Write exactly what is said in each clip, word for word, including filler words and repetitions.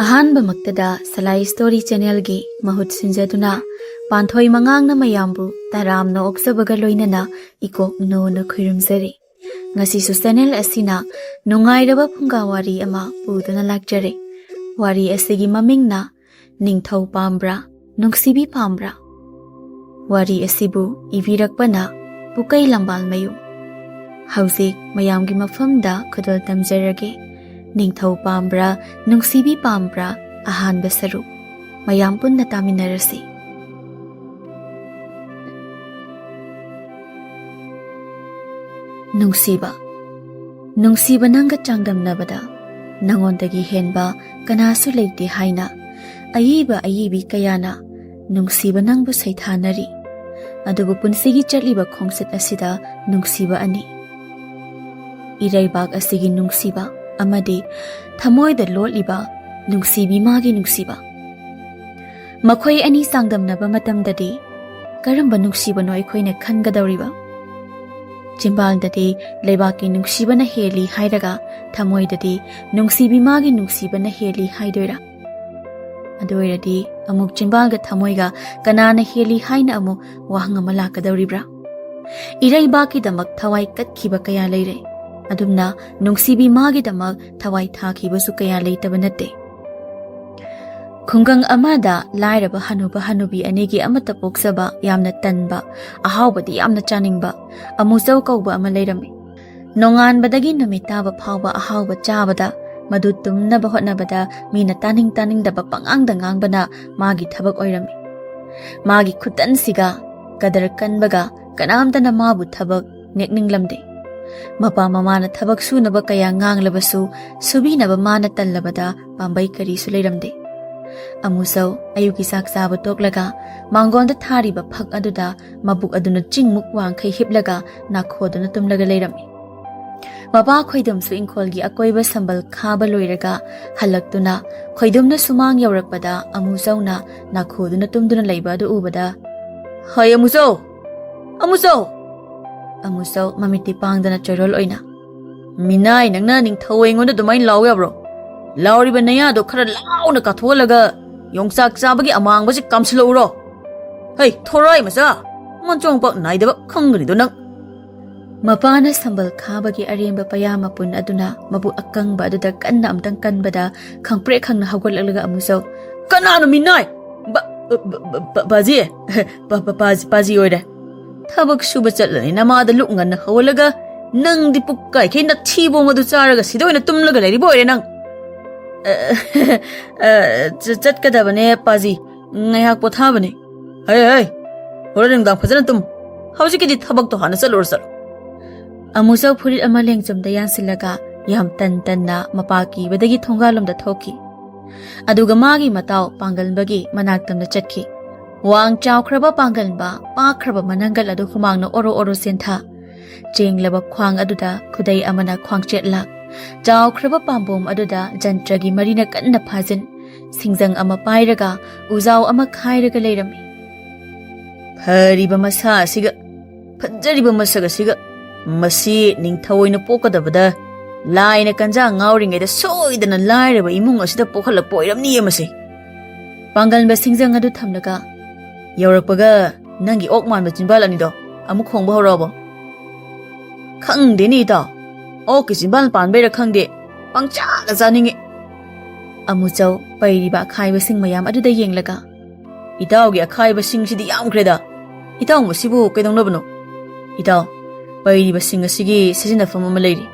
ꯑꯍꯥꯟꯕꯃꯛꯇꯗ ꯁꯂꯥꯏ story ꯆꯦꯅꯦꯜꯒꯤ ꯃꯍꯨꯠ ꯁꯤꯟꯖꯗꯨꯅ ꯄꯥꯟꯊꯣꯏ ꯃꯉꯥꯡꯅ ꯃꯌꯥꯝꯕꯨ ꯇꯔꯥꯝꯅ ꯑꯣꯛꯆꯕꯒ ꯂꯣꯏꯅꯅ ꯏꯀꯣꯛ ꯅꯣꯅ ꯈꯨꯔꯨꯝꯖꯔꯤ꯫ ꯉꯁꯤꯁꯨ ꯆꯦꯅꯦꯜ ꯑꯁꯤꯅ ꯅꯨꯡꯉꯥꯏꯔꯕ ꯐꯨꯡꯒꯥ ꯋꯥꯔꯤ ꯑꯃ ꯄꯨꯗꯨꯅ ꯂꯥꯛꯆꯔꯦ꯫ ꯋꯥꯔꯤ ꯑꯁꯤꯒꯤ ꯃꯃꯤꯡꯅ ꯅꯤꯡꯊꯧ ꯄꯥꯝꯕ꯭ꯔꯥ, ꯅꯨꯡꯁꯤꯕꯤ ꯄꯥꯝꯕ꯭ꯔꯥ? ꯋꯥꯔꯤ ꯑꯁꯤꯕꯨ ꯏꯕꯤꯔꯛꯄꯅ ꯄꯨꯀꯩ ꯂꯝꯕꯥꯜ ꯃꯌꯨꯝ꯫ ꯍꯧꯖꯤꯛ ꯃꯌꯥꯝꯒꯤ ꯃꯐꯝꯗ ꯈꯨꯗꯣꯜ ꯇꯝꯖꯔꯒꯦ꯫ ꯅꯤꯡꯊꯧ ꯄꯥꯝꯕ꯭ꯔꯥ, ꯅꯨꯡꯁꯤꯕꯤ ꯄꯥꯝꯕ꯭ꯔꯥ? ꯑꯍꯥꯟꯕ ꯁꯔꯨꯛ꯫ ꯃꯌꯥꯝ ꯄꯨꯟꯅ ꯇꯥꯃꯤꯟꯅꯔꯁꯤ꯫ ꯅꯨꯡꯁꯤꯕ, ꯅꯨꯡꯁꯤꯕ ꯅꯪꯒ ꯆꯥꯡꯗꯝꯅꯕꯗ ꯅꯉꯣꯟꯗꯒꯤ ꯍꯦꯟꯕ ꯀꯅꯥꯁꯨ ꯂꯩꯇꯦ ꯍꯥꯏꯅ ꯑꯏꯕ ꯑꯏꯕꯤ ꯀꯌꯥꯅ ꯅꯨꯡꯁꯤꯕ ꯅꯪꯕꯨ ꯁꯩꯊꯥꯅꯔꯤ꯫ ꯑꯗꯨꯕꯨ ꯄꯨꯟꯁꯤꯒꯤ ꯆꯠꯂꯤꯕ ꯈꯣꯡꯆꯠ ꯑꯁꯤꯗ ꯅꯨꯡꯁꯤꯕ ꯑꯅꯤ, ꯏꯔꯩꯕꯥꯛ ꯑꯁꯤꯒꯤ ꯅꯨꯡꯁꯤꯕ ꯑꯃꯗꯤ ꯊꯃꯣꯏꯗ ꯂꯣꯠꯂꯤꯕ ꯅꯨꯡꯁꯤꯕꯤ ꯃꯥꯒꯤ ꯅꯨꯡꯁꯤꯕ, ꯃꯈꯣꯏ ꯑꯅꯤ ꯆꯥꯡꯗꯝꯅꯕ ꯃꯇꯝꯗꯗꯤ ꯀꯔꯝꯕ ꯅꯨꯡꯁꯤꯕꯅꯣ ꯑꯩꯈꯣꯏꯅ ꯈꯟꯒꯗꯧꯔꯤꯕ? ꯆꯤꯝꯕꯥꯜꯗꯗꯤ ꯂꯩꯕꯥꯛꯀꯤ ꯅꯨꯡꯁꯤꯕꯅ ꯍꯦꯜꯂꯤ ꯍꯥꯏꯔꯒ ꯊꯃꯣꯏꯗꯗꯤ ꯅꯨꯡꯁꯤꯕꯤ ꯃꯥꯒꯤ ꯅꯨꯡꯁꯤꯕꯅ ꯍꯦꯜꯂꯤ ꯍꯥꯏꯗꯣꯏꯔꯥ? ꯑꯗꯨ ꯑꯣꯏꯔꯗꯤ ꯑꯃꯨꯛ ꯆꯤꯝꯕꯥꯜꯒ ꯊꯃꯣꯏꯒ ꯀꯅꯥꯅ ꯍꯦꯜꯂꯤ ꯍꯥꯏꯅ ꯑꯃꯨꯛ ꯋꯥꯍꯪ ꯑꯃ ꯂꯥꯛꯀꯗꯧꯔꯤꯕ꯭ꯔꯥ? ꯏꯔꯩꯕꯥꯛꯀꯤꯗꯃꯛ ꯊꯋꯥꯏ ꯀꯠꯈꯤꯕ ꯀꯌꯥ ꯂꯩꯔꯦ꯫ ꯑꯗꯨꯝꯅ ꯅꯨꯡꯁꯤꯕꯤ ꯃꯥꯒꯤꯗꯃꯛ ꯊꯋꯥꯏ ꯊꯥꯈꯤꯕꯁꯨ ꯀꯌꯥ ꯂꯩꯇꯕ ꯅꯠꯇꯦ꯫ ꯈꯨꯡꯒꯪ ꯑꯃꯗ ꯂꯥꯏꯔꯕ ꯍꯅꯨꯕ ꯍꯅꯨꯕꯤ ꯑꯅꯤꯒꯤ ꯑꯃꯠꯇ ꯄꯣꯛꯆꯕ, ꯌꯥꯝꯅ ꯇꯟꯕ, ꯑꯍꯥꯎꯕꯗꯤ ꯌꯥꯝꯅ ꯆꯥꯅꯤꯡꯕ ꯑꯃꯨꯆꯧ ꯀꯧꯕ ꯑꯃ ꯂꯩꯔꯝꯃꯤ꯫ ꯅꯣꯡꯉꯥꯟꯕꯗꯒꯤ ꯅꯨꯃꯤꯠ ꯇꯥꯕ ꯐꯥꯎꯕ ꯑꯍꯥꯎꯕ ꯆꯥꯕꯗ, ꯃꯗꯨ ꯇꯨꯝꯅꯕ ꯍꯣꯠꯅꯕꯗ ꯃꯤꯅ ꯇꯥꯅꯤꯡ ꯇꯥꯅꯤꯡꯗꯕ ꯄꯉꯥꯡꯗ ꯉꯥꯡꯕꯅ ꯃꯥꯒꯤ ꯊꯕꯛ ꯑꯣꯏꯔꯝꯃꯤ꯫ ꯃꯥꯒꯤ ꯈꯨꯇꯟꯁꯤꯒ ꯀꯗꯔ ꯀꯟꯕꯒ ꯀꯅꯥꯝꯇꯅ ꯃꯥꯕꯨ ꯊꯕꯛ ꯅꯦꯛꯅꯤꯡꯂꯝꯗꯦ꯫ ꯃꯄꯥ ꯃꯃꯥꯅ ꯊꯕꯛ ꯁꯨꯅꯕ ꯀꯌꯥ ꯉꯥꯡꯂꯕꯁꯨ ꯁꯨꯕꯤꯅꯕ ꯃꯥꯅ ꯇꯜꯂꯕꯗ ꯄꯥꯝꯕꯩ ꯀꯔꯤꯁꯨ ꯂꯩꯔꯝꯗꯦ꯫ ꯑꯃꯨꯆꯧ ꯑꯌꯨꯛꯀꯤ ꯆꯥꯛ ꯆꯥꯕ ꯇꯣꯛꯂꯒ ꯃꯥꯡꯒꯣꯟꯗ ꯊꯥꯔꯤꯕ ꯐꯛ ꯑꯗꯨꯗ ꯃꯕꯨꯛ ꯑꯗꯨꯅ ꯆꯤꯡꯃꯨꯛ ꯋꯥꯡꯈꯩ ꯍꯤꯞꯂꯒ ꯅꯥꯈꯣꯗꯨꯅ ꯇꯨꯝꯂꯒ ꯂꯩꯔꯝꯃꯤ꯫ ꯃꯄꯥ ꯈꯣꯏꯗꯨꯝꯁꯨ ꯏꯪꯈꯣꯜꯒꯤ ꯑꯀꯣꯏꯕ ꯁꯝꯕꯜ ꯈꯥꯕ ꯂꯣꯏꯔꯒ ꯍꯜꯂꯛꯇꯨꯅ ꯈꯣꯏꯗꯨꯝꯅ ꯁꯨꯃꯥꯡ ꯌꯧꯔꯛꯄꯗ ꯑꯃꯨꯆꯧꯅ ꯅꯥꯈꯣꯗꯨꯅ ꯇꯨꯝꯗꯨꯅ ꯂꯩꯕ ꯑꯗꯨ ꯎꯕꯗ, "ꯍꯩ ꯑꯃꯨꯆꯧ! ꯑꯃꯨꯆꯧ!" ꯑꯃꯨꯆꯧ ꯃꯃꯤꯠꯇꯤ ꯄꯥꯡꯗꯅ ꯆꯣꯏꯔꯣꯜ ꯑꯣꯏꯅ, "ꯃꯤꯅꯥꯏ ꯅꯪꯅ ꯅꯤꯡꯊꯧ ꯑꯩꯉꯣꯟꯗ ꯑꯗꯨꯃꯥꯏꯅ ꯂꯥꯎ ꯌꯥꯕ꯭ꯔꯣ? ꯂꯥꯎꯔꯤꯕ ꯅꯌꯥꯗꯣ ꯈꯔ ꯂꯥꯎꯅ ꯀꯥꯊꯣꯛꯍꯜꯂꯒ ꯌꯣꯡꯆꯥꯛ ꯆꯥꯕꯒꯤ ꯑꯃꯥꯡꯕꯁꯤ ꯀꯥꯝꯁꯤꯜꯂꯛꯎꯔꯣ? ꯍꯩ, ꯊꯣꯔꯥꯏ ꯃꯆꯥ, ꯃꯆꯣꯡ ꯄꯥꯛ ꯅꯥꯏꯗꯕ ꯈꯪꯒꯅꯤꯗꯣ ꯅꯪ꯫ ꯃꯄꯥꯅ ꯁꯝꯕꯜ ꯈꯥꯕꯒꯤ ꯑꯔꯦꯝꯕ ꯄꯌꯥ ꯃꯄꯨꯟ ꯑꯗꯨꯅ ꯃꯕꯨꯛ ꯑꯀꯪꯕ ꯑꯗꯨꯗ ꯀꯟꯅ ꯑꯃꯨꯛꯇꯪ ꯀꯟꯕꯗ ꯈꯪꯄ꯭ꯔꯦꯛ ꯈꯪꯅ ꯍꯧꯒꯠꯂꯛꯂꯒ ꯑꯃꯨꯖꯧ, "ꯀꯅꯥꯅꯣ ꯃꯤꯅꯥꯏ? ꯕ-, ꯕ-, ꯕ-, ꯕ-, ꯕꯥꯖꯤ? ꯄꯥ-, ꯄꯥ-, ꯄꯥꯖꯤ, ꯄꯥꯖꯤ ꯑꯣꯏꯔꯦ꯫ ꯊꯕꯛ ꯁꯨꯕ ꯆꯠꯂꯅꯤ ꯅꯃꯥꯗ ꯂꯨꯛ ꯉꯟꯅ ꯍꯧꯒꯠꯂꯒ ꯅꯪꯗꯤ ꯄꯨꯛ ꯀꯥꯏꯈꯩ ꯅꯊꯤꯕꯣꯡ ꯑꯗꯨ ꯆꯥꯔꯒ ꯁꯤꯗ ꯑꯣꯏꯅ ꯇꯨꯝꯂꯒ ꯂꯩꯔꯤꯕ ꯑꯣꯏꯔꯦ ꯅꯪ꯫ ꯑ, ꯑ, ꯆ-, ꯆꯠꯀꯗꯕꯅꯦ ꯄꯥꯖꯤ, ꯉꯥꯏꯍꯥꯛ ꯄꯣꯊꯥꯕꯅꯦ꯫ ꯍꯩ, ꯍꯩ, ꯍꯣꯔꯦꯟ ꯅꯨꯡꯗꯥꯡ ꯐꯖꯅ ꯇꯨꯝ꯫ ꯍꯧꯖꯤꯛꯀꯤꯗꯤ ꯊꯕꯛꯇꯣ ꯍꯥꯟꯅ ꯆꯠꯂꯨꯔꯣ, ꯆꯠꯂꯣ꯫" ꯑꯃꯨꯖꯧ ꯐꯨꯔꯤꯠ ꯑꯃ ꯂꯦꯡꯖꯨꯝꯗ ꯌꯥꯟꯁꯤꯜꯂꯒ ꯌꯥꯝ ꯇꯟ ꯇꯟꯅ ꯃꯄꯥ ꯀꯤꯕꯗꯒꯤ ꯊꯣꯡꯒꯥꯜꯂꯣꯝꯗ ꯊꯣꯛꯈꯤ꯫ ꯑꯗꯨꯒ ꯃꯥꯒꯤ ꯃꯇꯥꯎ ꯄꯥꯡꯒꯜꯕꯒꯤ ꯃꯅꯥꯛꯇꯝꯗ ꯆꯠꯈꯤ꯫ ꯋꯥꯡ ꯆꯥꯎꯈ꯭ꯔꯕ ꯄꯥꯡꯒꯜꯕ, ꯄꯥꯛꯈ꯭ꯔꯕ ꯃꯅꯪꯒꯜ ꯑꯗꯨ ꯍꯨꯃꯥꯡꯅ ꯑꯣꯔꯣ ꯑꯣꯔꯣ ꯆꯦꯟꯊ꯫ ꯆꯦꯡꯂꯕ ꯈ꯭ꯋꯥꯡ ꯑꯗꯨꯗ ꯈꯨꯗꯩ ꯑꯃꯅ ꯈ꯭ꯋꯥꯡꯆꯦꯠ ꯂꯥꯛ꯫ ꯆꯥꯎꯈ꯭ꯔꯕ ꯄꯥꯝꯕꯣꯝ ꯑꯗꯨꯗ ꯖꯟꯇ꯭ꯔꯒꯤ ꯃꯔꯤꯅ ꯀꯟꯅ ꯐꯥꯖꯤꯟ꯫ ꯁꯤꯡꯖꯪ ꯑꯃ ꯄꯥꯏꯔꯒ ꯎꯖꯥꯎ ꯑꯃ ꯈꯥꯏꯔꯒ ꯂꯩꯔꯝꯃꯤ꯫ ꯐꯔꯤꯕ ꯃꯁꯥ ꯑꯁꯤꯒ, ꯐꯖꯔꯤꯕ ꯃꯁꯛ ꯑꯁꯤꯒ, ꯃꯁꯤ ꯅꯤꯡꯊꯧ ꯑꯣꯏꯅ ꯄꯣꯛꯀꯗꯕꯗ ꯂꯥꯏꯅ ꯀꯟꯖꯥ ꯉꯥꯎꯔꯤꯉꯩꯗ ꯁꯣꯏꯗꯅ ꯂꯥꯏꯔꯕ ꯏꯃꯨꯡ ꯑꯁꯤꯗ ꯄꯣꯛꯍꯜꯂꯛꯄ ꯑꯣꯏꯔꯝꯅꯤꯌꯦ ꯃꯁꯤ꯫ ꯄꯥꯡꯒꯜꯕ ꯁꯤꯡꯖꯪ ꯑꯗꯨ ꯊꯝꯂꯒ, "ꯌꯧꯔꯛꯄꯒ ꯅꯪꯒꯤ ꯑꯣꯛ ꯃꯥꯟꯕ ꯆꯤꯟꯕꯥꯜ ꯑꯅꯤꯗꯣ ꯑꯃꯨꯛ ꯈꯣꯡꯕ ꯍꯧꯔꯛꯑꯕꯣ?" "ꯈꯪꯗꯦꯅꯦ ꯏꯇꯥꯎ, ꯑꯣꯛꯀꯤ ꯆꯤꯟꯕꯥꯜ ꯄꯥꯟꯕꯩꯔꯥ ꯈꯪꯗꯦ, ꯄꯪꯆꯥꯗ ꯆꯥꯅꯤꯡꯉꯤ꯫" ꯑꯃꯨꯆꯧ ꯄꯩꯔꯤꯕ ꯑꯈꯥꯏꯕꯁꯤꯡ ꯃꯌꯥꯝ ꯑꯗꯨꯗ ꯌꯦꯡꯂꯒ, "ꯏꯇꯥꯎꯒꯤ ꯑꯈꯥꯏꯕꯁꯤꯡꯁꯤꯗꯤ ꯌꯥꯝꯈ꯭ꯔꯦꯗ꯫ ꯏꯇꯥꯎ ꯃꯁꯤꯕꯨ ꯀꯩꯗꯧꯅꯕꯅꯣ?" "ꯏꯇꯥꯎ, ꯄꯩꯔꯤꯕꯁꯤꯡ ꯑꯁꯤꯒꯤ ꯁꯤꯖꯤꯟꯅꯐꯝ ꯑꯃ ꯂꯩꯔꯤ꯫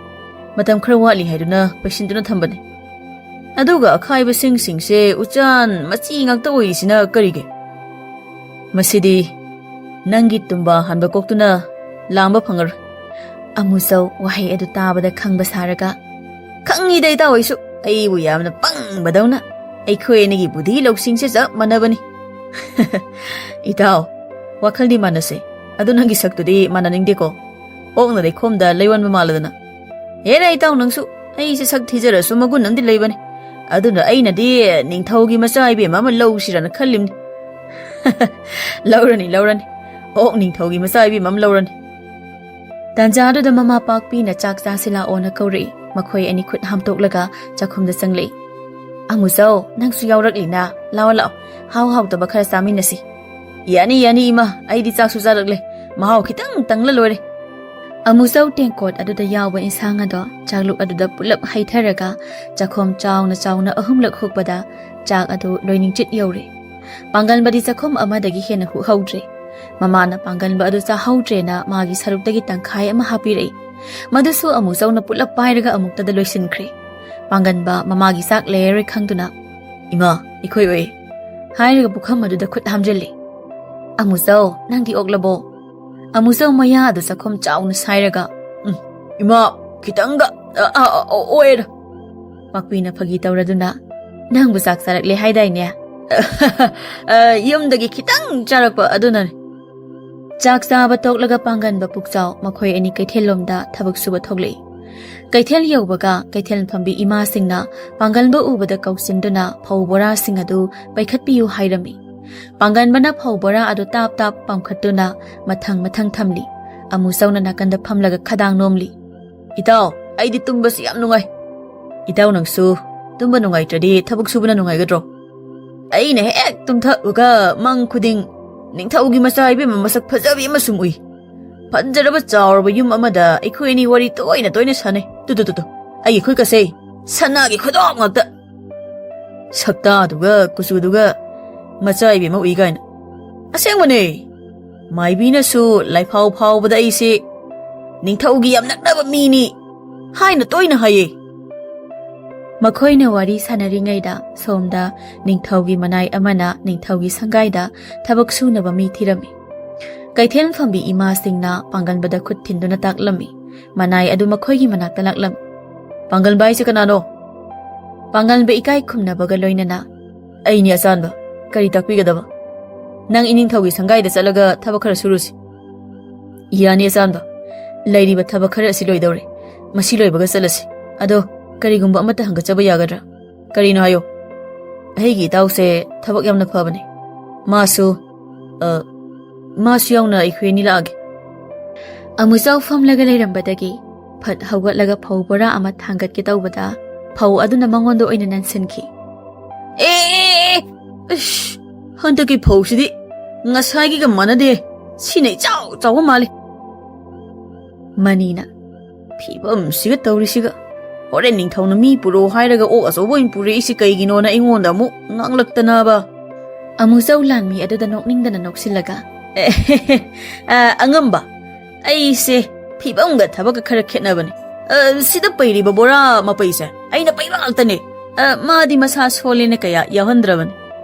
ꯃꯇꯝ ꯈꯔ ꯋꯥꯠꯂꯤ ꯍꯥꯏꯗꯨꯅ ꯄꯩꯁꯤꯟꯗꯨꯅ ꯊꯝꯕꯅꯤ꯫ ꯑꯗꯨꯒ ꯑꯈꯥꯏꯕꯁꯤꯡꯁꯤꯡꯁꯦ ꯎꯆꯥꯟ ꯃꯆꯤ ꯉꯥꯛꯇ ꯑꯣꯏꯔꯤꯁꯤꯅ ꯀꯔꯤꯒꯤ?" "ꯃꯁꯤꯗꯤ ꯅꯪꯒꯤ ꯇꯨꯝꯕ ꯍꯥꯟꯕ ꯀꯣꯛꯇꯨꯅ ꯂꯥꯝꯕ ꯐꯪꯉꯔꯣꯏ꯫" ꯑꯃꯨꯆꯧ ꯋꯥꯍꯩ ꯑꯗꯨ ꯇꯥꯕꯗ ꯈꯪꯕ ꯁꯥꯔꯒ, "ꯈꯪꯉꯤꯗ ꯏꯇꯥꯎ, ꯑꯩꯁꯨ ꯑꯩꯕꯨ ꯌꯥꯝꯅ ꯄꯪꯕꯗꯧꯅ꯫ ꯑꯩꯈꯣꯏ ꯑꯅꯤꯒꯤ ꯕꯨꯙꯤ ꯂꯧꯁꯤꯡꯁꯦ ꯆꯞ ꯃꯥꯟꯅꯕꯅꯤ꯫" "ꯏꯇꯥꯎ, ꯋꯥꯈꯜꯗꯤ ꯃꯥꯟꯅꯁꯦ, ꯑꯗꯨ ꯅꯪꯒꯤ ꯁꯛꯇꯨꯗꯤ ꯃꯥꯟꯅꯅꯤꯡꯗꯦꯀꯣ꯫ ꯑꯣꯛꯅ ꯂꯩꯈꯣꯝꯗ ꯂꯩꯋꯥꯟꯕ ꯃꯥꯜꯂꯗꯅ꯫" "ꯍꯦꯔꯥ ꯏꯇꯥꯎ ꯅꯪꯁꯨ, ꯑꯩꯁꯦ ꯁꯛ ꯊꯤꯖꯔꯁꯨ ꯃꯒꯨꯟ ꯑꯃꯗꯤ ꯂꯩꯕꯅꯤ꯫ ꯑꯗꯨꯅ ꯑꯩꯅꯗꯤ ꯅꯤꯡꯊꯧꯒꯤ ꯃꯆꯥ ꯏꯕꯦꯝꯃ ꯑꯃ ꯂꯧꯁꯤꯔꯅ ꯈꯜꯂꯤꯝꯅꯤ꯫" "ꯂꯧꯔꯅꯤ, ꯂꯧꯔꯅꯤ꯫ ꯑꯣꯛ ꯅꯤꯡꯊꯧꯒꯤ ꯃꯆꯥ ꯏꯕꯦꯝꯃ ꯑꯃ ꯂꯧꯔꯅꯤ꯫" ꯇꯥꯟꯖꯥꯗꯨꯗ ꯃꯃꯥ ꯄꯥꯛꯄꯤꯅ ꯆꯥꯛ ꯆꯥꯁꯤ ꯂꯥꯛꯑꯣꯅ ꯀꯧꯔꯛꯏ꯫ ꯃꯈꯣꯏ ꯑꯅꯤ ꯈꯨꯠ ꯍꯥꯝꯇꯣꯛꯂꯒ ꯆꯥꯛꯈꯨꯝꯗ ꯆꯪꯂꯛꯏ꯫ "ꯑꯃꯨꯖꯧ, ꯅꯪꯁꯨ ꯌꯥꯎꯔꯛꯂꯤꯅ? ꯂꯥꯛꯑꯣ, ꯂꯥꯛꯑꯣ, ꯍꯥꯎ ꯍꯥꯎꯇꯕ ꯈꯔ ꯆꯥꯃꯤꯟꯅꯁꯤ꯫" "ꯌꯥꯅꯤ, ꯌꯥꯅꯤ, ꯏꯃꯥ, ꯑꯩꯗꯤ ꯆꯥꯛꯁꯨ ꯆꯥꯔꯛꯂꯦ꯫ ꯃꯍꯥꯎ ꯈꯤꯇꯪ ꯇꯪꯂ ꯂꯣꯏꯔꯦ꯫" ꯑꯃꯨꯖꯧ ꯇꯦꯡꯀꯣꯠ ꯑꯗꯨꯗ ꯌꯥꯎꯕ ꯏꯟꯁꯥꯡ ꯑꯗꯣ ꯆꯥꯛꯂꯨꯛ ꯑꯗꯨꯗ ꯄꯨꯂꯞ ꯍꯩꯊꯔꯒ ꯆꯥꯛꯈꯣꯝ ꯆꯥꯎꯅ ꯆꯥꯎꯅ ꯑꯍꯨꯝꯂꯛ ꯍꯨꯛꯄꯗ ꯆꯥꯛ ꯑꯗꯨ ꯂꯣꯏꯅꯤꯡꯆꯤꯠ ꯌꯧꯔꯦ꯫ ꯄꯥꯡꯒꯟꯕꯗꯤ ꯆꯥꯛꯈꯨꯝ ꯑꯃꯗꯒꯤ ꯍꯦꯟꯅ ꯍꯨꯛꯍꯧꯗ꯭ꯔꯦ꯫ ꯃꯃꯥꯅ ꯄꯥꯡꯒꯟꯕ ꯑꯗꯨ ꯆꯥꯍꯧꯗ꯭ꯔꯦꯅ ꯃꯥꯒꯤ ꯁꯔꯨꯛꯇꯒꯤ ꯇꯪꯈꯥꯏ ꯑꯃ ꯍꯥꯞꯄꯤꯔꯛꯏ꯫ ꯃꯗꯨꯁꯨ ꯑꯃꯨꯖꯧꯅ ꯄꯨꯂꯞ ꯄꯥꯏꯔꯒ ꯑꯃꯨꯛꯇꯗ ꯂꯣꯏꯁꯤꯟꯈ꯭ꯔꯦ꯫ ꯄꯥꯡꯒꯟꯕ ꯃꯃꯥꯒꯤ ꯆꯥꯛ ꯂꯩꯔꯔꯣꯏ ꯈꯪꯗꯨꯅ, "ꯏꯃꯥ, ꯑꯩꯈꯣꯏ ꯑꯣꯛꯑꯦ," ꯍꯥꯏꯔꯒ ꯄꯨꯈꯝ ꯑꯗꯨꯗ ꯈꯨꯠ ꯍꯥꯝꯖꯤꯜꯂꯤ꯫ "ꯑꯃꯨꯖꯧ, ꯅꯪꯗꯤ ꯑꯣꯛꯂꯕꯣ?" ꯑꯃꯨꯖꯧ ꯃꯌꯥ ꯑꯗꯨ ꯆꯥꯛꯈꯨꯝ ꯆꯥꯎꯅ ꯁꯥꯏꯔꯒ, "ꯎꯝ, ꯏꯃꯥ, ꯈꯤꯇꯪꯒ, ꯑ, ꯑ, ꯑ, ꯑꯣꯛꯑꯦꯗ꯫" ꯄꯥꯛꯄꯤꯅ ꯐꯥꯒꯤ ꯇꯧꯔꯗꯨꯅ, "ꯅꯪꯕꯨ ꯆꯥꯛ ꯆꯥꯔꯛꯂꯦ ꯍꯥꯏꯗꯥꯏꯅꯦ?" "ꯑ, ꯌꯨꯝꯗꯒꯤ ꯈꯤꯇꯪ ꯆꯥꯔꯛꯄ ꯑꯗꯨꯅꯅꯦ꯫" ꯆꯥꯛ ꯆꯥꯕ ꯇꯣꯛꯂꯒ ꯄꯥꯡꯒꯟꯕ ꯄꯨꯛꯆꯥꯎ ꯃꯈꯣꯏ ꯑꯅꯤ ꯀꯩꯊꯦꯜꯂꯣꯝꯗ ꯊꯕꯛ ꯁꯨꯕ ꯊꯣꯛꯂꯛꯏ꯫ ꯀꯩꯊꯦꯜ ꯌꯧꯕꯒ ꯀꯩꯊꯦꯜ ꯐꯝꯕꯤ ꯏꯃꯥꯁꯤꯡꯅ ꯄꯥꯡꯒꯟꯕ ꯎꯕꯗ ꯀꯧꯁꯤꯟꯗꯨꯅ ꯐꯧ ꯕꯣꯔꯥꯁꯤꯡ ꯑꯗꯨ ꯄꯩꯈꯠꯄꯤꯌꯨ ꯍꯥꯏꯔꯝꯃꯤ꯫ ꯄꯥꯡꯒꯟꯕꯅ ꯐꯧ ꯕꯣꯔꯥ ꯑꯗꯨ ꯇꯥꯞ ꯇꯥꯞ ꯄꯥꯝꯈꯠꯇꯨꯅ ꯃꯊꯪ ꯃꯊꯪ ꯊꯝꯂꯤ꯫ ꯑꯃꯨꯖꯧꯅ ꯅꯥꯀꯟꯗ ꯐꯝꯂꯒ ꯈꯗꯥꯡ ꯅꯣꯝꯂꯤ꯫ "ꯏꯇꯥꯎ, ꯑꯩꯗꯤ ꯇꯨꯝꯕꯁꯤ ꯌꯥꯝ ꯅꯨꯡꯉꯥꯏ꯫" "ꯏꯇꯥꯎ, ꯅꯪꯁꯨ ꯇꯨꯝꯕ ꯅꯨꯡꯉꯥꯏꯇ꯭ꯔꯗꯤ ꯊꯕꯛ ꯁꯨꯕꯅ ꯅꯨꯡꯉꯥꯏꯒꯗ꯭ꯔꯣ?" "ꯑꯩꯅ ꯍꯦꯛ ꯇꯨꯝꯊꯕꯒ ꯃꯪ ꯈꯨꯗꯤꯡ ꯅꯤꯡꯊꯧꯒꯤ ꯃꯆꯥ ꯏꯕꯦꯝꯃ ꯃꯁꯛ ꯐꯖꯕꯤ ꯑꯃ ꯁꯨꯝ ꯎꯏ꯫ ꯐꯖꯔꯕ ꯆꯥꯎꯔꯕ ꯌꯨꯝ ꯑꯃꯗ ꯑꯩꯈꯣꯏ ꯑꯅꯤ ꯋꯥꯔꯤ ꯇꯣꯏꯅ ꯇꯣꯏꯅ ꯁꯥꯟꯅꯩ꯫ Two, two, two, two. ꯑꯩꯒꯤ ꯈꯨꯠꯀꯁꯦ ꯁꯅꯥꯒꯤ ꯈꯨꯗꯣꯞ ꯉꯥꯛꯇ꯫ ꯁꯛꯇꯥꯗꯨꯒ ꯀꯨꯆꯨꯗꯨꯒ ꯃꯆꯥ ꯏꯕꯦꯝꯃ ꯎꯏ ꯀꯥꯏꯅ꯫ ꯑꯁꯦꯡꯕꯅꯦ, ꯃꯥꯏꯕꯤꯅꯁꯨ ꯂꯥꯏꯐꯥꯎ ꯐꯥꯎꯕꯗ ꯑꯩꯁꯦ ꯅꯤꯡꯊꯧꯒꯤ ꯌꯥꯝ ꯅꯛꯅꯕ ꯃꯤꯅꯤ ꯍꯥꯏꯅ ꯇꯣꯏꯅ ꯍꯥꯏꯌꯦ꯫" ꯃꯈꯣꯏꯅ ꯋꯥꯔꯤ ꯁꯥꯟꯅꯔꯤꯉꯩꯗ ꯁꯣꯝꯗ ꯅꯤꯡꯊꯧꯒꯤ ꯃꯅꯥꯏ ꯑꯃꯅ ꯅꯤꯡꯊꯧꯒꯤ ꯁꯪꯒꯥꯏꯗ ꯊꯕꯛ ꯁꯨꯅꯕ ꯃꯤ ꯊꯤꯔꯝꯃꯤ꯫ ꯀꯩꯊꯦꯜ ꯐꯝꯕꯤ ꯏꯃꯥꯁꯤꯡꯅ ꯄꯥꯡꯒꯟꯕꯗ ꯈꯨꯠ ꯊꯤꯟꯗꯨꯅ ꯇꯥꯛꯂꯝꯃꯤ꯫ ꯃꯅꯥꯏ ꯑꯗꯨ ꯃꯈꯣꯏꯒꯤ ꯃꯅꯥꯛꯇ ꯂꯥꯛꯂꯝꯃꯤ꯫ "ꯄꯥꯡꯒꯟꯕ ꯍꯥꯏꯁꯦ ꯀꯅꯥꯅꯣ?" ꯄꯥꯡꯒꯟꯕ ꯏꯀꯥꯏ ꯈꯨꯝꯅꯕꯒ ꯂꯣꯏꯅꯅ, "ꯑꯩꯅꯤ ꯑꯆꯥꯟꯕ꯫ ꯀꯔꯤ ꯇꯥꯛꯄꯤꯒꯗꯕ?" "ꯅꯪ ꯏꯅꯤꯡꯊꯧꯒꯤ ꯁꯪꯒꯥꯏꯗ ꯆꯠꯂꯒ ꯊꯕꯛ ꯈꯔ ꯁꯨꯔꯨꯁꯤ꯫" "ꯌꯥꯅꯤ ꯑꯆꯥꯟꯕ꯫ ꯂꯩꯔꯤꯕ ꯊꯕꯛ ꯈꯔ ꯑꯁꯤ ꯂꯣꯏꯗꯧꯔꯦ꯫ ꯃꯁꯤ ꯂꯣꯏꯕꯒ ꯆꯠꯂꯁꯤ꯫ ꯑꯗꯣ, ꯀꯔꯤꯒꯨꯝꯕ ꯑꯃꯠꯇ ꯍꯪꯒꯠꯆꯕ ꯌꯥꯒꯗ꯭ꯔꯥ?" "ꯀꯔꯤꯅꯣ ꯍꯥꯏꯌꯣ꯫" "ꯑꯩꯒꯤ ꯏꯇꯥꯎꯁꯦ ꯊꯕꯛ ꯌꯥꯝꯅ ꯐꯕꯅꯦ꯫ ꯃꯥꯁꯨ, ꯑ, ꯃꯥꯁꯨ ꯌꯥꯎꯅ ꯑꯩꯈꯣꯏ ꯑꯅꯤ ꯂꯥꯛꯑꯒꯦ꯫" ꯑꯃꯨꯖꯥꯎ ꯐꯝꯂꯒ ꯂꯩꯔꯝꯕꯗꯒꯤ ꯐꯠ ꯍꯧꯒꯠꯂꯒ ꯐꯧ ꯕꯣꯔꯥ ꯑꯃ ꯊꯥꯡꯒꯠꯀꯦ ꯇꯧꯕꯗ ꯐꯧ ꯑꯗꯨꯅ ꯃꯉꯣꯟꯗ ꯑꯣꯏꯅ ꯅꯟꯁꯤꯟꯈꯤ꯫ "ꯑꯦ, ꯏꯁ, ꯍꯟꯗꯛꯀꯤ ꯐꯧꯁꯤꯗꯤ ꯉꯁꯥꯏꯒꯤꯒ ꯃꯥꯟꯅꯗꯦ꯫ ꯁꯤꯅ ꯏꯆꯥꯎ ꯆꯥꯎꯕ ꯃꯥꯜꯂꯤ꯫" ꯃꯅꯤꯅ, "ꯐꯤꯕꯝꯁꯤꯒ ꯇꯧꯔꯤꯁꯤꯒ꯫ ꯍꯣꯔꯦꯟ ꯅꯤꯡꯊꯧꯅ ꯃꯤ ꯄꯨꯔꯛꯑꯣ ꯍꯥꯏꯔꯒ ꯑꯣꯛ ꯑꯆꯧꯕ ꯑꯣꯏꯅ ꯄꯨꯔꯛꯏꯁꯤ ꯀꯩꯒꯤꯅꯣꯅ ꯑꯩꯉꯣꯟꯗ ꯑꯃꯨꯛ ꯉꯥꯡꯂꯛꯇꯅꯕ꯫" ꯑꯃꯨꯖꯧ ꯂꯥꯟꯃꯤ ꯑꯗꯨꯗ ꯅꯣꯛꯅꯤꯡꯗꯅ ꯅꯣꯛꯁꯤꯜꯂꯒ, "ꯑ, ꯑꯉꯝꯕ, ꯑꯩꯁꯦ ꯐꯤꯕꯝꯒ ꯊꯕꯛꯀ ꯈꯔ ꯈꯦꯠꯅꯕꯅꯦ꯫ ꯑ, ꯁꯤꯗ ꯄꯩꯔꯤꯕ ꯕꯣꯔꯥ ꯃꯄꯩꯁꯦ ꯑꯩꯅ ꯄꯩꯕ ꯉꯥꯛꯇꯅꯦ꯫ ꯑ, ꯃꯥꯗꯤ ꯃꯁꯥ ꯁꯣꯜꯂꯦꯅ ꯀꯌꯥ ꯌꯥꯎꯍꯟꯗ꯭ꯔꯕꯅꯦ꯫"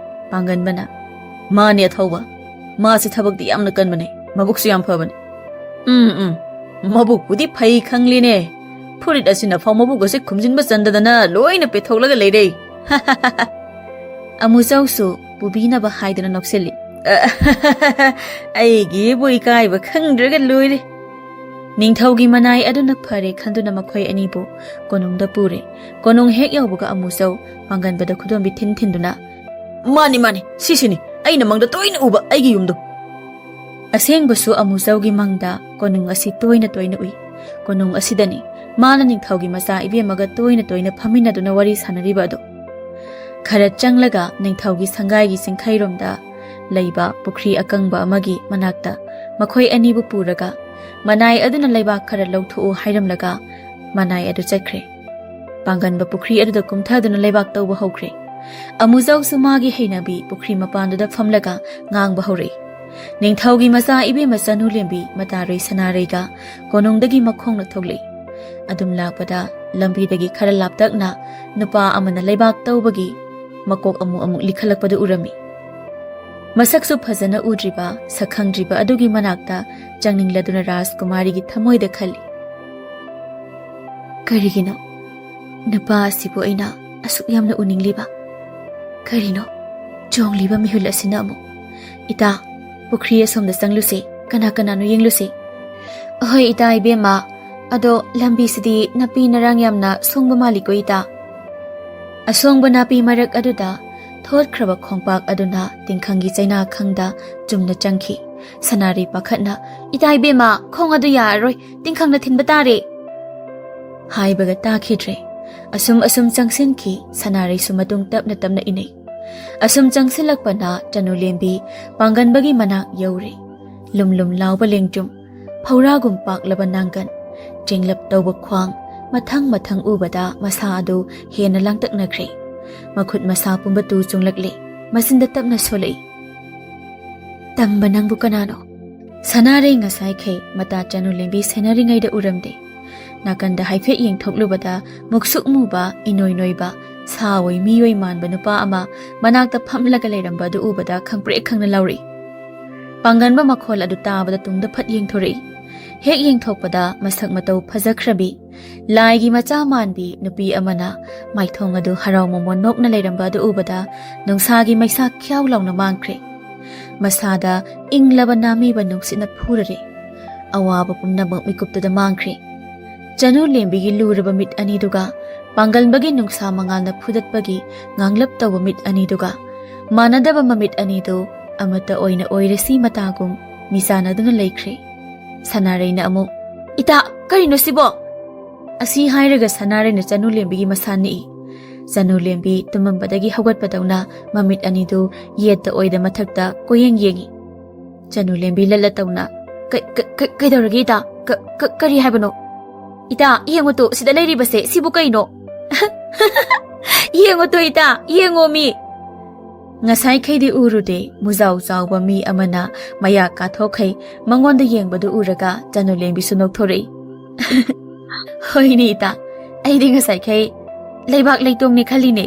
ꯄꯥꯡꯒꯟꯕꯅ, "ꯃꯥꯅꯦ ꯑꯊꯧꯕ, ꯃꯥꯁꯦ ꯊꯕꯛꯇꯤ ꯌꯥꯝꯅ ꯀꯟꯕꯅꯦ, ꯃꯕꯨꯛꯁꯨ ꯌꯥꯝ ꯐꯕꯅꯦ꯫" "ꯎꯝ, ꯎꯝ, ꯃꯕꯨꯛꯄꯨꯗꯤ ꯐꯩ ꯈꯪꯂꯤꯅꯦ꯫ ꯐꯨꯔꯤꯠ ꯑꯁꯤꯅ ꯐꯥꯎ ꯃꯕꯨꯛ ꯑꯁꯦ ꯈꯨꯝꯖꯤꯟꯕ ꯆꯟꯗꯗꯅ ꯂꯣꯏꯅ ꯄꯦꯊꯣꯛꯂꯒ ꯂꯩꯔꯦ꯫" ꯑꯃꯨꯖꯧꯁꯨ ꯄꯨꯕꯤꯅꯕ ꯍꯥꯏꯗꯨꯅ ꯅꯣꯛꯁꯤꯜꯂꯤ꯫ "ꯑꯩꯒꯤꯕꯨ ꯏꯀꯥꯏꯕ ꯈꯪꯗ꯭ꯔꯒ ꯂꯣꯏꯔꯦ꯫" ꯅꯤꯡꯊꯧꯒꯤ ꯃꯅꯥꯏ ꯑꯗꯨꯅ ꯐꯔꯦ ꯈꯟꯗꯨꯅ ꯃꯈꯣꯏ ꯑꯅꯤꯕꯨ ꯀꯣꯅꯨꯡꯗ ꯄꯨꯔꯦ꯫ ꯀꯣꯅꯨꯡ ꯍꯦꯛ ꯌꯧꯕꯒ ꯑꯃꯨꯖꯧ ꯄꯥꯡꯒꯟꯕꯗ ꯈꯨꯗꯣꯝꯕꯤ ꯊꯤꯟ ꯊꯤꯟꯗꯨꯅ, "ꯃꯥꯅꯤ, ꯃꯥꯅꯤ, ꯁꯤꯁꯤꯅꯤ ꯑꯩꯅ ꯃꯪꯗ ꯇꯣꯏꯅ ꯎꯕ ꯑꯩꯒꯤ ꯌꯨꯝꯗꯣ꯫" ꯑꯁꯦꯡꯕꯁꯨ ꯑꯃꯨꯖꯧꯒꯤ ꯃꯪꯗ ꯀꯣꯅꯨꯡ ꯑꯁꯤ ꯇꯣꯏꯅ ꯇꯣꯏꯅ ꯎꯏ꯫ ꯀꯣꯅꯨꯡ ꯑꯁꯤꯗꯅꯤ ꯃꯥꯅ ꯅꯤꯡꯊꯧꯒꯤ ꯃꯆꯥ ꯏꯕꯦꯝꯃꯒ ꯇꯣꯏꯅ ꯇꯣꯏꯅ ꯐꯝꯃꯤꯟꯅꯗꯨꯅ ꯋꯥꯔꯤ ꯁꯥꯟꯅꯔꯤꯕ ꯑꯗꯨ꯫ ꯈꯔ ꯆꯪꯂꯒ ꯅꯤꯡꯊꯧꯒꯤ ꯁꯪꯒꯥꯏꯒꯤ ꯆꯤꯡꯈꯩꯔꯣꯝꯗ ꯂꯩꯕ ꯄꯨꯈ꯭ꯔꯤ ꯑꯀꯪꯕ ꯑꯃꯒꯤ ꯃꯅꯥꯛꯇ ꯃꯈꯣꯏ ꯑꯅꯤꯕꯨ ꯄꯨꯔꯒ, ꯃꯅꯥꯏ ꯑꯗꯨꯅ ꯂꯩꯕꯥꯛ ꯈꯔ ꯂꯧꯊꯣꯛꯎ ꯍꯥꯏꯔꯝꯂꯒ, ꯃꯅꯥꯏ ꯑꯗꯨ ꯆꯠꯈ꯭ꯔꯦ꯫ ꯄꯥꯡꯒꯟꯕ ꯄꯨꯈ꯭ꯔꯤ ꯑꯗꯨꯗ ꯀꯨꯝꯊꯗꯨꯅ ꯂꯩꯕꯥꯛ ꯇꯧꯕ ꯍꯧꯈ꯭ꯔꯦ꯫ ꯑꯃꯨꯖꯧꯁꯨ ꯃꯥꯒꯤ ꯍꯩꯅꯕꯤ ꯄꯨꯈ꯭ꯔꯤ ꯃꯄꯥꯟꯗꯨꯗ ꯐꯝꯂꯒ ꯉꯥꯡꯕ ꯍꯧꯔꯛꯏ꯫ ꯅꯤꯡꯊꯧꯒꯤ ꯃꯆꯥ ꯏꯕꯦꯝꯃ ꯆꯅꯨ ꯂꯦꯝꯕꯤ ꯃꯇꯥꯔꯣꯏ ꯁꯅꯥꯔꯩꯒ ꯀꯣꯅꯨꯡꯗꯒꯤ ꯃꯈꯣꯡꯅ ꯊꯣꯛꯂꯛꯏ꯫ ꯑꯗꯨꯝ ꯂꯥꯛꯄꯗ ꯂꯝꯕꯤꯗꯒꯤ ꯈꯔ ꯂꯥꯞꯇꯛꯅ ꯅꯨꯄꯥ ꯑꯃꯅ ꯂꯩꯕꯥꯛ ꯇꯧꯕꯒꯤ ꯃꯀꯣꯛ ꯑꯃꯨꯛ ꯑꯃꯨꯛ ꯂꯤꯈꯠꯂꯛꯄꯗꯨ ꯎꯔꯝꯃꯤ꯫ ꯃꯁꯛꯁꯨ ꯐꯖꯅ ꯎꯗ꯭ꯔꯤꯕ, ꯁꯛ ꯈꯪꯗ꯭ꯔꯤꯕ ꯑꯗꯨꯒꯤ ꯃꯅꯥꯛꯇ ꯆꯪꯅꯤꯡꯂꯗꯨꯅ ꯔꯥꯖꯀꯨꯃꯥꯔꯤꯒꯤ ꯊꯃꯣꯏꯗ ꯈꯜꯂꯤ, "ꯀꯔꯤꯒꯤꯅꯣ ꯅꯨꯄꯥ ꯑꯁꯤꯕꯨ ꯑꯩꯅ ꯑꯁꯨꯛ ꯌꯥꯝꯅ ꯎꯅꯤꯡꯂꯤꯕ? ꯀꯔꯤꯅꯣ ꯆꯣꯡꯂꯤꯕ ꯃꯤꯍꯨꯜ ꯑꯁꯤꯅ ꯑꯃꯨꯛ? ꯏꯇꯥ, ꯄꯨꯈ꯭ꯔꯤ ꯑꯁꯣꯝꯗ ꯆꯪꯂꯨꯁꯦ, ꯀꯅꯥ ꯀꯅꯥꯅꯣ ꯌꯦꯡꯂꯨꯁꯦ꯫" "ꯑꯍꯣꯏ ꯏꯇꯥ ꯏꯕꯦꯝꯃ, ꯑꯗꯣ ꯂꯝꯕꯤꯁꯤꯗꯤ ꯅꯥꯄꯤ ꯅꯔꯥꯡ ꯌꯥꯝꯅ ꯁꯣꯡꯕ ꯃꯥꯜꯂꯤꯀꯣ ꯏꯇꯥ?" ꯑꯁꯣꯡꯕ ꯅꯥꯄꯤ ꯃꯔꯛ ꯑꯗꯨꯗ ꯊꯣꯠꯈ꯭ꯔꯕ ꯈꯣꯡꯄꯥꯛ ꯑꯗꯨꯅ ꯇꯤꯡꯈꯪꯒꯤ ꯆꯩꯅꯥ ꯈꯪꯗ ꯆꯨꯝꯅ ꯆꯪꯈꯤ꯫ ꯁꯅꯥꯔꯩ ꯄꯥꯈꯠꯅ, "ꯏꯇꯥ ꯏꯕꯦꯝꯃ, ꯈꯣꯡ ꯑꯗꯨ ꯌꯥꯔꯔꯣꯏ, ꯇꯤꯡꯈꯪꯅ ꯊꯤꯟꯕ ꯇꯥꯔꯦ꯫" ꯍꯥꯏꯕꯒ ꯇꯥꯈꯤꯗ꯭ꯔꯦ꯫ ꯑꯁꯨꯝ ꯑꯁꯨꯝ ꯆꯪꯁꯤꯟꯈꯤ, ꯁꯅꯥꯔꯩꯁꯨ ꯃꯇꯨꯡ ꯇꯞꯅ ꯇꯞꯅ ꯏꯅꯩ꯫ ꯑꯁꯨꯝ ꯆꯪꯁꯤꯜꯂꯛꯄꯅ ꯆꯅꯨꯂꯦꯝꯕꯤ ꯄꯥꯡꯒꯟꯕꯒꯤ ꯃꯅꯥꯛ ꯌꯧꯔꯦ꯫ ꯂꯨꯝ ꯂꯨꯝ ꯂꯥꯎꯕ ꯂꯦꯡꯖꯨꯝ, ꯐꯧꯔꯥꯒꯨꯝ ꯄꯥꯛꯂꯕ ꯅꯥꯡꯒꯟ, ꯆꯦꯡꯂꯞ ꯇꯧꯕ ꯈ꯭ꯋꯥꯡ, ꯃꯊꯪ ꯃꯊꯪ ꯎꯕꯗ ꯃꯁꯥ ꯑꯗꯨ ꯍꯦꯟꯅ ꯂꯥꯡꯇꯛꯅꯈ꯭ꯔꯦ꯫ ꯃꯈꯨꯠ ꯃꯁꯥ ꯄꯨꯝꯕ ꯇꯨ ꯆꯨꯡꯂꯛꯂꯦ꯫ ꯃꯆꯤꯟꯗ ꯇꯞꯅ ꯁꯣꯜꯂꯛꯏ, "ꯇꯝꯕ, ꯅꯪꯕꯨ ꯀꯅꯥꯅꯣ?" ꯁꯅꯥꯔꯩ ꯉꯁꯥꯏꯈꯩ ꯃꯇꯥ ꯆꯅꯨꯂꯦꯝꯕꯤ ꯁꯦꯟꯅꯔꯤꯉꯩꯗ ꯎꯔꯝꯗꯦ꯫ ꯅꯥꯀꯟꯗ ꯍꯥꯏꯐꯦꯠ ꯌꯦꯡꯊꯣꯛꯂꯨꯕꯗ ꯃꯨꯛꯁꯨꯛ ꯃꯨꯕ, ꯏꯅꯣꯏ ꯅꯣꯏꯕ, ꯁꯥ ꯑꯣꯏ ꯃꯤꯑꯣꯏ ꯃꯥꯟꯕ ꯅꯨꯄꯥ ꯑꯃ ꯃꯅꯥꯛꯇ ꯐꯝꯂꯒ ꯂꯩꯔꯝꯕ ꯑꯗꯨ ꯎꯕꯗ ꯈꯪꯄ꯭ꯔꯦꯛ ꯈꯪꯅ ꯂꯥꯎꯔꯛꯏ꯫ ꯄꯥꯡꯒꯟꯕ ꯃꯈꯣꯜ ꯑꯗꯨ ꯇꯥꯕꯗ ꯇꯨꯡꯗ ꯐꯠ ꯌꯦꯡꯊꯣꯔꯛꯏ꯫ ꯍꯦꯛ ꯌꯦꯡꯊꯣꯛꯄꯗ ꯃꯁꯛ ꯃꯇꯧ ꯐꯖꯈ꯭ꯔꯕꯤ, ꯂꯥꯏꯒꯤ ꯃꯆꯥ ꯃꯥꯟꯕꯤ ꯅꯨꯄꯤ ꯑꯃꯅ ꯃꯥꯏꯊꯣꯡ ꯑꯗꯨ ꯍꯔꯥꯎ ꯃꯃꯣꯟ ꯅꯣꯛꯅ ꯂꯩꯔꯝꯕ ꯑꯗꯨ ꯎꯕꯗ ꯅꯨꯡꯁꯥꯒꯤ ꯃꯩꯁꯥ ꯈ꯭ꯌꯥꯎ ꯂꯥꯎꯅ ꯃꯥꯡꯈ꯭ꯔꯦ꯫ ꯃꯁꯥꯗ ꯏꯪꯂꯕ ꯅꯥꯃꯤꯕ ꯅꯨꯡꯁꯤꯠꯅ ꯐꯨꯔꯔꯦ꯫ ꯑꯋꯥꯕ ꯄꯨꯝꯅꯃꯛ ꯃꯤꯀꯨꯞꯇꯨꯗ ꯃꯥꯡꯈ꯭ꯔꯦ꯫ ꯆꯅꯨꯂꯦꯝꯕꯤꯒꯤ ꯂꯨꯔꯕ ꯃꯤꯠ ꯑꯅꯤꯗꯨꯒ ꯄꯥꯡꯒꯜꯕꯒꯤ ꯅꯨꯡꯁꯥ ꯃꯉꯥꯜꯅ ꯐꯨꯗꯠꯄꯒꯤ ꯉꯥꯡꯂꯞ ꯇꯧꯕ ꯃꯤꯠ ꯑꯅꯤꯗꯨꯒ ꯃꯥꯟꯅꯗꯕ ꯃꯃꯤꯠ ꯑꯅꯤꯗꯨ ꯑꯃꯠꯇ ꯑꯣꯏꯅ ꯑꯣꯏꯔꯁꯤ ꯃꯇꯥꯒꯨꯝ ꯃꯤꯆꯥꯟꯅꯗꯨꯅ ꯂꯩꯈ꯭ꯔꯦ꯫ ꯁꯅꯥꯔꯩꯅ ꯑꯃꯨꯛ, "ꯏꯇꯥ, ꯀꯔꯤꯅꯣ ꯁꯤꯕꯣ?" ꯑꯁꯤ ꯍꯥꯏꯔꯒ ꯁꯅꯥꯔꯩꯅ ꯆꯅꯨꯂꯦꯝꯕꯤꯒꯤ ꯃꯁꯥ ꯅꯤꯛꯏ꯫ ꯆꯅꯨꯂꯦꯝꯕꯤ ꯇꯨꯝꯃꯝꯕꯗꯒꯤ ꯍꯧꯒꯠꯄꯗꯧꯅ ꯃꯃꯤꯠ ꯑꯅꯤꯗꯨ ꯌꯦꯠꯇ ꯑꯣꯏꯗ ꯃꯊꯛꯇ ꯀꯣꯏꯌꯦꯡ ꯌꯦꯡꯏ꯫ ꯆꯅꯨꯂꯦꯝꯕꯤ ꯂꯠꯂ ꯇꯧꯅ, "ꯀ-, ꯀ-, ꯀ-, ꯀꯩꯗꯧꯔꯒꯦ ꯏꯇꯥ? ꯀ-, ꯀ-, ꯀꯔꯤ ꯍꯥꯏꯕꯅꯣ?" "ꯏꯇꯥ, ꯌꯦꯡꯉꯨ ꯇꯨ, ꯁꯤꯗ ꯂꯩꯔꯤꯕꯁꯦ, ꯁꯤꯕꯨ ꯀꯩꯅꯣ?" "ꯌꯦꯡꯉꯨ ꯇꯨ ꯏꯇꯥ, ꯌꯦꯡꯉꯣ ꯃꯤ!" ꯉꯁꯥꯏꯈꯩꯗꯤ ꯎꯔꯨꯗꯦ, ꯃꯨꯖꯥꯎ ꯆꯥꯎꯕ ꯃꯤ ꯑꯃꯅ ꯃꯌꯥ ꯀꯥꯊꯣꯛꯈꯩ ꯃꯉꯣꯟꯗ ꯌꯦꯡꯕꯗꯨ ꯎꯔꯒ ꯆꯅꯨꯂꯦꯝꯕꯤꯁꯨ ꯅꯣꯛꯊꯣꯔꯛꯏ꯫ "ꯍꯣꯏꯅꯦ ꯏꯇꯥ, ꯑꯩꯗꯤ ꯉꯁꯥꯏꯈꯩ ꯂꯩꯕꯥꯛ ꯂꯩꯇꯣꯡꯅꯦ ꯈꯜꯂꯤꯅꯦ꯫"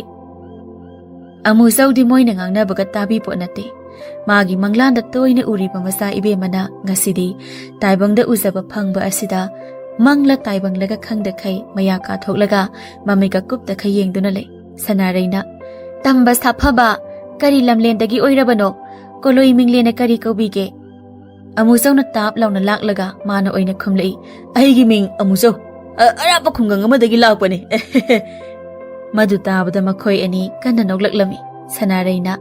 ꯑꯃꯨꯖꯧꯗꯤ ꯃꯣꯏꯅ ꯉꯥꯡꯅꯕꯒ ꯇꯥꯕꯤ ꯄꯣꯠ ꯅꯠꯇꯦ꯫ ꯃꯥꯒꯤ ꯃꯪꯂꯥꯟꯗ ꯇꯣꯏꯅ ꯎꯔꯤꯕ ꯃꯆꯥ ꯏꯕꯦꯝꯃꯅ ꯉꯁꯤꯗꯤ ꯇꯥꯏꯕꯪꯗ ꯎꯖꯕ ꯐꯪꯕ ꯑꯁꯤꯗ ꯃꯪꯂ ꯇꯥꯏꯕꯪꯂꯒ ꯈꯪꯗꯈꯩ ꯃꯌꯥ ꯀꯥꯊꯣꯛꯂꯒ ꯃꯃꯤꯠꯀ ꯀꯨꯞꯇꯈꯩ ꯌꯦꯡꯗꯨꯅ ꯂꯩ꯫ ꯁꯅꯥꯔꯩꯅ, "ꯇꯝꯕ ꯁꯥꯐꯕ, ꯀꯔꯤ ꯂꯝꯂꯦꯟꯗꯒꯤ ꯑꯣꯏꯔꯕꯅꯣ? ꯀꯣꯂꯣꯏ ꯃꯤꯡꯂꯦꯟꯅ ꯀꯔꯤ ꯀꯧꯕꯤꯒꯦ?" ꯑꯃꯨꯖꯧꯅ ꯇꯥꯞ ꯂꯥꯎꯅ ꯂꯥꯛꯂꯒ ꯃꯥꯅ ꯑꯣꯏꯅ ꯈꯨꯝꯂꯛꯏ, "ꯑꯩꯒꯤ ꯃꯤꯡ ꯑꯃꯨꯖꯧ꯫ ꯑ-, ꯑꯔꯥꯞꯄ ꯈꯨꯡꯒꯪ ꯑꯃꯗꯒꯤ ꯂꯥꯛꯄꯅꯦ꯫" ꯃꯗꯨ ꯇꯥꯕꯗ ꯃꯈꯣꯏ ꯑꯅꯤ ꯀꯟꯅ ꯅꯣꯛꯂꯛꯂꯝꯃꯤ꯫ ꯁꯅꯥꯔꯩꯅ,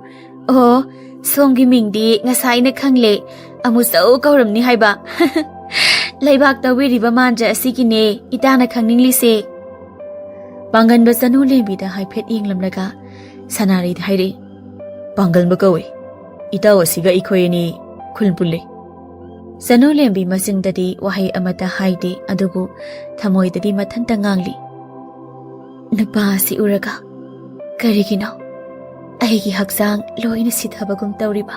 "ꯑꯣ, ꯁꯣꯝꯒꯤ ꯃꯤꯡꯗꯤ ꯉꯁꯥꯏꯅ ꯈꯪꯂꯦ, ꯑꯃꯨꯖꯧ ꯀꯧꯔꯝꯅꯤ ꯍꯥꯏꯕ꯫" ꯂꯩꯕꯥꯛꯇ ꯋꯦꯔꯤꯕ ꯃꯥꯟꯖ ꯑꯁꯤꯒꯤꯅꯦ ꯏꯇꯥꯅ ꯈꯪꯅꯤꯡꯂꯤꯁꯦ꯫ ꯄꯥꯡꯒꯟꯕ ꯆꯅꯨ ꯂꯦꯝꯕꯤꯗ ꯍꯥꯏꯐꯦꯠ ꯌꯦꯡꯂꯝꯂꯒ ꯁꯅꯥꯔꯩꯗ ꯍꯥꯏꯔꯛꯏ, "ꯄꯥꯡꯒꯟꯕ ꯀꯧꯏ꯫ ꯏꯇꯥꯎ ꯑꯁꯤꯒ ꯑꯩꯈꯣꯏ ꯑꯅꯤ ꯈꯨꯜ ꯄꯨꯜꯂꯤ꯫" ꯆꯅꯨ ꯂꯦꯝꯕꯤ ꯃꯆꯤꯟꯗꯗꯤ ꯋꯥꯍꯩ ꯑꯃꯠꯇ ꯍꯥꯏꯗꯦ, ꯑꯗꯨꯕꯨ ꯊꯃꯣꯏꯗꯗꯤ ꯃꯊꯟꯇ ꯉꯥꯡꯂꯤ, "ꯅꯨꯄꯥ ꯑꯁꯤ ꯎꯔꯒ ꯀꯔꯤꯒꯤꯅꯣ ꯑꯩꯒꯤ ꯍꯛꯆꯥꯡ ꯂꯣꯏꯅ ꯁꯤꯊꯕꯒꯨꯝ ꯇꯧꯔꯤꯕ?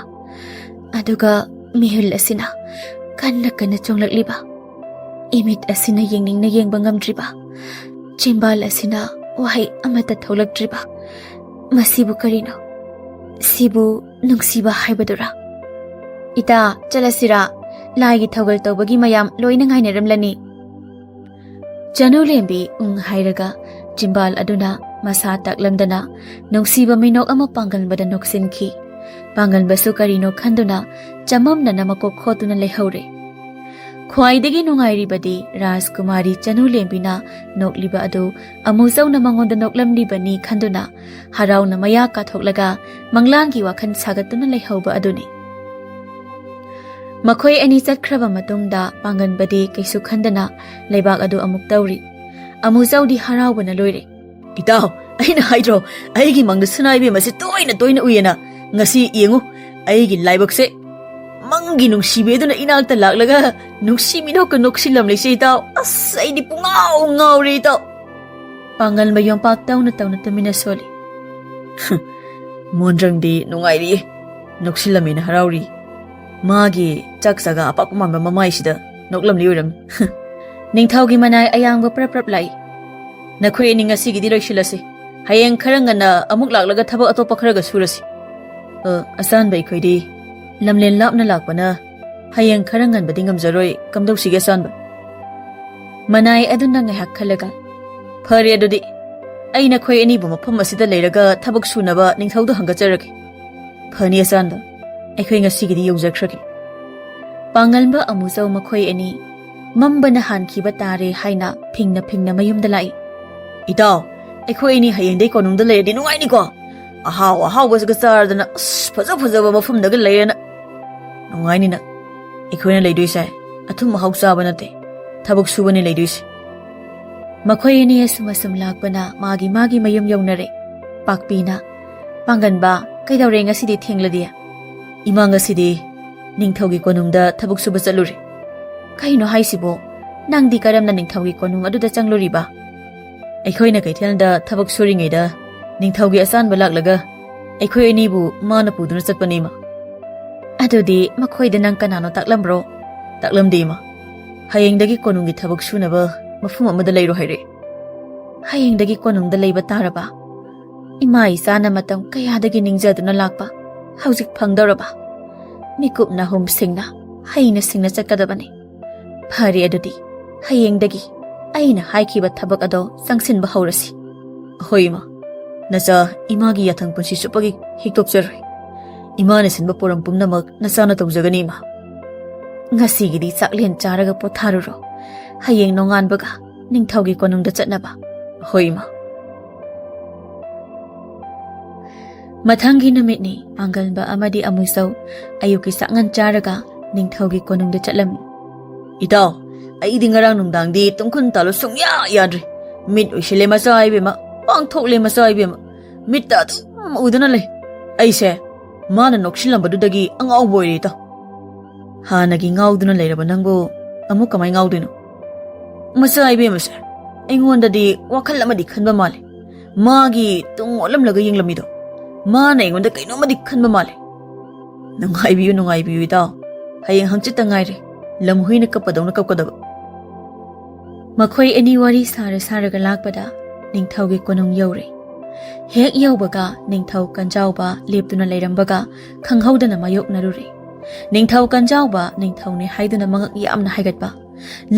ꯑꯗꯨꯒ ꯃꯤꯍꯨꯜ ꯑꯁꯤꯅ ꯀꯟꯅ ꯀꯟꯅ ꯆꯣꯡꯂꯛꯂꯤꯕ? ꯏꯃꯤꯠ ꯑꯁꯤꯅ ꯌꯦꯡꯅꯤꯡꯅ ꯌꯦꯡꯕ ꯉꯝꯗ꯭ꯔꯤꯕ? ꯆꯤꯝꯕꯥꯜ ꯑꯁꯤꯅ ꯋꯥꯍꯩ ꯑꯃꯠꯇ ꯊꯣꯛꯂꯛꯇ꯭ꯔꯤꯕ? ꯃꯁꯤꯕꯨ ꯀꯔꯤꯅꯣ? ꯁꯤꯕꯨ ꯅꯨꯡꯁꯤꯕ ꯍꯥꯏꯕꯗꯨꯔꯥ? ꯏꯇꯥ, ꯆꯠꯂꯁꯤꯔꯥ? ꯂꯥꯏꯒꯤ ꯊꯧꯒꯜ ꯇꯧꯕꯒꯤ ꯃꯌꯥꯝ ꯂꯣꯏꯅ ꯉꯥꯏꯅꯔꯝꯂꯅꯤ꯫" ꯆꯅꯨ ꯂꯦꯝꯕꯤ ꯎꯪ ꯍꯥꯏꯔꯒ ꯆꯤꯝꯕꯥꯜ ꯑꯗꯨꯅ ꯃꯁꯥ ꯇꯥꯛꯂꯝꯗꯅ ꯅꯨꯡꯁꯤꯕ ꯃꯤꯅꯣꯛ ꯑꯃ ꯄꯥꯡꯒꯟꯕꯗ ꯅꯣꯛꯁꯤꯟꯈꯤ꯫ ꯄꯥꯡꯒꯟꯕꯁꯨ ꯀꯔꯤꯅꯣ ꯈꯟꯗꯨꯅ ꯆꯃꯝꯅꯅ ꯃꯀꯣꯛ ꯈꯣꯠꯇꯨꯅ ꯂꯩꯍꯧꯔꯦ꯫ ꯈ꯭ꯋꯥꯏꯗꯒꯤ ꯅꯨꯡꯉꯥꯏꯔꯤꯕꯗꯤ ꯔꯥꯖꯀꯨꯃꯥꯔꯤ ꯆꯅꯨ ꯂꯦꯝꯕꯤꯅ ꯅꯣꯛꯂꯤꯕ ꯑꯗꯨ ꯑꯃꯨꯖꯧꯅ ꯃꯉꯣꯟꯗ ꯅꯣꯛꯂꯝꯂꯤꯕꯅꯤ ꯈꯟꯗꯨꯅ ꯍꯔꯥꯎꯅ ꯃꯌꯥ ꯀꯥꯊꯣꯛꯂꯒ ꯃꯪꯂꯥꯟꯒꯤ ꯋꯥꯈꯜ ꯁꯥꯒꯠꯇꯨꯅ ꯂꯩꯍꯧꯕ ꯑꯗꯨꯅꯤ꯫ ꯃꯈꯣꯏ ꯑꯅꯤ ꯆꯠꯈ꯭ꯔꯕ ꯃꯇꯨꯡꯗ ꯄꯥꯡꯒꯟꯕꯗꯤ ꯀꯩꯁꯨ ꯈꯟꯗꯅ ꯂꯩꯕꯥꯛ ꯑꯗꯨ ꯑꯃꯨꯛ ꯇꯧꯔꯤ꯫ ꯑꯃꯨꯖꯧꯗꯤ ꯍꯔꯥꯎꯕꯅ ꯂꯣꯏꯔꯦ꯫ "ꯏꯇꯥꯎ, ꯑꯩꯅ ꯍꯥꯏꯗ꯭ꯔꯣ, ꯑꯩꯒꯤ ꯃꯪꯗ ꯁꯅꯥ ꯏꯕꯦꯝ ꯑꯁꯤ ꯇꯣꯏꯅ ꯇꯣꯏꯅ ꯎꯏꯌꯦꯅ? ꯉꯁꯤ ꯌꯦꯡꯉꯨ, ꯑꯩꯒꯤ ꯂꯥꯏꯕꯛꯁꯦ ꯃꯪꯒꯤ ꯅꯨꯡꯁꯤꯕꯤ ꯑꯗꯨꯅ ꯏꯅꯥꯛꯇ ꯂꯥꯛꯂꯒ ꯅꯨꯡꯁꯤ ꯃꯤꯅꯣꯛꯀ ꯅꯣꯛꯁꯤꯜꯂꯝꯂꯤꯁꯦ ꯏꯇꯥꯎ꯫ ꯑꯁ, ꯑꯩꯗꯤ ꯄꯨꯡꯉꯥꯎ ꯉꯥꯎꯔꯦ ꯏꯇꯥꯎ꯫" ꯄꯥꯡꯒꯜꯕ ꯌꯣꯝꯄꯥꯛ ꯇꯧꯅ ꯇꯧꯅ ꯇꯨꯃꯤꯟꯅ ꯁꯣꯜꯂꯤ꯫ "ꯃꯣꯟꯗ꯭ꯔꯪꯗꯤ ꯅꯨꯡꯉꯥꯏꯔꯤꯌꯦ꯫ ꯅꯣꯛꯁꯤꯜꯂꯝꯃꯦꯅ ꯍꯔꯥꯎꯔꯤ꯫ ꯃꯥꯒꯤ ꯆꯥꯛ ꯆꯥꯒ ꯑꯄꯥꯛꯄ ꯃꯥꯟꯕ ꯃꯃꯥꯏꯁꯤꯗ ꯅꯣꯛꯂꯝꯂꯤ ꯑꯣꯏꯔꯝꯃꯤ꯫" ꯅꯤꯡꯊꯧꯒꯤ ꯃꯅꯥꯏ ꯑꯌꯥꯡꯕ ꯄ꯭ꯔꯞ ꯄ꯭ꯔꯞ ꯂꯥꯛꯏ꯫ "ꯅꯈꯣꯏ ꯑꯅꯤ ꯉꯁꯤꯒꯤꯗꯤ ꯂꯣꯏꯁꯤꯜꯂꯁꯤ꯫ ꯍꯌꯦꯡ ꯈꯔ ꯉꯟꯅ ꯑꯃꯨꯛ ꯂꯥꯛꯂꯒ ꯊꯕꯛ ꯑꯇꯣꯞꯄ ꯈꯔꯒ ꯁꯨꯔꯁꯤ꯫ ꯑ, ꯑꯆꯥꯟꯕ ꯑꯩꯈꯣꯏꯗꯤ ꯂꯝꯂꯦꯟ ꯂꯥꯞꯅ ꯂꯥꯛꯄꯅ ꯍꯌꯦꯡ ꯈꯔ ꯉꯟꯕꯗꯤ ꯉꯝꯖꯔꯣꯏ꯫ ꯀꯝꯗꯧꯁꯤꯒꯦ ꯑꯆꯥꯟꯕ?" ꯃꯅꯥꯏ ꯑꯗꯨꯅ ꯉꯥꯏꯍꯥꯛ ꯈꯜꯂꯒ, "ꯐꯔꯦ ꯑꯗꯨꯗꯤ, ꯑꯩ ꯅꯈꯣꯏ ꯑꯅꯤꯕꯨ ꯃꯐꯝ ꯑꯁꯤꯗ ꯂꯩꯔꯒ ꯊꯕꯛ ꯁꯨꯅꯕ ꯅꯤꯡꯊꯧꯗ ꯍꯪꯒꯠꯆꯔꯒꯦ꯫" "ꯐꯅꯤ ꯑꯆꯥꯟꯕ, ꯑꯩꯈꯣꯏ ꯉꯁꯤꯒꯤꯗꯤ ꯌꯧꯖꯈ꯭ꯔꯒꯦ꯫" ꯄꯥꯡꯒꯜꯕ ꯑꯃꯨꯖꯧ ꯃꯈꯣꯏ ꯑꯅꯤ ꯃꯝꯕꯅ ꯍꯥꯟꯈꯤꯕ ꯇꯥꯔꯦ ꯍꯥꯏꯅ ꯐꯤꯡꯅ ꯐꯤꯡꯅ ꯃꯌꯨꯝꯗ ꯂꯥꯛꯏ꯫ "ꯏꯇꯥꯎ, ꯑꯩꯈꯣꯏ ꯑꯅꯤ ꯍꯌꯦꯡꯗꯩ ꯀꯣꯅꯨꯡꯗ ꯂꯩꯔꯗꯤ ꯅꯨꯡꯉꯥꯏꯅꯤꯀꯣ? ꯑꯍꯥꯎ ꯑꯍꯥꯎꯕꯁꯤꯒ ꯆꯥꯔꯗꯅ, ꯑꯁ, ꯐꯖ ꯐꯖꯕ ꯃꯐꯝꯗꯒ ꯂꯩꯔꯅ ꯅꯨꯡꯉꯥꯏꯅꯤꯅ꯫ ꯑꯩꯈꯣꯏꯅ ꯂꯩꯗꯣꯏꯁꯦ ꯑꯊꯨꯝ ꯑꯍꯥꯎ ꯆꯥꯕ ꯅꯠꯇꯦ, ꯊꯕꯛ ꯁꯨꯕꯅꯤ ꯂꯩꯗꯣꯏꯁꯦ꯫ ꯃꯈꯣꯏ ꯑꯅꯤ ꯑꯁꯨꯝ ꯑꯁꯨꯝ ꯂꯥꯛꯄꯅ ꯃꯥꯒꯤ ꯃꯥꯒꯤ ꯃꯌꯨꯝ ꯌꯧꯅꯔꯦ꯫ ꯄꯥꯛꯄꯤꯅ, "ꯄꯥꯡꯒꯟꯕ, ꯀꯩꯗꯧꯔꯦ ꯉꯁꯤꯗꯤ ꯊꯦꯡꯂꯗꯤ?" "ꯏꯃꯥ, ꯉꯁꯤꯗꯤ ꯅꯤꯡꯊꯧꯒꯤ ꯀꯣꯅꯨꯡꯗ ꯊꯕꯛ ꯁꯨꯕ ꯆꯠꯂꯨꯔꯦ꯫" "ꯀꯩꯅꯣ ꯍꯥꯏꯁꯤꯕꯣ? ꯅꯪꯗꯤ ꯀꯔꯝꯅ ꯅꯤꯡꯊꯧꯒꯤ ꯀꯣꯅꯨꯡ ꯑꯗꯨꯗ ꯆꯪꯂꯨꯔꯤꯕ?" "ꯑꯩꯈꯣꯏꯅ ꯀꯩꯊꯦꯜꯗ ꯊꯕꯛ ꯁꯨꯔꯤꯉꯩꯗ ꯅꯤꯡꯊꯧꯒꯤ ꯑꯆꯥꯟꯕ ꯂꯥꯛꯂꯒ ꯑꯩꯈꯣꯏ ꯑꯅꯤꯕꯨ ꯃꯥꯅ ꯄꯨꯗꯨꯅ ꯆꯠꯄꯅꯤ, ꯏꯃꯥ꯫" "ꯑꯗꯨꯗꯤ ꯃꯈꯣꯏꯗ ꯅꯪ ꯀꯅꯥꯅꯣ ꯇꯥꯛꯂꯝꯕ꯭ꯔꯣ?" "ꯇꯥꯛꯂꯝꯗꯦ, ꯏꯃꯥ꯫ ꯍꯌꯦꯡꯗꯒꯤ ꯀꯣꯅꯨꯡꯒꯤ ꯊꯕꯛ ꯁꯨꯅꯕ ꯃꯐꯝ ꯑꯃꯗ ꯂꯩꯔꯣ ꯍꯥꯏꯔꯛꯑꯦ꯫" "ꯍꯌꯦꯡꯗꯒꯤ ꯀꯣꯅꯨꯡꯗ ꯂꯩꯕ ꯇꯥꯔꯕ?" ꯏꯃꯥ ꯏꯆꯥꯅ ꯃꯇꯝ ꯀꯌꯥꯗꯒꯤ ꯅꯤꯡꯖꯗꯨꯅ ꯂꯥꯛꯄ ꯍꯧꯖꯤꯛ ꯐꯪꯗꯧꯔꯕ? ꯃꯤꯀꯨꯞ ꯅꯥꯍꯨꯝ ꯁꯤꯡꯅ ꯍꯩꯅ ꯁꯤꯡꯅ ꯆꯠꯀꯗꯕꯅꯤ꯫ "ꯐꯔꯦ, ꯑꯗꯨꯗꯤ ꯍꯌꯦꯡꯗꯒꯤ ꯑꯩꯅ ꯍꯥꯏꯈꯤꯕ ꯊꯕꯛ ꯑꯗꯣ ꯆꯪꯁꯤꯟꯕ ꯍꯧꯔꯁꯤ꯫" "ꯍꯣꯏ, ꯏꯃꯥ꯫ ꯅꯆꯥ ꯏꯃꯥꯒꯤ ꯌꯥꯊꯪ ꯄꯨꯟꯁꯤ ꯆꯨꯞꯄꯒꯤ ꯍꯤꯛꯇꯣꯛꯆꯔꯣꯏ꯫ ꯏꯃꯥꯅ ꯁꯤꯟꯕ ꯄꯣꯔꯝ ꯄꯨꯝꯅꯃꯛ ꯅꯆꯥꯅ ꯇꯧꯖꯒꯅꯤ, ꯏꯃꯥ꯫" "ꯉꯁꯤꯒꯤꯗꯤ ꯆꯥꯛꯂꯦꯟ ꯆꯥꯔꯒ ꯄꯣꯊꯥꯔꯨꯔꯣ꯫ ꯍꯌꯦꯡ ꯅꯣꯡꯉꯥꯟꯕꯒ ꯅꯤꯡꯊꯧꯒꯤ ꯀꯣꯅꯨꯡꯗ ꯆꯠꯅꯕ꯫" "ꯍꯣꯏ, ꯏꯃꯥ꯫" ꯃꯊꯪꯒꯤ ꯅꯨꯃꯤꯠꯅꯤ꯫ ꯄꯥꯡꯒꯜꯕ ꯑꯃꯗꯤ ꯑꯃꯨꯆꯧ ꯑꯌꯨꯛꯀꯤ ꯆꯥꯛꯉꯟ ꯆꯥꯔꯒ ꯅꯤꯡꯊꯧꯒꯤ ꯀꯣꯅꯨꯡꯗ ꯆꯠꯂꯝꯃꯤ꯫ "ꯏꯇꯥꯎ, ꯑꯩꯗꯤ ꯉꯔꯥꯡ ꯅꯨꯡꯗꯥꯡꯗꯤ ꯇꯨꯝꯈꯨꯟ ꯇꯥꯜꯂꯨ ꯁꯨꯡꯌꯥ ꯌꯥꯗ꯭ꯔꯦ꯫ ꯃꯤꯠ ꯎꯏꯁꯤꯜꯂꯦ ꯃꯆꯥ ꯏꯕꯦꯝꯃ, ꯄꯥꯡꯊꯣꯛꯂꯦ ꯃꯆꯥ ꯏꯕꯦꯝꯃ, ꯃꯤꯠꯇ ꯑꯗꯨꯝ ꯎꯗꯨꯅ ꯂꯩ꯫ ꯑꯩꯁꯦ ꯃꯥꯅ ꯅꯣꯛꯁꯤꯜꯂꯝꯕꯗꯨꯗꯒꯤ ꯑꯉꯥꯎꯕ ꯑꯣꯏꯔꯦ, ꯏꯇꯥꯎ꯫" "ꯍꯥꯟꯅꯒꯤ ꯉꯥꯎꯗꯨꯅ ꯂꯩꯔꯕ ꯅꯪꯕꯨ ꯑꯃꯨꯛ ꯀꯃꯥꯏ ꯉꯥꯎꯗꯣꯏꯅꯣ?" "ꯃꯆꯥ ꯏꯕꯦꯝꯃꯁꯦ ꯑꯩꯉꯣꯟꯗꯗꯤ ꯋꯥꯈꯜ ꯑꯃꯗꯤ ꯈꯟꯕ ꯃꯥꯜꯂꯦ꯫ ꯃꯥꯒꯤ ꯇꯨꯡ ꯑꯣꯠꯂꯝꯂꯒ ꯌꯦꯡꯂꯝꯃꯤꯗꯣ, ꯃꯥꯅ ꯑꯩꯉꯣꯟꯗ ꯀꯩꯅꯣꯝꯃꯗꯤ ꯈꯟꯕ ꯃꯥꯜꯂꯦ꯫" "ꯅꯨꯡꯉꯥꯏꯕꯤꯌꯨ, ꯅꯨꯡꯉꯥꯏꯕꯤꯌꯨ, ꯏꯇꯥꯎ꯫ ꯍꯌꯦꯡ ꯍꯪꯆꯤꯠꯇ ꯉꯥꯏꯔꯦ ꯂꯝꯍꯨꯏꯅ ꯀꯞꯄꯗꯧꯅ ꯀꯞꯀꯗꯕ꯫" ꯃꯈꯣꯏ ꯑꯅꯤ ꯋꯥꯔꯤ ꯁꯥꯔ ꯁꯥꯔꯒ ꯂꯥꯛꯄꯗ ꯅꯤꯡꯊꯧꯒꯤ ꯀꯣꯅꯨꯡ ꯌꯧꯔꯦ꯫ ꯍꯦꯛ ꯌꯧꯕꯒ ꯅꯤꯡꯊꯧ ꯀꯟꯖꯥꯎꯕ ꯂꯦꯞꯇꯨꯅ ꯂꯩꯔꯝꯕꯒ ꯈꯪꯍꯧꯗꯅ ꯃꯥꯌꯣꯛꯅꯔꯨꯔꯦ꯫ ꯅꯤꯡꯊꯧ ꯀꯟꯖꯥꯎꯕ ꯅꯤꯡꯊꯧꯅꯦ ꯍꯥꯏꯗꯨꯅ ꯃꯉꯛ ꯌꯥꯝꯅ ꯍꯥꯏꯒꯠꯄ,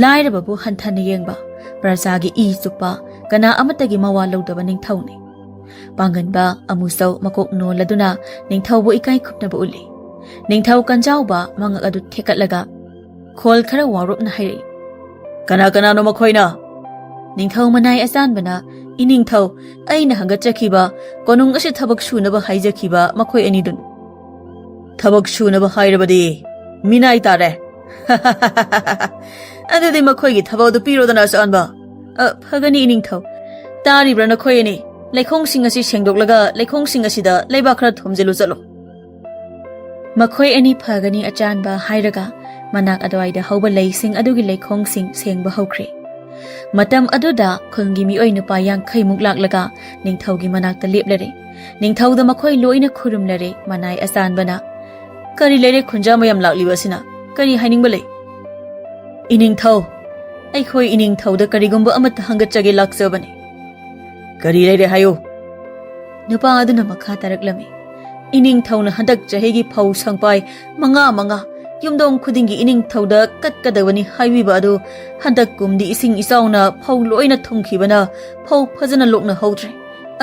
ꯂꯥꯏꯔꯕꯕꯨ ꯍꯟꯊꯅ ꯌꯦꯡꯕ, ꯄ꯭ꯔꯖꯥꯒꯤ ꯏ ꯆꯨꯞꯄ, ꯀꯅꯥ ꯑꯃꯠꯇꯒꯤ ꯃꯋꯥ ꯂꯧꯗꯕ ꯅꯤꯡꯊꯧꯅꯤ꯫ ꯄꯥꯡꯒꯟꯕ ꯑꯃꯨꯆꯧ ꯃꯀꯣꯛ ꯅꯣꯜꯂꯗꯨꯅ ꯅꯤꯡꯊꯧꯕꯨ ꯏꯀꯥꯏ ꯈꯨꯝꯅꯕ ꯎꯠꯂꯤ꯫ ꯅꯤꯡꯊꯧ ꯀꯟꯖꯥꯎꯕ ꯃꯉꯛ ꯑꯗꯨ ꯊꯦꯛꯀꯠꯂꯒ ꯈꯣꯜ ꯈꯔ ꯋꯥꯔꯣꯞꯅ ꯍꯥꯏꯔꯛꯏ, "ꯀꯅꯥ ꯀꯅꯥꯅꯣ ꯃꯈꯣꯏꯅ?" ꯅꯤꯡꯊꯧ ꯃꯅꯥꯏ ꯑꯆꯥꯟꯕꯅ, "ꯏꯅꯤꯡꯊꯧ, ꯑꯩꯅ ꯍꯪꯒꯠꯆꯈꯤꯕ, ꯀꯣꯅꯨꯡ ꯑꯁꯤ ꯊꯕꯛ ꯁꯨꯅꯕ ꯍꯥꯏꯖꯈꯤꯕ ꯃꯈꯣꯏ ꯑꯅꯤꯗꯨꯅꯤ꯫" "ꯊꯕꯛ ꯁꯨꯅꯕ ꯍꯥꯏꯔꯕꯗꯤ ꯃꯤꯅꯥꯏ ꯇꯥꯔꯦ꯫ ꯑꯗꯨꯗꯤ ꯃꯈꯣꯏꯒꯤ ꯊꯕꯛ ꯑꯗꯨ ꯄꯤꯔꯣꯗꯅ, ꯑꯆꯥꯟꯕ꯫ ꯑ, ꯐꯒꯅꯤ, ꯏꯅꯤꯡꯊꯧ꯫ ꯇꯥꯔꯤꯕ꯭ꯔꯥ ꯅꯈꯣꯏ ꯑꯅꯤ? ꯂꯩꯈꯣꯡꯁꯤꯡ ꯑꯁꯤ ꯁꯦꯡꯗꯣꯛꯂꯒ ꯂꯩꯈꯣꯡꯁꯤꯡ ꯑꯁꯤꯗ ꯂꯩꯕꯥꯛ ꯈꯔ ꯊꯣꯝꯖꯤꯜꯂꯨ ꯆꯠꯂꯣ꯫ ꯃꯈꯣꯏ ꯑꯅꯤ ꯐꯒꯅꯤ, ꯑꯆꯥꯟꯕ, ꯍꯥꯏꯔꯒ ꯃꯅꯥꯛ ꯑꯗꯨꯋꯥꯏꯗ ꯍꯧꯕ ꯂꯩꯁꯤꯡ ꯑꯗꯨꯒꯤ ꯂꯩꯈꯣꯡꯁꯤꯡ ꯁꯦꯡꯕ ꯍꯧꯈ꯭ꯔꯦ꯫ ꯃꯇꯝ ꯑꯗꯨꯗ ꯈꯨꯜꯒꯤ ꯃꯤꯑꯣꯏ ꯅꯨꯄꯥ ꯌꯥꯡꯈꯩꯃꯨꯛ ꯂꯥꯛꯂꯒ ꯅꯤꯡꯊꯧꯒꯤ ꯃꯅꯥꯛꯇ ꯂꯦꯞꯂꯔꯦ꯫ ꯅꯤꯡꯊꯧꯗ ꯃꯈꯣꯏ ꯂꯣꯏꯅ ꯈꯨꯔꯨꯝꯂꯔꯦ꯫ ꯃꯅꯥꯏ ꯑꯆꯥꯟꯕꯅ, "ꯀꯔꯤ ꯂꯩꯔꯦ ꯈꯨꯟꯖꯥ ꯃꯌꯥꯝ ꯂꯥꯛꯂꯤꯕ ꯑꯁꯤꯅ? ꯀꯔꯤ ꯍꯥꯏꯅꯤꯡꯕ ꯂꯩ?" "ꯏꯅꯤꯡꯊꯧ, ꯑꯩꯈꯣꯏ ꯏꯅꯤꯡꯊꯧꯗ ꯀꯔꯤꯒꯨꯝꯕ ꯑꯃꯠꯇ ꯍꯪꯒꯠꯆꯒꯦ ꯂꯥꯛꯆꯕꯅꯤ꯫" "ꯀꯔꯤ ꯂꯩꯔꯦ ꯍꯥꯏꯌꯨ?" ꯅꯨꯄꯥ ꯑꯗꯨꯅ ꯃꯈꯥ ꯇꯥꯔꯛꯂꯝꯃꯤ, "ꯏꯅꯤꯡꯊꯧꯅ ꯍꯟꯗꯛ ꯆꯍꯤꯒꯤ ꯐꯧ ꯁꯪꯄꯥꯏ ꯃꯉꯥ ꯃꯉꯥ ꯌꯨꯝꯊꯣꯡ ꯈꯨꯗꯤꯡꯒꯤ ꯏꯅꯤꯡꯊꯧꯗ ꯀꯠꯀꯗꯕꯅꯤ ꯍꯥꯏꯕꯤꯕ ꯑꯗꯨ ꯍꯟꯗꯛ ꯀꯨꯝꯗꯤ ꯏꯁꯤꯡ ꯏꯆꯥꯎꯅ ꯐꯧ ꯂꯣꯏꯅ ꯊꯨꯝꯈꯤꯕꯅ ꯐꯧ ꯐꯖꯅ ꯂꯣꯛꯅꯍꯧꯗ꯭ꯔꯦ꯫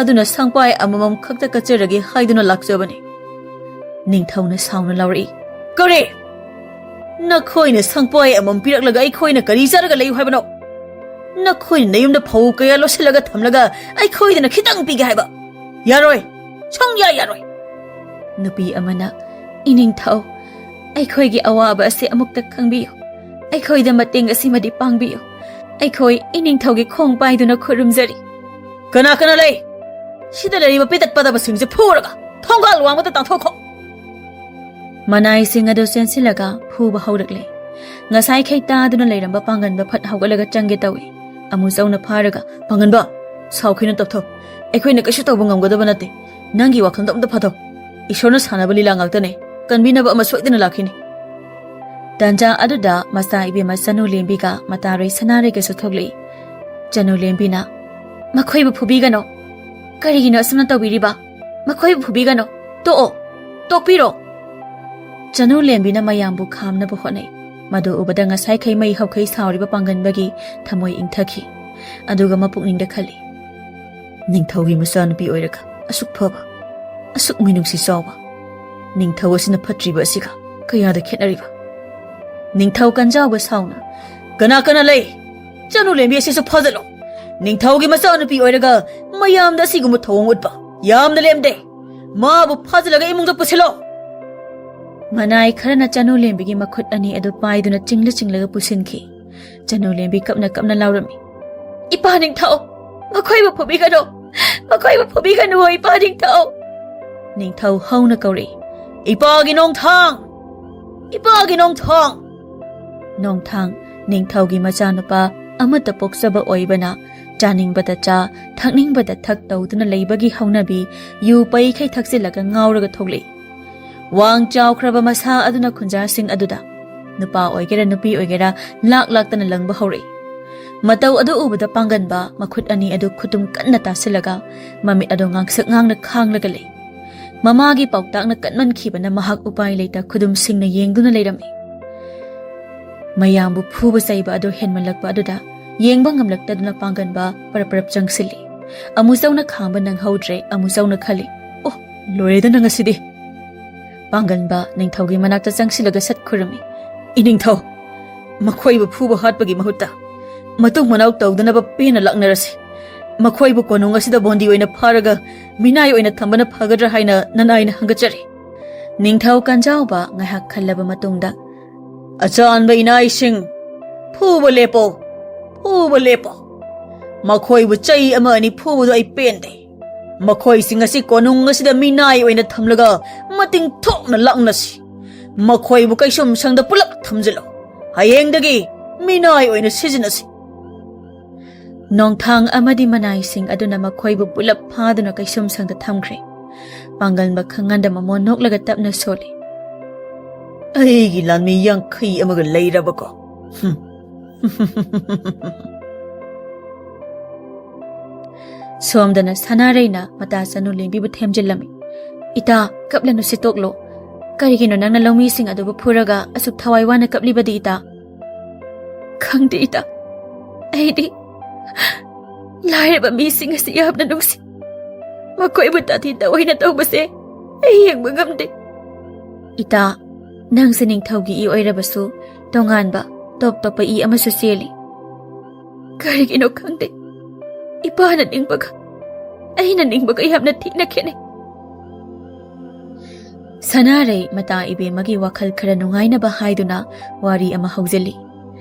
ꯑꯗꯨꯅ ꯁꯪꯄꯥꯏ ꯑꯃꯃꯝ ꯈꯛꯇ ꯀꯠꯆꯔꯒꯦ ꯍꯥꯏꯗꯨꯅ ꯂꯥꯛꯆꯕꯅꯤ꯫" ꯅꯤꯡꯊꯧꯅ ꯁꯥꯎꯅ ꯂꯥꯎꯔꯛꯏ, "ꯀꯔꯤ? ꯅꯈꯣꯏꯅ ꯁꯪꯄꯥꯏ ꯑꯃꯃꯝ ꯄꯤꯔꯛꯂꯒ ꯑꯩꯈꯣꯏꯅ ꯀꯔꯤ ꯆꯥꯔꯒ ꯂꯩꯌꯨ ꯍꯥꯏꯕꯅꯣ? ꯅꯈꯣꯏꯅ ꯅꯌꯨꯝꯗ ꯐꯧ ꯀꯌꯥ ꯂꯣꯠꯁꯤꯜꯂꯒ ꯊꯝꯂꯒ ꯑꯩꯈꯣꯏꯗꯅ ꯈꯤꯇꯪ ꯄꯤꯒꯦ ꯍꯥꯏꯕ? ꯌꯥꯔꯣꯏ, ꯁꯨꯡꯌꯥ ꯌꯥꯔꯣꯏ꯫" ꯅꯨꯄꯤ ꯑꯃꯅ, "ꯏꯅꯤꯡꯊꯧ, ꯑꯩꯈꯣꯏꯒꯤ ꯑꯋꯥꯕ ꯑꯁꯤ ꯑꯃꯨꯛꯇ ꯈꯪꯕꯤꯌꯨ꯫ ꯑꯩꯈꯣꯏꯗ ꯃꯇꯦꯡ ꯑꯁꯤꯃꯗꯤ ꯄꯥꯡꯕꯤꯌꯨ꯫ ꯑꯩꯈꯣꯏ ꯏꯅꯤꯡꯊꯧꯒꯤ ꯈꯣꯡ ꯄꯥꯏꯗꯨꯅ ꯈꯨꯔꯨꯝꯖꯔꯤ꯫" "ꯀꯅꯥ ꯀꯅꯥ ꯂꯩ? ꯁꯤꯗ ꯂꯩꯔꯤꯕ ꯄꯦꯇꯠ ꯄꯗꯕꯁꯤꯡꯁꯦ ꯐꯨꯔꯒ ꯊꯣꯡꯒꯥꯜ ꯋꯥꯡꯃꯗ ꯇꯥꯟꯊꯣꯛꯈꯣ꯫" ꯃꯅꯥꯏꯁꯤꯡ ꯑꯗꯨ ꯆꯦꯟꯁꯤꯜꯂꯒ ꯐꯨꯕ ꯍꯧꯔꯛꯂꯦ꯫ ꯉꯁꯥꯏꯈꯩ ꯇꯥꯗꯨꯅ ꯂꯩꯔꯝꯕ ꯄꯥꯡꯒꯟꯕ ꯐꯠ ꯍꯧꯒꯠꯂꯒ ꯆꯪꯒꯦ ꯇꯧꯏ꯫ ꯑꯃꯨꯆꯧꯅ ꯐꯥꯔꯒ, "ꯄꯥꯡꯒꯟꯕ, ꯁꯥꯎꯈꯤꯅꯨ, ꯇꯞꯊꯧ꯫ ꯑꯩꯈꯣꯏꯅ ꯀꯩꯁꯨ ꯇꯧꯕ ꯉꯝꯒꯗꯕ ꯅꯠꯇꯦ꯫ ꯅꯪꯒꯤ ꯋꯥꯈꯜꯗꯣ ꯑꯝꯇ ꯐꯥꯊꯧ꯫ ꯏꯁꯣꯔꯅ ꯁꯥꯟꯅꯕ ꯂꯤꯂꯥ ꯉꯥꯛꯇꯅꯦ꯫ ꯀꯟꯕꯤꯅꯕ ꯑꯃ ꯁꯣꯏꯗꯅ ꯂꯥꯛꯈꯤꯅꯤ꯫" ꯇꯟꯖꯥ ꯑꯗꯨꯗ ꯃꯆꯥ ꯏꯕꯦꯝꯃ ꯆꯅꯨ ꯂꯦꯝꯕꯤꯒ ꯃꯇꯥꯔꯣꯏ ꯁꯅꯥꯔꯩꯒꯁꯨ ꯊꯣꯛꯂꯛꯏ꯫ ꯆꯅꯨ ꯂꯦꯝꯕꯤꯅ, "ꯃꯈꯣꯏꯕꯨ ꯐꯨꯕꯤꯒꯅꯨ꯫ ꯀꯔꯤꯒꯤꯅꯣ ꯑꯁꯨꯝꯅ ꯇꯧꯕꯤꯔꯤꯕ? ꯃꯈꯣꯏꯕꯨ ꯐꯨꯕꯤꯒꯅꯨ꯫ ꯇꯣꯛꯑꯣ꯫ ꯇꯣꯛꯄꯤꯔꯣ꯫" ꯆꯅꯨ ꯂꯦꯝꯕꯤꯅ ꯃꯌꯥꯝꯕꯨ ꯈꯥꯝꯅꯕ ꯍꯣꯠꯅꯩ꯫ ꯃꯗꯨ ꯎꯕꯗ ꯉꯁꯥꯏꯈꯩ ꯃꯩ ꯍꯧꯈꯩ ꯁꯥꯎꯔꯤꯕ ꯄꯥꯡꯒꯟꯕꯒꯤ ꯊꯃꯣꯏ ꯏꯪꯊꯈꯤ꯫ ꯑꯗꯨꯒ ꯃꯄꯨꯛꯅꯤꯡꯗ ꯈꯜꯂꯤ, "ꯅꯤꯡꯊꯧꯒꯤ ꯃꯆꯥꯅꯨꯄꯤ ꯑꯣꯏꯔꯒ ꯑꯁꯨꯛ ꯐꯕ, ꯑꯁꯨꯛ ꯃꯤꯅꯨꯡꯁꯤ ꯆꯥꯎꯕ ꯅꯤꯡꯊꯧ ꯑꯁꯤꯅ ꯐꯠꯇ꯭ꯔꯤꯕ ꯑꯁꯤꯒ ꯀꯌꯥꯗ ꯈꯦꯠꯅꯔꯤꯕ?" ꯅꯤꯡꯊꯧ ꯀꯟꯖꯥꯎꯕ ꯁꯥꯎꯅ, "ꯀꯅꯥ ꯀꯅꯥ ꯂꯩ? ꯆꯅꯨ ꯂꯦꯝꯕꯤ ꯑꯁꯤꯁꯨ ꯐꯥꯖꯤꯜꯂꯣ꯫ ꯅꯤꯡꯊꯧꯒꯤ ꯃꯆꯥꯅꯨꯄꯤ ꯑꯣꯏꯔꯒ ꯃꯌꯥꯝꯗ ꯑꯁꯤꯒꯨꯝꯕ ꯊꯧꯑꯣꯡ ꯎꯠꯄ ꯌꯥꯝꯅ ꯂꯦꯝꯗꯦ꯫ ꯃꯥꯕꯨ ꯐꯥꯖꯤꯜꯂꯒ ꯏꯃꯨꯡꯗ ꯄꯨꯁꯤꯜꯂꯣ꯫" ꯃꯅꯥꯏ ꯈꯔꯅ ꯆꯅꯨ ꯂꯦꯝꯕꯤꯒꯤ ꯃꯈꯨꯠ ꯑꯅꯤ ꯑꯗꯨ ꯄꯥꯏꯗꯨꯅ ꯆꯤꯡꯂ ꯆꯤꯡꯂꯒ ꯄꯨꯁꯤꯟꯈꯤ꯫ ꯆꯅꯨ ꯂꯦꯝꯕꯤ ꯀꯞꯅ ꯀꯞꯅ ꯂꯥꯎꯔꯝꯃꯤ, "ꯏꯄꯥ ꯅꯤꯡꯊꯧ, ꯃꯈꯣꯏꯕꯨ ꯐꯨꯕꯤꯒꯅꯨ, ꯃꯈꯣꯏꯕꯨ ꯐꯨꯕꯤꯒꯅꯨ, ꯏꯄꯥ ꯅꯤꯡꯊꯧ!" ꯅꯤꯡꯊꯧ ꯍꯧꯅ ꯀꯧꯔꯛꯏ, "ꯏꯄꯥꯒꯤ ꯅꯣꯡꯊꯥꯡ! ꯏꯄꯥꯒꯤ ꯅꯣꯡꯊꯥꯡ!" ꯅꯣꯡꯊꯥꯡ, ꯅꯤꯡꯊꯧꯒꯤ ꯃꯆꯥꯅꯨꯄꯥ ꯑꯃꯠꯇ ꯄꯣꯛꯆꯕ ꯑꯣꯏꯕꯅ, ꯆꯥꯅꯤꯡꯕꯗ ꯆꯥ, ꯊꯛꯅꯤꯡꯕꯗ ꯊꯛ ꯇꯧꯗꯨꯅ ꯂꯩꯕꯒꯤ ꯍꯧꯅꯕꯤ ꯌꯨ ꯄꯩꯈꯩ ꯊꯛꯆꯤꯜꯂꯒ ꯉꯥꯎꯔꯒ ꯊꯣꯛꯂꯛꯏ꯫ ꯋꯥꯡ ꯆꯥꯎꯈ꯭ꯔꯕ ꯃꯁꯥ ꯑꯗꯨꯅ ꯈꯨꯟꯖꯥꯁꯤꯡ ꯑꯗꯨꯗ, ꯅꯨꯄꯥ ꯑꯣꯏꯒꯦꯔꯥ ꯅꯨꯄꯤ ꯑꯣꯏꯒꯦꯔꯥ, ꯂꯥꯛ ꯂꯥꯛꯇꯅ ꯂꯪꯕ ꯍꯧꯔꯛꯏ꯫ ꯃꯇꯧ ꯑꯗꯨ ꯎꯕꯗ ꯄꯥꯡꯒꯟꯕ ꯃꯈꯨꯠ ꯑꯅꯤ ꯑꯗꯨ ꯈꯨꯇꯨꯝ ꯀꯟꯅ ꯇꯥꯁꯤꯜꯂꯒ, ꯃꯃꯤꯠ ꯑꯗꯨ ꯉꯥꯡꯁꯛ ꯉꯥꯡꯅ ꯈꯥꯡꯂꯒ ꯂꯩ꯫ ꯃꯃꯥꯒꯤ ꯄꯥꯎꯇꯥꯛꯅ ꯀꯟꯃꯟꯈꯤꯕꯅ ꯃꯍꯥꯛ ꯎꯄꯥꯏ ꯂꯩꯇ ꯈꯨꯗꯨꯝꯁꯤꯡꯅ ꯌꯦꯡꯗꯨꯅ ꯂꯩꯔꯝꯃꯤ꯫ ꯃꯌꯥꯝꯕꯨ ꯐꯨꯕ ꯆꯩꯕ ꯑꯗꯨ ꯍꯦꯟꯃꯜꯂꯛꯄ ꯑꯗꯨꯗ ꯌꯦꯡꯕ ꯉꯝꯂꯛꯇꯗꯨꯅ ꯄꯥꯡꯒꯟꯕ ꯄꯔꯞ ꯄꯔꯞ ꯆꯪꯁꯤꯜꯂꯤ꯫ ꯑꯃꯨꯆꯧꯅ ꯈꯥꯡꯕ ꯅꯪꯍꯧꯗ꯭ꯔꯦ꯫ ꯑꯃꯨꯆꯧꯅ ꯈꯜꯂꯤ, "ꯑꯣ, ꯂꯣꯏꯔꯦꯗꯅ ꯉꯁꯤꯗꯤ!" ꯄꯥꯡꯒꯟꯕ ꯅꯤꯡꯊꯧꯒꯤ ꯃꯅꯥꯛꯇ ꯆꯪꯁꯤꯜꯂꯒ ꯁꯠ ꯈꯨꯔꯨꯝꯃꯤ꯫ "ꯏꯅꯤꯡꯊꯧ, ꯃꯈꯣꯏꯕꯨ ꯐꯨꯕ ꯍꯥꯠꯄꯒꯤ ꯃꯍꯨꯠꯇ ꯃꯇꯨꯡ ꯃꯅꯥꯎ ꯇꯧꯗꯅꯕ ꯄꯦꯟꯅ ꯂꯥꯛꯅꯔꯁꯤ꯫ ꯃꯈꯣꯏꯕꯨ ꯀꯣꯅꯨꯡ ꯑꯁꯤꯗ ꯕꯣꯟꯗꯤ ꯑꯣꯏꯅ ꯐꯥꯔꯒ ꯃꯤꯅꯥꯏ ꯑꯣꯏꯅ ꯊꯝꯕꯅ ꯐꯒꯗ꯭ꯔꯥ ꯍꯥꯏꯅ ꯅꯅꯥꯏꯅ ꯍꯪꯒꯠꯆꯔꯤ꯫" ꯅꯤꯡꯊꯧ ꯀꯟꯖꯥꯎꯕ ꯉꯥꯏꯍꯥꯛ ꯈꯜꯂꯕ ꯃꯇꯨꯡꯗ, "ꯑꯆꯥꯟꯕ ꯏꯅꯥꯏꯁꯤꯡ, ꯐꯨꯕ ꯂꯦꯞꯄꯣ, ꯐꯨꯕ ꯂꯦꯞꯄꯣ꯫ ꯃꯈꯣꯏꯕꯨ ꯆꯩ ꯑꯃ ꯑꯅꯤ ꯐꯨꯕꯗꯨ ꯑꯩ ꯄꯦꯟꯗꯦ꯫ ꯃꯈꯣꯏꯁꯤꯡ ꯑꯁꯤ ꯀꯣꯅꯨꯡ ꯑꯁꯤꯗ ꯃꯤꯅꯥꯏ ꯑꯣꯏꯅ ꯊꯝꯂꯒ ꯃꯇꯤꯡ ꯊꯣꯛꯅ ꯂꯥꯛꯅꯁꯤ꯫ ꯃꯈꯣꯏꯕꯨ ꯀꯩꯁꯨꯝꯁꯪꯗ ꯄꯨꯂꯞ ꯊꯝꯖꯤꯜꯂꯨ꯫ ꯍꯌꯦꯡꯗꯒꯤ ꯃꯤꯅꯥꯏ ꯑꯣꯏꯅ ꯁꯤꯖꯤꯟꯅꯁꯤ꯫" ꯅꯣꯡꯊꯥꯡ ꯑꯃꯗꯤ ꯃꯅꯥꯏꯁꯤꯡ ꯑꯗꯨꯅ ꯃꯈꯣꯏꯕꯨ ꯄꯨꯂꯞ ꯐꯥꯗꯨꯅ ꯀꯩꯁꯨꯝꯁꯪꯗ ꯊꯝꯈ꯭ꯔꯦ꯫ ꯄꯥꯡꯒꯟꯕ ꯈꯪꯍꯟꯗ ꯃꯃꯣꯟ ꯅꯣꯛꯂꯒ ꯇꯞꯅ ꯁꯣꯜꯂꯤ, "ꯑꯩꯒꯤ ꯂꯥꯟꯃꯤ ꯌꯥꯡꯈꯩ ꯑꯃꯒ ꯂꯩꯔꯕꯀꯣ?" ꯍꯨꯝ꯫ ꯁꯣꯝꯗꯅ ꯁꯅꯥꯔꯩꯅ ꯃꯇꯥ ꯆꯅꯨ ꯂꯦꯝꯕꯤꯕꯨ ꯊꯦꯝꯖꯤꯜꯂꯝꯃꯤ꯫ "ꯏꯇꯥ, ꯀꯞꯂꯅꯨ, ꯁꯤꯠꯇꯣꯛꯂꯣ꯫ ꯀꯔꯤꯒꯤꯅꯣ ꯅꯪꯅ ꯂꯧꯃꯤꯁꯤꯡ ꯑꯗꯨꯕꯨ ꯐꯨꯔꯒ ꯑꯁꯨꯛ ꯊꯋꯥꯏ ꯋꯥꯅ ꯀꯞꯂꯤꯕꯗꯤ, ꯏꯇꯥ?" "ꯈꯪꯗꯦ, ꯏꯇꯥ꯫ ꯑꯩꯗꯤ ꯂꯥꯏꯔꯕ ꯃꯤꯁꯤꯡ ꯑꯁꯤ ꯌꯥꯝꯅ ꯅꯨꯡꯁꯤ꯫ ꯃꯈꯣꯏꯕꯨ ꯇꯥꯊꯤ ꯇꯑꯣꯏꯅ ꯇꯧꯕꯁꯦ ꯑꯩ ꯌꯦꯡꯕ ꯉꯝꯗꯦ꯫" "ꯏꯇꯥ, ꯅꯪꯁꯦ ꯅꯤꯡꯊꯧꯒꯤ ꯏ ꯑꯣꯏꯔꯕꯁꯨ ꯇꯣꯉꯥꯟꯕ, ꯇꯣꯞ ꯇꯣꯞꯄ ꯏ ꯑꯃꯁꯨ ꯆꯦꯜꯂꯤ꯫ ꯀꯔꯤꯒꯤꯅꯣ ꯈꯪꯗꯦ, ꯏꯄꯥꯅ ꯅꯤꯡꯕꯒ ꯑꯩꯅ ꯅꯤꯡꯕꯒ ꯌꯥꯝꯅ ꯊꯤꯅ ꯈꯦꯠꯅꯩ꯫" ꯁꯅꯥꯔꯩ ꯃꯇꯥ ꯏꯕꯦꯝꯃꯒꯤ ꯋꯥꯈꯜ ꯈꯔ ꯅꯨꯡꯉꯥꯏꯅꯕ ꯍꯥꯏꯗꯨꯅ ꯋꯥꯔꯤ ꯑꯃ ꯍꯧꯖꯤꯜꯂꯤ꯫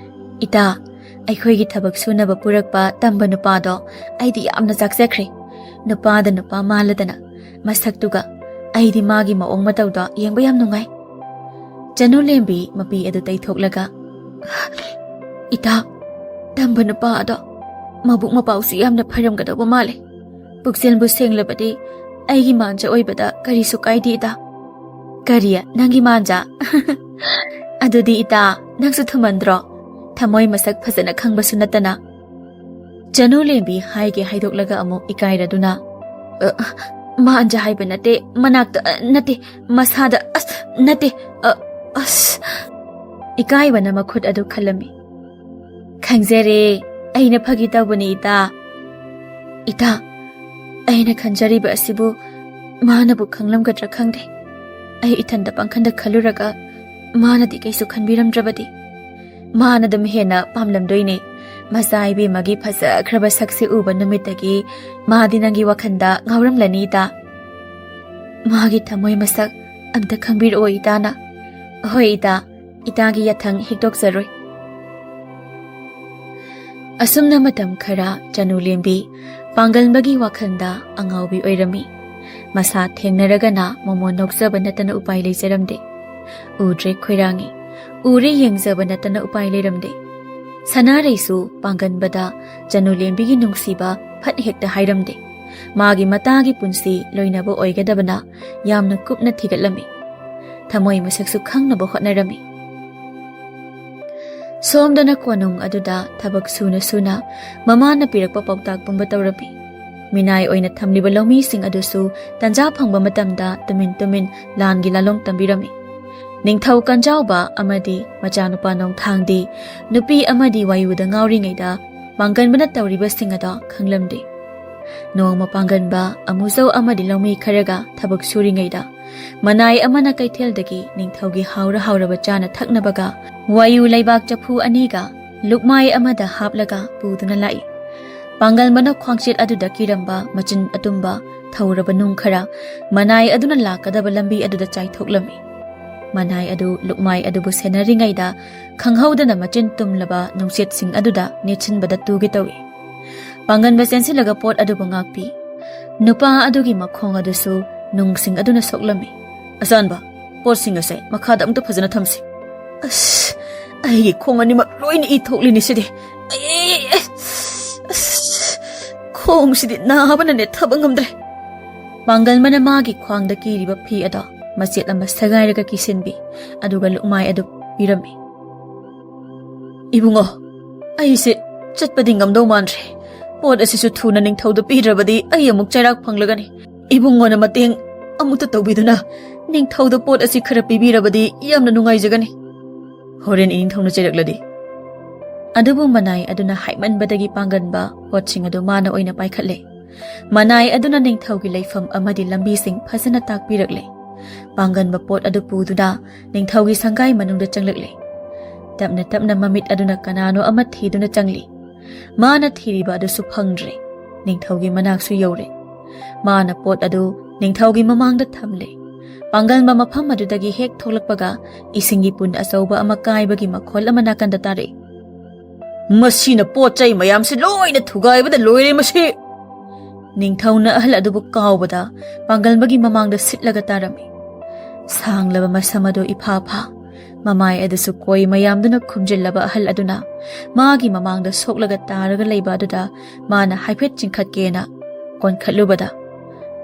"ꯏꯇꯥ, ꯑꯩꯈꯣꯏꯒꯤ ꯊꯕꯛ ꯁꯨꯅꯕ ꯄꯨꯔꯛꯄ ꯇꯝꯕ ꯅꯨꯄꯥꯗꯣ ꯑꯩꯗꯤ ꯌꯥꯝꯅ ꯆꯥꯛꯆꯈ꯭ꯔꯦ꯫ ꯅꯨꯄꯥꯗ ꯅꯨꯄꯥ ꯃꯥꯜꯂꯗꯅ, ꯃꯁꯛꯇꯨꯒ꯫ ꯑꯩꯗꯤ ꯃꯥꯒꯤ ꯃꯑꯣꯡ ꯃꯇꯧꯗꯣ ꯌꯦꯡꯕ ꯌꯥꯝ ꯅꯨꯡꯉꯥꯏ꯫" ꯆꯅꯨ ꯂꯦꯝꯕꯤ ꯃꯄꯤ ꯑꯗꯨ ꯇꯩꯊꯣꯛꯂꯒ, "ꯏꯇꯥ, ꯇꯝꯕ ꯅꯨꯄꯥ ꯑꯗꯣ ꯃꯕꯨꯛ ꯃꯄꯥꯎꯁꯤ ꯌꯥꯝꯅ ꯐꯔꯝꯒꯗꯧꯕ ꯃꯥꯜꯂꯦ꯫ ꯄꯨꯛꯆꯦꯜꯕꯨ ꯁꯦꯡꯂꯕꯗꯤ ꯑꯩꯒꯤ ꯃꯥꯟꯖ ꯑꯣꯏꯕꯗ ꯀꯔꯤꯁꯨ ꯀꯥꯏꯗꯦ, ꯏꯇꯥ꯫" "ꯀꯔꯤ? ꯅꯪꯒꯤ ꯃꯥꯟꯖ?" "ꯑꯗꯨꯗꯤ ꯏꯇꯥ, ꯅꯪꯁꯨ ꯊꯨꯃꯟꯗ꯭ꯔꯣ? ꯊꯃꯣꯏ ꯃꯁꯛ ꯐꯖꯅ ꯈꯪꯕꯁꯨ ꯅꯠꯇꯅ꯫" ꯆꯅꯨ ꯂꯦꯝꯕꯤ ꯍꯥꯏꯒꯦ ꯍꯥꯏꯗꯣꯛꯂꯒ ꯑꯃꯨꯛ ꯏꯀꯥꯏꯔꯗꯨꯅ, "ꯑ, ꯃꯥꯟꯖ ꯍꯥꯏꯕ ꯅꯠꯇꯦ, ꯃꯅꯥꯛꯇ, ꯑ, ꯅꯠꯇꯦ, ꯃꯁꯥꯗ, ꯑꯁ, ꯅꯠꯇꯦ, ꯑ, ꯑꯁ꯫" ꯏꯀꯥꯏꯕꯅ ꯃꯈꯨꯠ ꯑꯗꯨ ꯈꯜꯂꯝꯃꯤ꯫ "ꯈꯪꯖꯔꯦ, ꯑꯩꯅ ꯐꯥꯒꯤ ꯇꯧꯕꯅꯤ, ꯏꯇꯥ꯫" "ꯏꯇꯥ, ꯑꯩꯅ ꯈꯟꯖꯔꯤꯕ ꯑꯁꯤꯕꯨ ꯃꯥꯅꯕꯨ ꯈꯪꯂꯝꯒꯗ꯭ꯔꯥ ꯈꯪꯗꯦ꯫ ꯑꯩ ꯏꯊꯟꯇ ꯄꯪꯈꯟꯗ ꯈꯜꯂꯨꯔꯒ ꯃꯥꯅꯗꯤ ꯀꯩꯁꯨ ꯈꯟꯕꯤꯔꯝꯗ꯭ꯔꯕꯗꯤ꯫ ꯃꯥꯅ ꯑꯗꯨꯝ ꯍꯦꯟꯅ ꯄꯥꯝꯂꯝꯗꯣꯏꯅꯦ꯫ ꯃꯆꯥ ꯏꯕꯦꯝꯃꯒꯤ ꯐꯖꯈ꯭ꯔꯕ ꯁꯛꯁꯦ ꯎꯕ ꯅꯨꯃꯤꯠꯇꯒꯤ ꯃꯥꯗꯤ ꯅꯪꯒꯤ ꯋꯥꯈꯜꯗ ꯉꯥꯎꯔꯝꯂꯅꯤ, ꯏꯇꯥ꯫ ꯃꯥꯒꯤ ꯊꯃꯣꯏ ꯃꯁꯛ ꯑꯝꯇ ꯈꯪꯕꯤꯔꯛꯑꯣ, ꯏꯇꯥꯅ꯫" "ꯍꯣꯏ, ꯏꯇꯥ, ꯏꯇꯥꯒꯤ ꯌꯥꯊꯪ ꯍꯤꯛꯇꯣꯛꯆꯔꯣꯏ꯫" ꯑꯁꯨꯝꯅ ꯃꯇꯝ ꯈꯔ ꯆꯅꯨ ꯂꯦꯝꯕꯤ ꯄꯥꯡꯒꯜꯕꯒꯤ ꯋꯥꯈꯜꯗ ꯑꯉꯥꯎꯕꯤ ꯑꯣꯏꯔꯝꯃꯤ꯫ ꯃꯁꯥ ꯊꯦꯡꯅꯔꯒꯅ ꯃꯃꯣꯟ ꯅꯣꯛꯆꯕ ꯅꯠꯇꯅ ꯎꯄꯥꯏ ꯂꯩꯖꯔꯝꯗꯦ꯫ ꯎꯗ꯭ꯔꯦ ꯈꯣꯏꯔꯥꯡꯉꯤ, ꯎꯔꯦ ꯌꯦꯡꯖꯕ ꯅꯠꯇꯅ ꯎꯄꯥꯏ ꯂꯩꯔꯝꯗꯦ꯫ ꯁꯅꯥꯔꯩꯁꯨ ꯄꯥꯡꯒꯟꯕꯗ ꯆꯅꯨ ꯂꯦꯝꯕꯤꯒꯤ ꯅꯨꯡꯁꯤꯕ ꯐꯠ ꯍꯦꯛꯇ ꯍꯥꯏꯔꯝꯗꯦ꯫ ꯃꯥꯒꯤ ꯃꯇꯥꯒꯤ ꯄꯨꯟꯁꯤ ꯂꯣꯏꯅꯕ ꯑꯣꯏꯒꯗꯕꯅ ꯌꯥꯝꯅ ꯀꯨꯞꯅ ꯊꯤꯒꯠꯂꯝꯃꯤ꯫ ꯊꯃꯣꯏ ꯃꯁꯛꯁꯨ ꯈꯪꯅꯕ ꯍꯣꯠꯅꯔꯝꯃꯤ꯫ ꯁꯣꯝꯗꯅ ꯀꯣꯅꯨꯡ ꯑꯗꯨꯗ ꯊꯕꯛ ꯁꯨꯅ ꯁꯨꯅ ꯃꯃꯥꯅ ꯄꯤꯔꯛꯄ ꯄꯥꯎꯇꯥꯛ ꯄꯨꯝꯕ ꯇꯧꯔꯝꯃꯤ꯫ ꯃꯤꯅꯥꯏ ꯑꯣꯏꯅ ꯊꯝꯂꯤꯕ ꯂꯧꯃꯤꯁꯤꯡ ꯑꯗꯨꯁꯨ ꯇꯟꯖꯥ ꯐꯪꯕ ꯃꯇꯝꯗ ꯇꯨꯃꯤꯟ ꯇꯨꯃꯤꯟ ꯂꯥꯟꯒꯤ ꯂꯥꯂꯣꯡ ꯇꯝꯕꯤꯔꯝꯃꯤ꯫ ꯅꯤꯡꯊꯧ ꯀꯟꯖꯥꯎꯕ ꯑꯃꯗꯤ ꯃꯆꯥꯅꯨꯄꯥ ꯅꯣꯡꯊꯥꯡꯗꯤ ꯅꯨꯄꯤ ꯑꯃꯗꯤ ꯋꯥꯌꯨꯗ ꯉꯥꯎꯔꯤꯉꯩꯗ ꯄꯥꯡꯒꯟꯕꯅ ꯇꯧꯔꯤꯕꯁꯤꯡ ꯑꯗꯣ ꯈꯪꯂꯝꯗꯦ꯫ ꯅꯣꯡꯃ ꯄꯥꯡꯒꯟꯕ ꯑꯃꯨꯖꯧ ꯑꯃꯗꯤ ꯂꯧꯃꯤ ꯈꯔꯒ ꯊꯕꯛ ꯁꯨꯔꯤꯉꯩꯗ ꯃꯅꯥꯏ ꯑꯃꯅ ꯀꯩꯊꯦꯜꯗꯒꯤ ꯅꯤꯡꯊꯧꯒꯤ ꯍꯥꯎꯔ ꯍꯥꯎꯔꯕ ꯆꯥꯅ ꯊꯛꯅꯕꯒ ꯋꯥꯌꯨ ꯂꯩꯕꯥꯛ ꯆꯐꯨ ꯑꯅꯤꯒ ꯂꯨꯛꯃꯥꯏ ꯑꯃꯗ ꯍꯥꯞꯂꯒ ꯄꯨꯗꯨꯅ ꯂꯥꯛꯏ꯫ ꯄꯥꯡꯒꯜꯕꯅ ꯈ꯭ꯋꯥꯡꯆꯦꯠ ꯑꯗꯨꯗ ꯀꯤꯔꯝꯕ ꯃꯆꯤꯟ ꯑꯇꯨꯝꯕ ꯊꯧꯔꯕ ꯅꯨꯡ ꯈꯔ ꯃꯅꯥꯏ ꯑꯗꯨꯅ ꯂꯥꯛꯀꯗꯕ ꯂꯝꯕꯤ ꯑꯗꯨꯗ ꯆꯥꯏꯊꯣꯛꯂꯝꯃꯤ꯫ ꯃꯅꯥꯏ ꯑꯗꯨ ꯂꯨꯛꯃꯥꯏ ꯑꯗꯨꯕꯨ ꯁꯦꯟꯅꯔꯤꯉꯩꯗ ꯈꯪꯍꯧꯗꯅ ꯃꯆꯤꯟ ꯇꯨꯝꯂꯕ ꯅꯨꯡꯁꯤꯠꯁꯤꯡ ꯑꯗꯨꯗ ꯅꯦꯠꯁꯤꯟꯕꯗ ꯇꯨꯒꯦ ꯇꯧꯏ꯫ ꯄꯥꯡꯒꯟꯕ ꯆꯦꯟꯁꯤꯜꯂꯒ ꯄꯣꯠ ꯑꯗꯨꯕꯨ ꯉꯥꯛꯄꯤ꯫ ꯅꯨꯄꯥ ꯑꯗꯨꯒꯤ ꯃꯈꯣꯡ ꯑꯗꯨꯁꯨ ꯅꯨꯡꯁꯤꯡ ꯑꯗꯨꯅ ꯁꯣꯛꯂꯝꯃꯤ꯫ "ꯑꯆꯥꯟꯕ, ꯄꯣꯠꯁꯤꯡ ꯑꯁꯦ ꯃꯈꯥꯗ ꯑꯃꯨꯛꯇ ꯐꯖꯅ ꯊꯝꯁꯤ꯫ ꯑꯁ, ꯑꯩꯒꯤ ꯈꯣꯡ ꯑꯅꯤꯃꯛ ꯂꯣꯏꯅ ꯏ ꯊꯣꯛꯂꯤꯅꯤ ꯁꯤꯗꯤ꯫ ꯑꯩ, ꯑꯁ, ꯈꯣꯡꯁꯤꯗꯤ ꯅꯥꯕꯅꯅꯦ ꯊꯕ ꯉꯝꯗ꯭ꯔꯦ꯫" ꯄꯥꯡꯒꯜꯕꯅ ꯃꯥꯒꯤ ꯈ꯭ꯋꯥꯡꯗ ꯀꯤꯔꯤꯕ ꯐꯤ ꯑꯗꯣ ꯃꯆꯦꯠ ꯑꯃ ꯁꯦꯒꯥꯏꯔꯒ ꯀꯤꯁꯤꯟꯕꯤ, ꯑꯗꯨꯒ ꯂꯨꯛꯃꯥꯏ ꯑꯗꯨ ꯄꯤꯔꯝꯃꯤ꯫ "ꯏꯕꯨꯡꯉꯣ, ꯑꯩꯁꯦ ꯆꯠꯄꯗꯤ ꯉꯝꯗꯧ ꯃꯥꯟꯗ꯭ꯔꯦ꯫ ꯄꯣꯠ ꯑꯁꯤꯁꯨ ꯊꯨꯅ ꯅꯤꯡꯊꯧꯗ ꯄꯤꯗ꯭ꯔꯕꯗꯤ ꯑꯩ ꯑꯃꯨꯛ ꯆꯩꯔꯥꯛ ꯐꯪꯂꯒꯅꯤ꯫ ꯏꯕꯨꯡꯉꯣꯅ ꯃꯇꯦꯡ ꯑꯃꯨꯛꯇ ꯇꯧꯕꯤꯗꯨꯅ ꯅꯤꯡꯊꯧꯗ ꯄꯣꯠ ꯑꯁꯤ ꯈꯔ ꯄꯤꯕꯤꯔꯕꯗꯤ ꯌꯥꯝꯅ ꯅꯨꯡꯉꯥꯏꯖꯒꯅꯤ꯫ ꯍꯣꯔꯦꯟ ꯏꯅꯤꯡꯊꯧꯅ ꯆꯩꯔꯛꯂꯗꯤ꯫" ꯑꯗꯨꯕꯨ ꯃꯅꯥꯏ ꯑꯗꯨꯅ ꯍꯥꯏꯃꯟꯕꯗꯒꯤ ꯄꯥꯡꯒꯟꯕ ꯄꯣꯠꯁꯤꯡ ꯑꯗꯨ ꯃꯥꯅ ꯑꯣꯏꯅ ꯄꯥꯏꯈꯠꯂꯦ꯫ ꯃꯅꯥꯏ ꯑꯗꯨꯅ ꯅꯤꯡꯊꯧꯒꯤ ꯂꯩꯐꯝ ꯑꯃꯗꯤ ꯂꯝꯕꯤꯁꯤꯡ ꯐꯖꯅ ꯇꯥꯛꯄꯤꯔꯛꯂꯦ꯫ ꯄꯥꯡꯒꯟꯕ ꯄꯣꯠ ꯑꯗꯨ ꯄꯨꯗꯨꯅ ꯅꯤꯡꯊꯧꯒꯤ ꯁꯪꯒꯥꯏ ꯃꯅꯨꯡꯗ ꯆꯪꯂꯛꯂꯦ꯫ ꯇꯞꯅ ꯇꯞꯅ ꯃꯃꯤꯠ ꯑꯗꯨꯅ ꯀꯅꯥꯅꯣ ꯑꯃ ꯊꯤꯗꯨꯅ ꯆꯪꯂꯤ꯫ ꯃꯥꯅ ꯊꯤꯔꯤꯕ ꯑꯗꯨꯁꯨ ꯐꯪꯗ꯭ꯔꯦ꯫ ꯅꯤꯡꯊꯧꯒꯤ ꯃꯅꯥꯛꯁꯨ ꯌꯧꯔꯦ꯫ ꯃꯥꯅ ꯄꯣꯠ ꯑꯗꯨ ꯅꯤꯡꯊꯧꯒꯤ ꯃꯃꯥꯡꯗ ꯊꯝꯂꯦ꯫ ꯄꯥꯡꯒꯟꯕ ꯃꯐꯝ ꯑꯗꯨꯗꯒꯤ ꯍꯦꯛ ꯊꯣꯛꯂꯛꯄꯒ ꯏꯁꯤꯡꯒꯤ ꯄꯨꯟ ꯑꯆꯧꯕ ꯑꯃ ꯀꯥꯏꯕꯒꯤ ꯃꯈꯣꯜ ꯑꯃ ꯅꯥꯀꯟꯗ ꯇꯥꯔꯛꯏ꯫ "ꯃꯁꯤꯅ ꯄꯣꯠ ꯆꯩ ꯃꯌꯥꯝꯁꯤ ꯂꯣꯏꯅ ꯊꯨꯒꯥꯏꯕꯗ ꯂꯣꯏꯔꯦ ꯃꯁꯤ!" ꯅꯤꯡꯊꯧꯅ ꯑꯍꯜ ꯑꯗꯨꯕꯨ ꯀꯥꯎꯕꯗ ꯄꯥꯡꯒꯜꯕꯒꯤ ꯃꯃꯥꯡꯗ ꯁꯤꯠꯂꯒ ꯇꯥꯔꯝꯃꯤ꯫ ꯁꯥꯡꯂꯕ ꯃꯁꯝ ꯑꯗꯨ ꯏꯐꯥ ꯐꯥ, ꯃꯃꯥꯏ ꯑꯗꯨꯁꯨ ꯀꯣꯏ ꯃꯌꯥꯝꯗꯨꯅ ꯈꯨꯝꯖꯤꯜꯂꯕ ꯑꯍꯜ ꯑꯗꯨꯅ ꯃꯥꯒꯤ ꯃꯃꯥꯡꯗ ꯁꯣꯛꯂꯒ ꯇꯥꯔꯒ ꯂꯩꯕ ꯑꯗꯨꯗ ꯃꯥꯅ ꯍꯥꯏꯐꯦꯠ ꯆꯤꯡꯈꯠꯀꯦꯅ ꯀꯣꯟꯈꯠꯂꯨꯕꯗ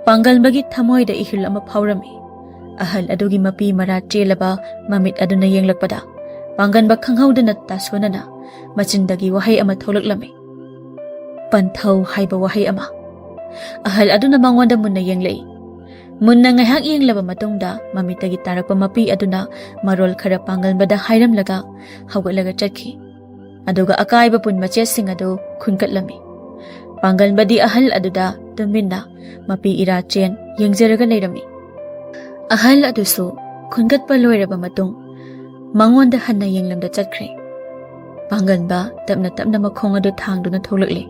ꯄꯥꯡꯒꯜꯕꯒꯤ ꯊꯃꯣꯏꯗ ꯏꯍꯨꯜ ꯑꯃ ꯐꯥꯎꯔꯝꯃꯤ꯫ ꯑꯍꯜ ꯑꯗꯨꯒꯤ ꯃꯄꯤ ꯃꯔꯥ ꯆꯦꯜꯂꯕ ꯃꯃꯤꯠ ꯑꯗꯨꯅ ꯌꯦꯡꯂꯛꯄꯗ ꯄꯥꯡꯒꯟꯕ ꯈꯪꯍꯧꯗꯅ ꯇꯥꯁꯣꯟꯅꯅ ꯃꯆꯤꯟꯗꯒꯤ ꯋꯥꯍꯩ ꯑꯃ ꯊꯣꯛꯂꯛꯂꯝꯃꯤ꯫ "ꯄꯟꯊꯧ" ꯍꯥꯏꯕ ꯋꯥꯍꯩ ꯑꯃ꯫ ꯑꯍꯜ ꯑꯗꯨꯅ ꯃꯉꯣꯟꯗ ꯃꯨꯟꯅ ꯌꯦꯡꯂꯛꯏ꯫ ꯃꯨꯟꯅ ꯉꯥꯏꯍꯥꯛ ꯌꯦꯡꯂꯕ ꯃꯇꯨꯡꯗ ꯃꯃꯤꯠꯇꯒꯤ ꯇꯥꯔꯛꯄ ꯃꯄꯤ ꯑꯗꯨꯅ ꯃꯔꯣꯜ ꯈꯔ ꯄꯥꯡꯒꯟꯕꯗ ꯍꯥꯏꯔꯝꯂꯒ ꯍꯧꯒꯠꯂꯒ ꯆꯠꯈꯤ꯫ ꯑꯗꯨꯒ ꯑꯀꯥꯏꯕ ꯄꯨꯟ ꯃꯆꯦꯠꯁꯤꯡ ꯑꯗꯨ ꯈꯨꯟꯒꯠꯂꯝꯃꯤ꯫ ꯄꯥꯡꯒꯟꯕꯗꯤ ꯑꯍꯜ ꯑꯗꯨꯗ ꯇꯨꯃꯤꯟꯅ ꯃꯄꯤ ꯏꯔꯥ ꯆꯦꯟ ꯌꯦꯡꯖꯔꯒ ꯂꯩꯔꯝꯃꯤ꯫ ꯑꯍꯜ ꯑꯗꯨꯁꯨ ꯈꯨꯟꯒꯠꯄ ꯂꯣꯏꯔꯕ ꯃꯇꯨꯡ ꯃꯉꯣꯟꯗ ꯍꯟꯅ ꯌꯦꯡꯂꯝꯗ ꯆꯠꯈ꯭ꯔꯦ꯫ ꯄꯥꯡꯒꯟꯕ ꯇꯞꯅ ꯇꯞꯅ ꯃꯈꯣꯡ ꯑꯗꯨ ꯊꯥꯡꯗꯨꯅ ꯊꯣꯛꯂꯛꯂꯦ꯫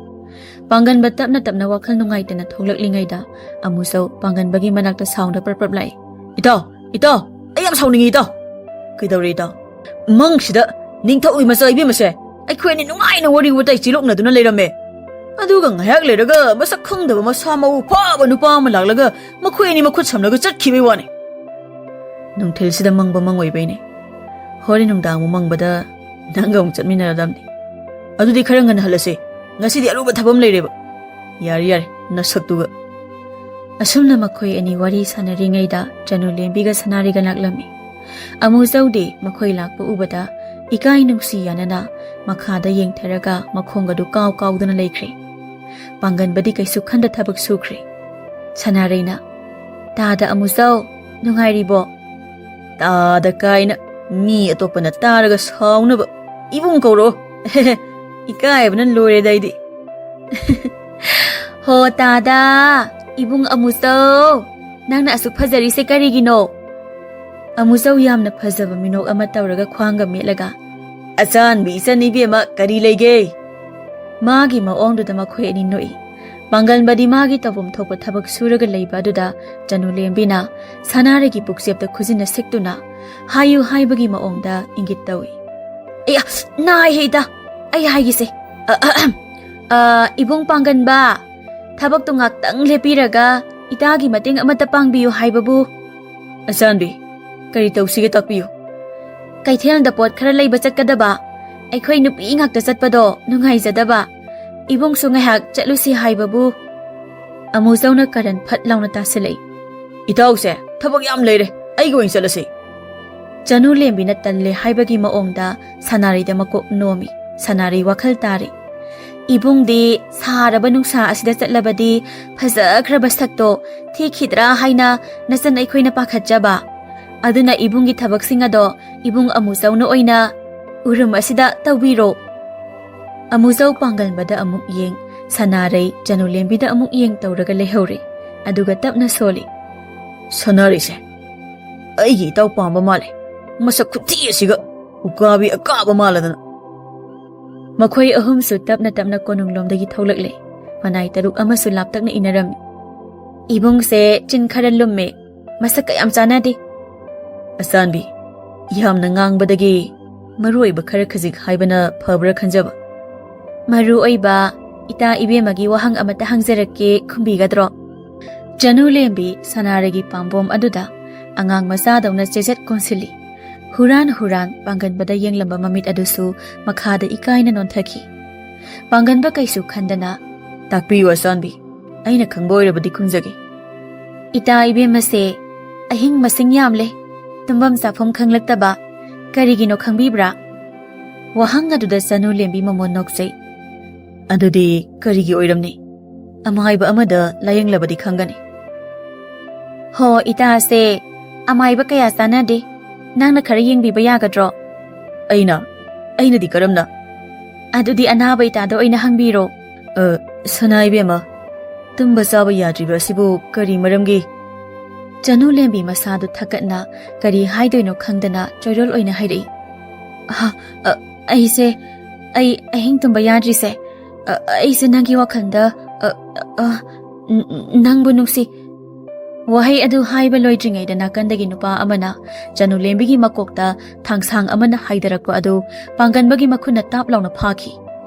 ꯄꯥꯡꯒꯟꯕ ꯇꯞꯅ ꯇꯞꯅ ꯋꯥꯈꯜ ꯅꯨꯡꯉꯥꯏꯇꯅ ꯊꯣꯛꯂꯛꯂꯤꯉꯩꯗ ꯑꯃꯨꯖꯧ ꯄꯥꯡꯒꯟꯕꯒꯤ ꯃꯅꯥꯛꯇ ꯁꯥꯎꯅ ꯄ꯭ꯔꯞ ꯄ꯭ꯔꯞ ꯂꯥꯛꯏ꯫ "ꯏꯇꯥꯎ, ꯏꯇꯥꯎ, ꯑꯩ ꯌꯥꯝ ꯁꯥꯎꯅꯤꯡꯉꯤ ꯏꯇꯥꯎ!" "ꯀꯩꯗꯧꯔꯦ ꯏꯇꯥꯎ?" "ꯃꯪꯁꯤꯗ ꯅꯤꯡꯊꯧꯒꯤ ꯃꯆꯥ ꯏꯕꯦꯝꯃꯁꯦ ꯑꯩꯈꯣꯏ ꯑꯅꯤ ꯅꯨꯡꯉꯥꯏꯅ ꯋꯥꯔꯤ ꯋꯥꯇꯥꯏ ꯆꯤꯂꯣꯛꯅꯗꯨꯅ ꯂꯩꯔꯝꯃꯦ꯫ ꯑꯗꯨꯒ ꯉꯥꯏꯍꯥꯛ ꯂꯩꯔꯒ ꯃꯁꯛ ꯈꯪꯗꯕ ꯃꯁꯥ ꯃꯎ ꯐꯕ ꯅꯨꯄꯥ ꯑꯃ ꯂꯥꯛꯂꯒ ꯃꯈꯣꯏ ꯑꯅꯤ ꯃꯈꯨꯠ ꯁꯝꯂꯒ ꯆꯠꯈꯤꯕꯩ ꯋꯥꯅꯤ꯫ ꯅꯨꯡꯊꯤꯜꯁꯤꯗ ꯃꯪꯕ ꯃꯪ ꯑꯣꯏꯕꯩꯅꯦ꯫ ꯍꯣꯔꯦꯟ ꯅꯨꯡꯗꯥꯡ ꯑꯃꯨꯛ ꯃꯪꯕꯗ ꯅꯪꯒ ꯑꯃꯨꯛ ꯆꯠꯃꯤꯟꯅꯔꯗꯝꯅꯤ꯫ ꯑꯗꯨꯗꯤ ꯈꯔ ꯉꯟꯅ ꯍꯜꯂꯁꯤ꯫ ꯉꯁꯤꯗꯤ ꯑꯔꯨꯕ ꯊꯕꯛ ꯑꯃ ꯂꯩꯔꯦꯕ꯫" "ꯌꯥꯔꯦ, ꯌꯥꯔꯦ, ꯅꯁꯛꯇꯨꯒ꯫" ꯑꯁꯨꯝꯅ ꯃꯈꯣꯏ ꯑꯅꯤ ꯋꯥꯔꯤ ꯁꯥꯟꯅꯔꯤꯉꯩꯗ ꯆꯅꯨꯂꯦꯝꯕꯤꯒ ꯁꯅꯥꯔꯩꯒ ꯂꯥꯛꯂꯝꯃꯤ꯫ ꯑꯃꯨꯖꯧꯗꯤ ꯃꯈꯣꯏ ꯂꯥꯛꯄ ꯎꯕꯗ ꯏꯀꯥꯏ ꯅꯨꯡꯁꯤ ꯌꯥꯅꯅ ꯃꯈꯥꯗ ꯌꯦꯡꯊꯔꯒ ꯃꯈꯣꯡ ꯑꯗꯨ ꯀꯥꯎ ꯀꯥꯎꯗꯨꯅ ꯂꯩꯈ꯭ꯔꯦ꯫ ꯄꯥꯡꯒꯟꯕꯗꯤ ꯀꯩꯁꯨ ꯈꯟꯗ ꯊꯕꯛ ꯁꯨꯈ꯭ꯔꯦ꯫ ꯁꯅꯥꯔꯩꯅ, "ꯇꯥꯗ ꯑꯃꯨꯖꯧ, ꯅꯨꯡꯉꯥꯏꯔꯤꯕꯣ?" "ꯇꯥꯗ ꯀꯥꯏꯅ, ꯃꯤ ꯑꯇꯣꯞꯄꯅ ꯇꯥꯔꯒ ꯁꯥꯎꯅꯕ꯫ ꯏꯕꯨꯡ ꯀꯧꯔꯣ꯫ ꯏꯀꯥꯏꯕꯅ ꯂꯣꯏꯔꯦꯗ ꯑꯩꯗꯤ꯫" "ꯍꯣ ꯇꯥꯗ, ꯏꯕꯨꯡ ꯑꯃꯨꯖꯧ, ꯅꯪꯅ ꯑꯁꯨꯛ ꯐꯖꯔꯤꯁꯦ ꯀꯔꯤꯒꯤꯅꯣ?" ꯑꯃꯨꯖꯧ ꯌꯥꯝꯅ ꯐꯖꯕ ꯃꯤꯅꯣꯛ ꯑꯃ ꯇꯧꯔꯒ ꯈ꯭ꯋꯥꯡꯒ ꯃꯦꯠꯂꯒ, "ꯑꯆꯥꯟꯕꯤ ꯏꯆꯟ ꯏꯕꯦꯝꯃ, ꯀꯔꯤ ꯂꯩꯒꯦ?" ꯃꯥꯒꯤ ꯃꯑꯣꯡꯗꯨꯗ ꯃꯈꯣꯏ ꯑꯅꯤ ꯅꯣꯛꯏ꯫ ꯄꯥꯡꯒꯟꯕꯗꯤ ꯃꯥꯒꯤ ꯇꯧꯐꯝ ꯊꯣꯛꯄ ꯊꯕꯛ ꯁꯨꯔꯒ ꯂꯩꯕ ꯑꯗꯨꯗ ꯆꯅꯨꯂꯦꯝꯕꯤꯅ ꯁꯅꯥꯔꯩꯒꯤ ꯄꯨꯛꯆꯦꯞꯇ ꯈꯨꯖꯤꯟꯅ ꯁꯤꯛꯇꯨꯅ ꯍꯥꯏꯌꯨ ꯍꯥꯏꯕꯒꯤ ꯃꯑꯣꯡꯗ ꯏꯪꯒꯤꯠ ꯇꯧꯏ꯫ "ꯑꯌꯥ, ꯅꯥꯏꯍꯦ ꯏꯇꯥ, ꯑꯩ ꯍꯥꯏꯒꯦꯁꯦ꯫ ꯑ, ꯑ, ꯑ, ꯏꯕꯨꯡ ꯄꯥꯡꯒꯟꯕ, ꯊꯕꯛꯇꯨ ꯉꯥꯛꯇꯪ ꯂꯦꯞꯄꯤꯔꯒ ꯏꯇꯥꯒꯤ ꯃꯇꯦꯡ ꯑꯃꯠꯇ ꯄꯥꯡꯕꯤꯌꯨ ꯍꯥꯏꯕꯕꯨ꯫" "ꯑꯆꯥꯟꯕꯤ, ꯀꯔꯤ ꯇꯧꯁꯤꯒꯦ ꯇꯥꯛꯄꯤꯌꯨ꯫" "ꯀꯩꯊꯦꯜꯗ ꯄꯣꯠ ꯈꯔ ꯂꯩꯕ ꯆꯠꯀꯗꯕ꯫ ꯑꯩꯈꯣꯏ ꯅꯨꯄꯤ ꯉꯥꯛꯇ ꯆꯠꯄꯗꯣ ꯅꯨꯡꯉꯥꯏꯖꯗꯕ꯫ ꯏꯕꯨꯡꯁꯨ ꯉꯥꯏꯍꯥꯛ ꯆꯠꯂꯨꯁꯤ ꯍꯥꯏꯕꯕꯨ꯫" ꯑꯃꯨꯖꯧꯅ ꯀꯔꯟ ꯐꯠ ꯂꯥꯎꯅ ꯇꯥꯁꯤꯜꯂꯛꯏ꯫ "ꯏꯇꯥꯎꯁꯦ ꯊꯕꯛ ꯌꯥꯝ ꯂꯩꯔꯦ, ꯑꯩꯒ ꯑꯣꯏꯅ ꯆꯠꯂꯁꯤ꯫" ꯆꯅꯨ ꯂꯦꯝꯕꯤꯅ ꯇꯜꯂꯦ ꯍꯥꯏꯕꯒꯤ ꯃꯑꯣꯡꯗ ꯁꯅꯥꯔꯩꯗ ꯃꯀꯣꯛ ꯅꯣꯝꯃꯤ꯫ ꯁꯅꯥꯔꯩ ꯋꯥꯈꯜ ꯇꯥꯔꯦ꯫ "ꯏꯕꯨꯡꯗꯤ ꯁꯥꯔꯕ ꯅꯨꯡꯁꯥ ꯑꯁꯤꯗ ꯆꯠꯂꯕꯗꯤ ꯐꯖꯈ꯭ꯔꯕ ꯁꯛꯇꯣ ꯊꯤꯈꯤꯗ꯭ꯔꯥ ꯍꯥꯏꯅ ꯅꯆꯟ ꯑꯩꯈꯣꯏꯅ ꯄꯥꯈꯠꯆꯕ꯫ ꯑꯗꯨꯅ ꯏꯕꯨꯡꯒꯤ ꯊꯕꯛꯁꯤꯡ ꯑꯗꯣ ꯏꯕꯨꯡ ꯑꯃꯨꯆꯧꯅ ꯑꯣꯏꯅ ꯎꯔꯨꯝ ꯑꯁꯤꯗ ꯇꯧꯕꯤꯔꯣ꯫" ꯑꯃꯨꯆꯧ ꯄꯥꯡꯒꯜꯕꯗ ꯑꯃꯨꯛ ꯌꯦꯡ, ꯁꯅꯥꯔꯩ ꯆꯅꯨꯂꯦꯝꯕꯤꯗ ꯑꯃꯨꯛ ꯌꯦꯡ ꯇꯧꯔꯒ ꯂꯩꯍꯧꯔꯦ꯫ ꯑꯗꯨꯒ ꯇꯞꯅ ꯁꯣꯜꯂꯤ, "ꯁꯅꯥꯔꯩꯁꯦ ꯑꯩꯒꯤ ꯏꯇꯥꯎ ꯄꯥꯝꯕ ꯃꯥꯜꯂꯦ꯫ ꯃꯁꯛ ꯈꯨꯊꯤ ꯑꯁꯤꯒ ꯎꯀꯥꯕꯤ ꯑꯀꯥꯕ ꯃꯥꯜꯂꯗꯅ꯫" ꯃꯈꯣꯏ ꯑꯍꯨꯝꯁꯨ ꯇꯞꯅ ꯇꯞꯅ ꯀꯣꯅꯨꯡꯂꯣꯝꯗꯒꯤ ꯊꯣꯛꯂꯛꯂꯦ꯫ ꯃꯅꯥꯏ ꯇꯔꯨꯛ ꯑꯃꯁꯨ ꯂꯥꯞꯇꯛꯅ ꯏꯟꯅꯔꯝꯃꯤ꯫ "ꯏꯕꯨꯡꯁꯦ ꯆꯤꯟ ꯈꯔ ꯂꯨꯝꯃꯦ, ꯃꯁꯛꯀ ꯌꯥꯝ ꯆꯥꯟꯅꯗꯦ꯫ ꯑꯆꯥꯟꯕꯤ, ꯌꯥꯝꯅ ꯉꯥꯡꯕꯗꯒꯤ ꯃꯔꯨ ꯑꯣꯏꯕ ꯈꯔ ꯈꯖꯤꯛ ꯍꯥꯏꯕꯅ ꯐꯕ꯭ꯔꯥ ꯈꯟꯖꯕ꯫ ꯃꯔꯨ ꯑꯣꯏꯕ ꯏꯇꯥ ꯏꯕꯦꯝꯃꯒꯤ ꯋꯥꯍꯪ ꯑꯃꯇ ꯍꯪꯖꯔꯛꯀꯦ, ꯈꯨꯝꯕꯤꯒꯗ꯭ꯔꯣ?" ꯆꯅꯨ ꯂꯦꯝꯕꯤ ꯁꯅꯥꯔꯩꯒꯤ ꯄꯥꯝꯕꯣꯝ ꯑꯗꯨꯗ ꯑꯉꯥꯡ ꯃꯆꯥꯗꯧꯅ ꯆꯦꯖꯦꯠ ꯀꯣꯟꯁꯤꯜꯂꯤ꯫ ꯍꯨꯔꯥꯟ ꯍꯨꯔꯥꯟ ꯄꯥꯡꯒꯟꯕꯗ ꯌꯦꯡꯂꯝꯕ ꯃꯃꯤꯠ ꯑꯗꯨꯁꯨ ꯃꯈꯥꯗ ꯏꯀꯥꯏꯅ ꯅꯣꯟꯊꯈꯤ꯫ ꯄꯥꯡꯒꯟꯕ ꯀꯩꯁꯨ ꯈꯟꯗꯅ, "ꯇꯥꯛꯄꯤꯌꯨ ꯑꯆꯥꯟꯕꯤ, ꯑꯩꯅ ꯈꯪꯕ ꯑꯣꯏꯔꯕꯗꯤ ꯈꯨꯝꯖꯒꯦ꯫" "ꯏꯇꯥ ꯏꯕꯦꯝꯃꯁꯦ ꯑꯍꯤꯡ ꯃꯁꯤꯡ ꯌꯥꯝꯂꯦ, ꯇꯨꯝꯐꯝ ꯆꯥꯐꯝ ꯈꯪꯂꯛꯇꯕ, ꯀꯔꯤꯒꯤꯅꯣ ꯈꯪꯕꯤꯕ꯭ꯔꯥ?" ꯋꯥꯍꯪ ꯑꯗꯨꯗ ꯆꯅꯨ ꯂꯦꯝꯕꯤ ꯃꯃꯣꯟ ꯅꯣꯛꯆꯩ꯫ "ꯑꯗꯨꯗꯤ ꯀꯔꯤꯒꯤ ꯑꯣꯏꯔꯝꯅꯤ? ꯑꯃꯥꯏꯕ ꯑꯃꯗ ꯂꯥꯌꯦꯡꯂꯕꯗꯤ ꯈꯪꯒꯅꯤ꯫" "ꯍꯣ, ꯏꯇꯥꯁꯦ ꯑꯃꯥꯏꯕ ꯀꯌꯥ ꯆꯥꯟꯅꯗꯦ, ꯅꯪꯅ ꯈꯔ ꯌꯦꯡꯕꯤꯕ ꯌꯥꯒꯗ꯭ꯔꯣ?" "ꯑꯩꯅ? ꯑꯩꯅꯗꯤ ꯀꯔꯝꯅ?" "ꯑꯗꯨꯗꯤ ꯑꯅꯥꯕ ꯏꯇꯥꯗ ꯑꯣꯏꯅ ꯍꯪꯕꯤꯔꯣ꯫" "ꯑ, ꯁꯅꯥ ꯏꯕꯦꯝꯃ, ꯇꯨꯝꯕ ꯆꯥꯕ ꯌꯥꯗ꯭ꯔꯤꯕ ꯑꯁꯤꯕꯨ ꯀꯔꯤ ꯃꯔꯝꯒꯤ?" ꯆꯅꯨ ꯂꯦꯝꯕꯤ ꯃꯁꯥꯗꯨ ꯊꯛꯀꯠꯅ ꯀꯔꯤ ꯍꯥꯏꯗꯣꯏꯅꯣ ꯈꯪꯗꯅ ꯆꯣꯏꯔꯣꯜ ꯑꯣꯏꯅ ꯍꯥꯏꯔꯛꯏ꯫ "ꯑ, ꯑ, ꯑꯩꯁꯦ, ꯑꯩ ꯑꯍꯤꯡ ꯇꯨꯝꯕ ꯌꯥꯗ꯭ꯔꯤꯁꯦ, ꯑ, ꯑꯩꯁꯦ ꯅꯪꯒꯤ ꯋꯥꯈꯜꯗ, ꯑ, ꯑ, ꯅ-, ꯅꯪꯕꯨ ꯅꯨꯡꯁꯤ꯫" ꯋꯥꯍꯩ ꯑꯗꯨ ꯍꯥꯏꯕ ꯂꯣꯏꯗ꯭ꯔꯤꯉꯩꯗ ꯅꯥꯀꯟꯗꯒꯤ ꯅꯨꯄꯥ ꯑꯃꯅ ꯆꯅꯨ ꯂꯦꯝꯕꯤꯒꯤ ꯃꯀꯣꯛꯇ ꯊꯥꯡꯁꯥꯡ ꯑꯃꯅ ꯍꯥꯏꯗꯔꯛꯄ ꯑꯗꯨ ꯄꯥꯡꯒꯟꯕꯒꯤ ꯃꯈꯨꯠꯅ ꯇꯥꯞ ꯂꯥꯎꯅ ꯐꯥꯈꯤ꯫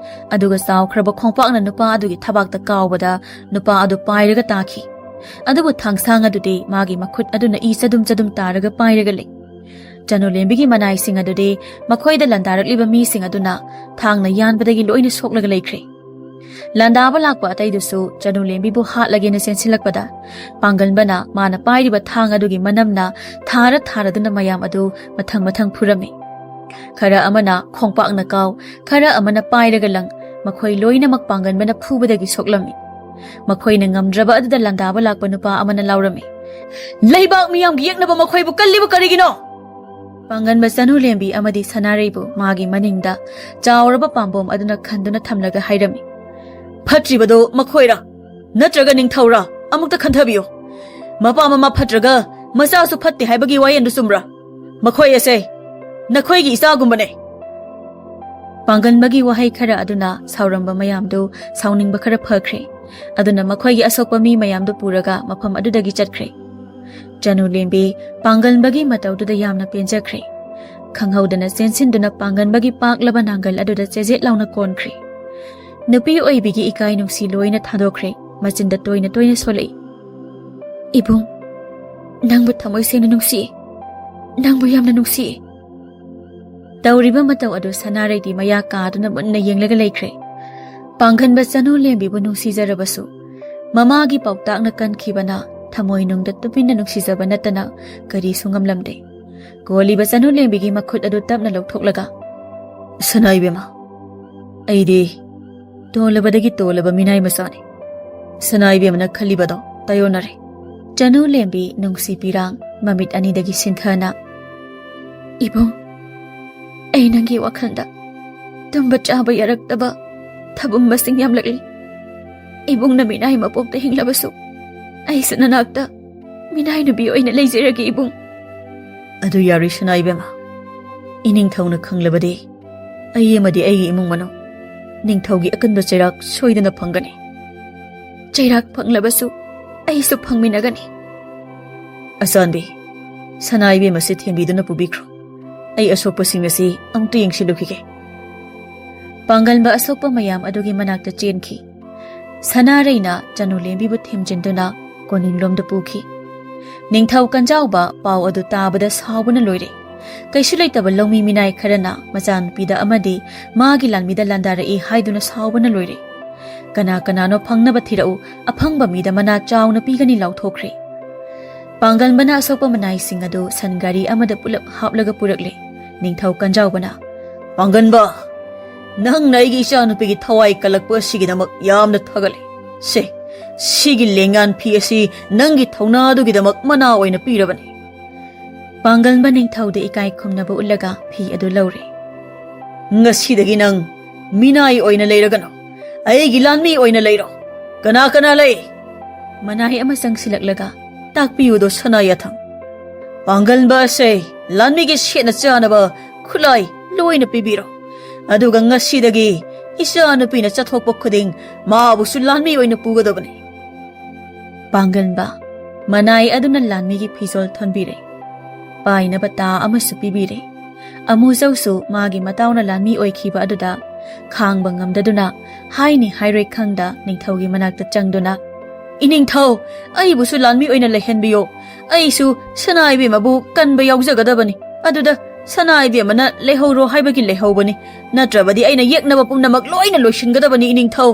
ꯑꯗꯨꯒ ꯆꯥꯎꯈ꯭ꯔꯕ ꯈꯣꯡꯄꯥꯛꯅ ꯅꯨꯄꯥ ꯑꯗꯨꯒꯤ ꯊꯕꯥꯛꯇ ꯀꯥꯎꯕꯗ ꯅꯨꯄꯥ ꯑꯗꯨ ꯄꯥꯏꯔꯒ ꯇꯥꯈꯤ꯫ ꯑꯗꯨꯕꯨ ꯊꯥꯡꯁꯥꯡ ꯑꯗꯨꯗꯤ ꯃꯥꯒꯤ ꯃꯈꯨꯠ ꯑꯗꯨꯅ ꯏ ꯆꯗꯨꯝ ꯆꯗꯨꯝ ꯇꯥꯔꯒ ꯄꯥꯏꯔꯒ ꯂꯩ꯫ ꯆꯅꯨ ꯂꯦꯝꯕꯤꯒꯤ ꯃꯅꯥꯏꯁꯤꯡ ꯑꯗꯨꯗꯤ ꯃꯈꯣꯏꯗ ꯂꯥꯟꯗꯥꯔꯛꯂꯤꯕ ꯃꯤꯁꯤꯡ ꯑꯗꯨꯅ ꯊꯥꯡꯅ ꯌꯥꯟꯕꯗꯒꯤ ꯂꯣꯏꯅ ꯁꯣꯛꯂꯒ ꯂꯩꯈ꯭ꯔꯦ꯫ ꯂꯥꯟꯗꯥꯕ ꯂꯥꯛꯄ ꯑꯇꯩꯗꯨꯁꯨ ꯆꯅꯨ ꯂꯦꯝꯕꯤꯕꯨ ꯍꯥꯠꯂꯒꯦꯅ ꯆꯦꯟꯁꯤꯜꯂꯛꯄꯗ, ꯄꯥꯡꯒꯟꯕꯅ ꯃꯥꯅ ꯄꯥꯏꯔꯤꯕ ꯊꯥꯡ ꯑꯗꯨꯒꯤ ꯃꯅꯝꯅ ꯊꯥꯔ ꯊꯥꯔꯗꯨꯅ ꯃꯌꯥꯝ ꯑꯗꯨ ꯃꯊꯪ ꯃꯊꯪ ꯐꯨꯔꯝꯃꯤ꯫ ꯈꯔ ꯑꯃꯅ ꯈꯣꯡꯄꯥꯛꯅ ꯀꯥꯎ, ꯈꯔ ꯑꯃꯅ ꯄꯥꯏꯔꯒ ꯂꯪ, ꯃꯈꯣꯏ ꯂꯣꯏꯅꯃꯛ ꯄꯥꯡꯒꯟꯕꯅ ꯐꯨꯕꯗꯒꯤ ꯁꯣꯛꯂꯝꯃꯤ꯫ ꯃꯈꯣꯏꯅ ꯉꯝꯗ꯭ꯔꯕ ꯑꯗꯨꯗ ꯂꯥꯟꯗꯥꯕ ꯂꯥꯛꯄ ꯅꯨꯄꯥ ꯑꯃꯅ ꯂꯥꯎꯔꯝꯃꯤ, "ꯂꯩꯕꯥꯛ ꯃꯤꯌꯥꯝꯒꯤ ꯌꯦꯛꯅꯕ ꯃꯈꯣꯏꯕꯨ ꯀꯜꯂꯤꯕ ꯀꯔꯤꯒꯤꯅꯣ?" ꯄꯥꯡꯒꯟꯕ ꯆꯅꯨ ꯂꯦꯝꯕꯤ ꯑꯃꯗꯤ ꯁꯅꯥꯔꯩꯕꯨ ꯃꯥꯒꯤ ꯃꯅꯤꯡꯗ ꯆꯥꯎꯔꯕ ꯄꯥꯝꯕꯣꯝ ꯑꯗꯨꯅ ꯈꯟꯗꯨꯅ ꯊꯝꯂꯒ ꯍꯥꯏꯔꯝꯃꯤ, "ꯐꯠꯇ꯭ꯔꯤꯕꯗꯣ ꯃꯈꯣꯏꯔꯥ? ꯅꯠꯇ꯭ꯔꯒ ꯅꯤꯡꯊꯧꯔꯥ? ꯑꯃꯨꯛꯇ ꯈꯟꯊꯕꯤꯌꯨ꯫ ꯃꯄꯥ ꯃꯃꯥ ꯐꯠꯇ꯭ꯔꯒ ꯃꯆꯥꯁꯨ ꯐꯠꯇꯦ ꯍꯥꯏꯕꯒꯤ ꯋꯥꯌꯦꯟꯗꯨ ꯆꯨꯝꯕ꯭ꯔꯥ? ꯃꯈꯣꯏ ꯑꯁꯦ ꯅꯈꯣꯏꯒꯤ ꯏꯆꯥꯒꯨꯝꯕꯅꯦ꯫" ꯄꯥꯡꯒꯟꯕꯒꯤ ꯋꯥꯍꯩ ꯈꯔ ꯑꯗꯨꯅ ꯁꯥꯎꯔꯝꯕ ꯃꯌꯥꯝꯗꯨ ꯁꯥꯎꯅꯤꯡꯕ ꯈꯔ ꯐꯈ꯭ꯔꯦ꯫ ꯑꯗꯨꯅ ꯃꯈꯣꯏꯒꯤ ꯑꯁꯣꯛꯄ ꯃꯤ ꯃꯌꯥꯝꯗꯨ ꯄꯨꯔꯒ ꯃꯐꯝ ꯑꯗꯨꯗꯒꯤ ꯆꯠꯈ꯭ꯔꯦ꯫ ꯆꯅꯨ ꯂꯦꯝꯕꯤ ꯄꯥꯡꯒꯟꯕꯒꯤ ꯃꯇꯧꯗꯨꯗ ꯌꯥꯝꯅ ꯄꯦꯟꯖꯈ꯭ꯔꯦ꯫ ꯈꯪꯍꯧꯗꯅ ꯆꯦꯟꯁꯤꯟꯗꯨꯅ ꯄꯥꯡꯒꯟꯕꯒꯤ ꯄꯥꯛꯂꯕ ꯅꯥꯡꯒꯜ ꯑꯗꯨꯗ ꯆꯦꯖꯦꯠ ꯂꯥꯎꯅ ꯀꯣꯟꯈ꯭ꯔꯦ꯫ ꯅꯨꯄꯤ ꯑꯣꯏꯕꯤꯒꯤ ꯏꯀꯥꯏ ꯅꯨꯡꯁꯤ ꯂꯣꯏꯅ ꯊꯥꯗꯣꯛꯈ꯭ꯔꯦ꯫ ꯃꯆꯤꯟꯗ ꯇꯣꯏꯅ ꯇꯣꯏꯅ ꯁꯣꯜꯂꯛꯏ, "ꯏꯕꯨꯡ, ꯅꯪꯕꯨ ꯊꯃꯣꯏ ꯁꯦꯡꯅ ꯅꯨꯡꯁꯤꯌꯦ꯫ ꯅꯪꯕꯨ ꯌꯥꯝꯅ ꯅꯨꯡꯁꯤꯌꯦ꯫" ꯇꯧꯔꯤꯕ ꯃꯇꯧ ꯑꯗꯨ ꯁꯅꯥꯔꯩꯗꯤ ꯃꯌꯥ ꯀꯥꯗꯨꯅ ꯃꯨꯟꯅ ꯌꯦꯡꯂꯒ ꯂꯩꯈ꯭ꯔꯦ꯫ ꯄꯥꯡꯒꯟꯕ ꯆꯅꯨ ꯂꯦꯝꯕꯤꯕꯨ ꯅꯨꯡꯁꯤꯖꯔꯕꯁꯨ, ꯃꯃꯥꯒꯤ ꯄꯥꯎꯇꯥꯛꯅ ꯀꯟꯈꯤꯕꯅ ꯊꯃꯣꯏꯅꯨꯡꯗ ꯇꯨꯃꯤꯟꯅ ꯅꯨꯡꯁꯤꯖꯕ ꯅꯠꯇꯅ ꯀꯔꯤꯁꯨ ꯉꯝꯂꯝꯗꯦ꯫ ꯀꯣꯜꯂꯤꯕ ꯆꯅꯨ ꯂꯦꯝꯕꯤꯒꯤ ꯃꯈꯨꯠ ꯑꯗꯨ ꯇꯞꯅ ꯂꯧꯊꯣꯛꯂꯒ, "ꯁꯅꯥ ꯏꯕꯦꯝꯃ, ꯑꯩꯗꯤ ꯇꯣꯜꯂꯕꯗꯒꯤ ꯇꯣꯜꯂꯕ ꯃꯤꯅꯥꯏ ꯃꯆꯥꯅꯤ꯫ ꯁꯅꯥ ꯏꯕꯦꯝꯃꯅ ꯈꯜꯂꯤꯕꯗꯣ ꯇꯥꯏꯌꯣꯟꯅꯔꯦ꯫" ꯆꯅꯨ ꯂꯦꯝꯕꯤ ꯅꯨꯡꯁꯤ ꯄꯤꯔꯥꯡ ꯃꯃꯤꯠ ꯑꯅꯤꯗꯒꯤ ꯁꯤꯟꯊꯅ, "ꯏꯕꯨꯡ, ꯑꯩ ꯅꯪꯒꯤ ꯋꯥꯈꯜꯗ ꯇꯨꯝꯕ ꯆꯥꯕ ꯌꯥꯔꯛꯇꯕ ꯊꯕꯨꯝ ꯃꯁꯤꯡ ꯌꯥꯝꯂꯛꯂꯤ꯫ ꯏꯕꯨꯡꯅ ꯃꯤꯅꯥꯏ ꯃꯄꯣꯛꯇ ꯍꯤꯡꯂꯕꯁꯨ ꯑꯩꯁꯨ ꯅꯅꯥꯛꯇ ꯃꯤꯅꯥꯏ ꯅꯨꯄꯤ ꯑꯣꯏꯅ ꯂꯩꯖꯔꯒꯦ, ꯏꯕꯨꯡ꯫" "ꯑꯗꯨ ꯌꯥꯔꯣꯏ ꯁꯅꯥ ꯏꯕꯦꯝꯃ꯫ ꯏꯅꯤꯡꯊꯧꯅ ꯈꯪꯂꯕꯗꯤ ꯑꯩ ꯑꯃꯗꯤ ꯑꯩꯒꯤ ꯏꯃꯨꯡ ꯃꯅꯨꯡ ꯅꯤꯡꯊꯧꯒꯤ ꯑꯀꯟꯕ ꯆꯩꯔꯥꯛ ꯁꯣꯏꯗꯅ ꯐꯪꯒꯅꯤ꯫" "ꯆꯩꯔꯥꯛ ꯐꯪꯂꯕꯁꯨ ꯑꯩꯁꯨ ꯐꯪꯃꯤꯟꯅꯒꯅꯤ꯫" "ꯑꯆꯥꯟꯕꯤ, ꯁꯅꯥ ꯏꯕꯦꯝꯃꯁꯤ ꯊꯦꯝꯕꯤꯗꯨꯅ ꯄꯨꯕꯤꯈ꯭ꯔꯣ꯫ ꯑꯩ ꯑꯁꯣꯛꯄꯁꯤꯡ ꯑꯁꯤ ꯑꯃꯨꯛꯇ ꯌꯦꯡꯁꯤꯜꯂꯨꯈꯤꯒꯦ꯫" ꯄꯥꯡꯒꯜꯕ ꯑꯁꯣꯛꯄ ꯃꯌꯥꯝ ꯑꯗꯨꯒꯤ ꯃꯅꯥꯛꯇ ꯆꯦꯟꯈꯤ꯫ ꯁꯅꯥꯔꯩꯅ ꯆꯅꯨ ꯂꯦꯝꯕꯤꯕꯨ ꯊꯦꯝꯖꯤꯟꯗꯨꯅ ꯀꯣꯅꯨꯡꯂꯣꯝꯗ ꯄꯨꯈꯤ꯫ ꯅꯤꯡꯊꯧ ꯀꯟꯖꯥꯎꯕ ꯄꯥꯎ ꯑꯗꯨ ꯇꯥꯕꯗ ꯁꯥꯎꯕꯅ ꯂꯣꯏꯔꯦ꯫ ꯀꯩꯁꯨ ꯂꯩꯇꯕ ꯂꯧꯃꯤ ꯃꯤꯅꯥꯏ ꯈꯔꯅ ꯃꯆꯥꯅꯨꯄꯤꯗ ꯑꯃꯗꯤ ꯃꯥꯒꯤ ꯂꯥꯟꯃꯤꯗ ꯂꯥꯟꯗꯥꯔꯛꯏ ꯍꯥꯏꯗꯨꯅ ꯁꯥꯎꯕꯅ ꯂꯣꯏꯔꯦ꯫ "ꯀꯅꯥ ꯀꯅꯥꯅꯣ ꯐꯪꯅꯕ ꯊꯤꯔꯛꯎ, ꯑꯐꯪꯕ ꯃꯤꯗ ꯃꯅꯥ ꯆꯥꯎꯅ ꯄꯤꯒꯅꯤ" ꯂꯥꯎꯊꯣꯛꯈ꯭ꯔꯦ꯫ ꯄꯥꯡꯒꯟꯕꯅ ꯑꯁꯣꯛꯄ ꯃꯅꯥꯏꯁꯤꯡ ꯑꯗꯨ ꯁꯟ ꯒꯥꯔꯤ ꯑꯃꯗ ꯄꯨꯂꯞ ꯍꯥꯞꯂꯒ ꯄꯨꯔꯛꯂꯦ꯫ ꯅꯤꯡꯊꯧ ꯀꯟꯖꯥꯎꯕꯅ, "ꯄꯥꯡꯒꯟꯕ, ꯅꯪꯅ ꯑꯩꯒꯤ ꯏꯆꯥꯅꯨꯄꯤꯒꯤ ꯊꯋꯥꯏ ꯀꯜꯂꯛꯄ ꯑꯁꯤꯒꯤꯗꯃꯛ ꯌꯥꯝꯅ ꯊꯥꯒꯠꯂꯤ꯫ ꯁꯦ, ꯁꯤꯒꯤ ꯂꯦꯡꯌꯥꯟ ꯐꯤ ꯑꯁꯤ ꯅꯪꯒꯤ ꯊꯧꯅꯥ ꯑꯗꯨꯒꯤꯗꯃꯛ ꯃꯅꯥ ꯑꯣꯏꯅ ꯄꯤꯔꯕꯅꯤ꯫" ꯄꯥꯡꯒꯜꯕ ꯅꯤꯡꯊꯧꯗ ꯏꯀꯥꯏ ꯈꯨꯝꯅꯕ ꯎꯠꯂꯒ ꯐꯤ ꯑꯗꯨ ꯂꯧꯔꯦ꯫ "ꯉꯁꯤꯗꯒꯤ ꯅꯪ ꯃꯤꯅꯥꯏ ꯑꯣꯏꯅ ꯂꯩꯔꯒꯅꯨ, ꯑꯩꯒꯤ ꯂꯥꯟꯃꯤ ꯑꯣꯏꯅ ꯂꯩꯔꯣ꯫ ꯀꯅꯥ ꯀꯅꯥ ꯂꯩ?" ꯃꯅꯥꯏ ꯑꯃ ꯆꯪꯁꯤꯜꯂꯛꯂꯒ, "ꯇꯥꯛꯄꯤꯌꯨꯗꯣ ꯁꯅꯥ ꯌꯥꯊꯪ꯫ ꯄꯥꯡꯒꯜꯕ ꯑꯁꯦ ꯂꯥꯟꯃꯤꯒꯤ ꯁꯦꯠꯅ ꯆꯥꯅꯕ ꯈꯨꯠꯂꯥꯏ ꯂꯣꯏꯅ ꯄꯤꯕꯤꯔꯣ꯫ ꯑꯗꯨꯒ ꯉꯁꯤꯗꯒꯤ ꯏꯆꯥꯅꯨꯄꯤꯅ ꯆꯠꯊꯣꯛꯄ ꯈꯨꯗꯤꯡ ꯃꯥꯕꯨꯁꯨ ꯂꯥꯟꯃꯤ ꯑꯣꯏꯅ ꯄꯨꯒꯗꯕꯅꯤ꯫ ꯄꯥꯡꯒꯟꯕ ꯃꯅꯥꯏ ꯑꯗꯨꯅ ꯂꯥꯟꯃꯤꯒꯤ ꯐꯤꯖꯣꯜ ꯊꯣꯟꯕꯤꯔꯦ꯫ ꯄꯥꯏꯅꯕ ꯇꯥ ꯑꯃꯁꯨ ꯄꯤꯕꯤꯔꯦ꯫ ꯑꯃꯨꯖꯧꯁꯨ ꯃꯥꯒꯤ ꯃꯇꯥꯎꯅ ꯂꯥꯟꯃꯤ ꯑꯣꯏꯈꯤꯕ ꯑꯗꯨꯗ ꯈꯥꯡꯕ ꯉꯝꯗꯗꯨꯅ ꯍꯥꯏꯅꯤ ꯍꯥꯏꯔꯣꯏ ꯈꯪꯗ ꯅꯤꯡꯊꯧꯒꯤ ꯃꯅꯥꯛꯇ ꯆꯪꯗꯨꯅ, "ꯏꯅꯤꯡꯊꯧ, ꯑꯩꯕꯨꯁꯨ ꯂꯥꯟꯃꯤ ꯑꯣꯏꯅ ꯂꯩꯍꯟꯕꯤꯌꯣ꯫ ꯑꯩꯁꯨ ꯁꯅꯥ ꯏꯕꯦꯝꯃꯕꯨ ꯀꯟꯕ ꯌꯥꯎꯖꯒꯗꯕꯅꯤ꯫ ꯑꯗꯨꯗ ꯁꯅꯥ ꯏꯕꯦꯝꯃꯅ ꯂꯩꯍꯧꯔꯣ ꯍꯥꯏꯕꯒꯤ ꯂꯩꯍꯧꯕꯅꯤ꯫ ꯅꯠꯇ꯭ꯔꯕꯗꯤ ꯑꯩꯅ ꯌꯦꯛꯅꯕ ꯄꯨꯝꯅꯃꯛ ꯂꯣꯏꯅ ꯂꯣꯏꯁꯤꯟꯒꯗꯕꯅꯤ, ꯏꯅꯤꯡꯊꯧ꯫"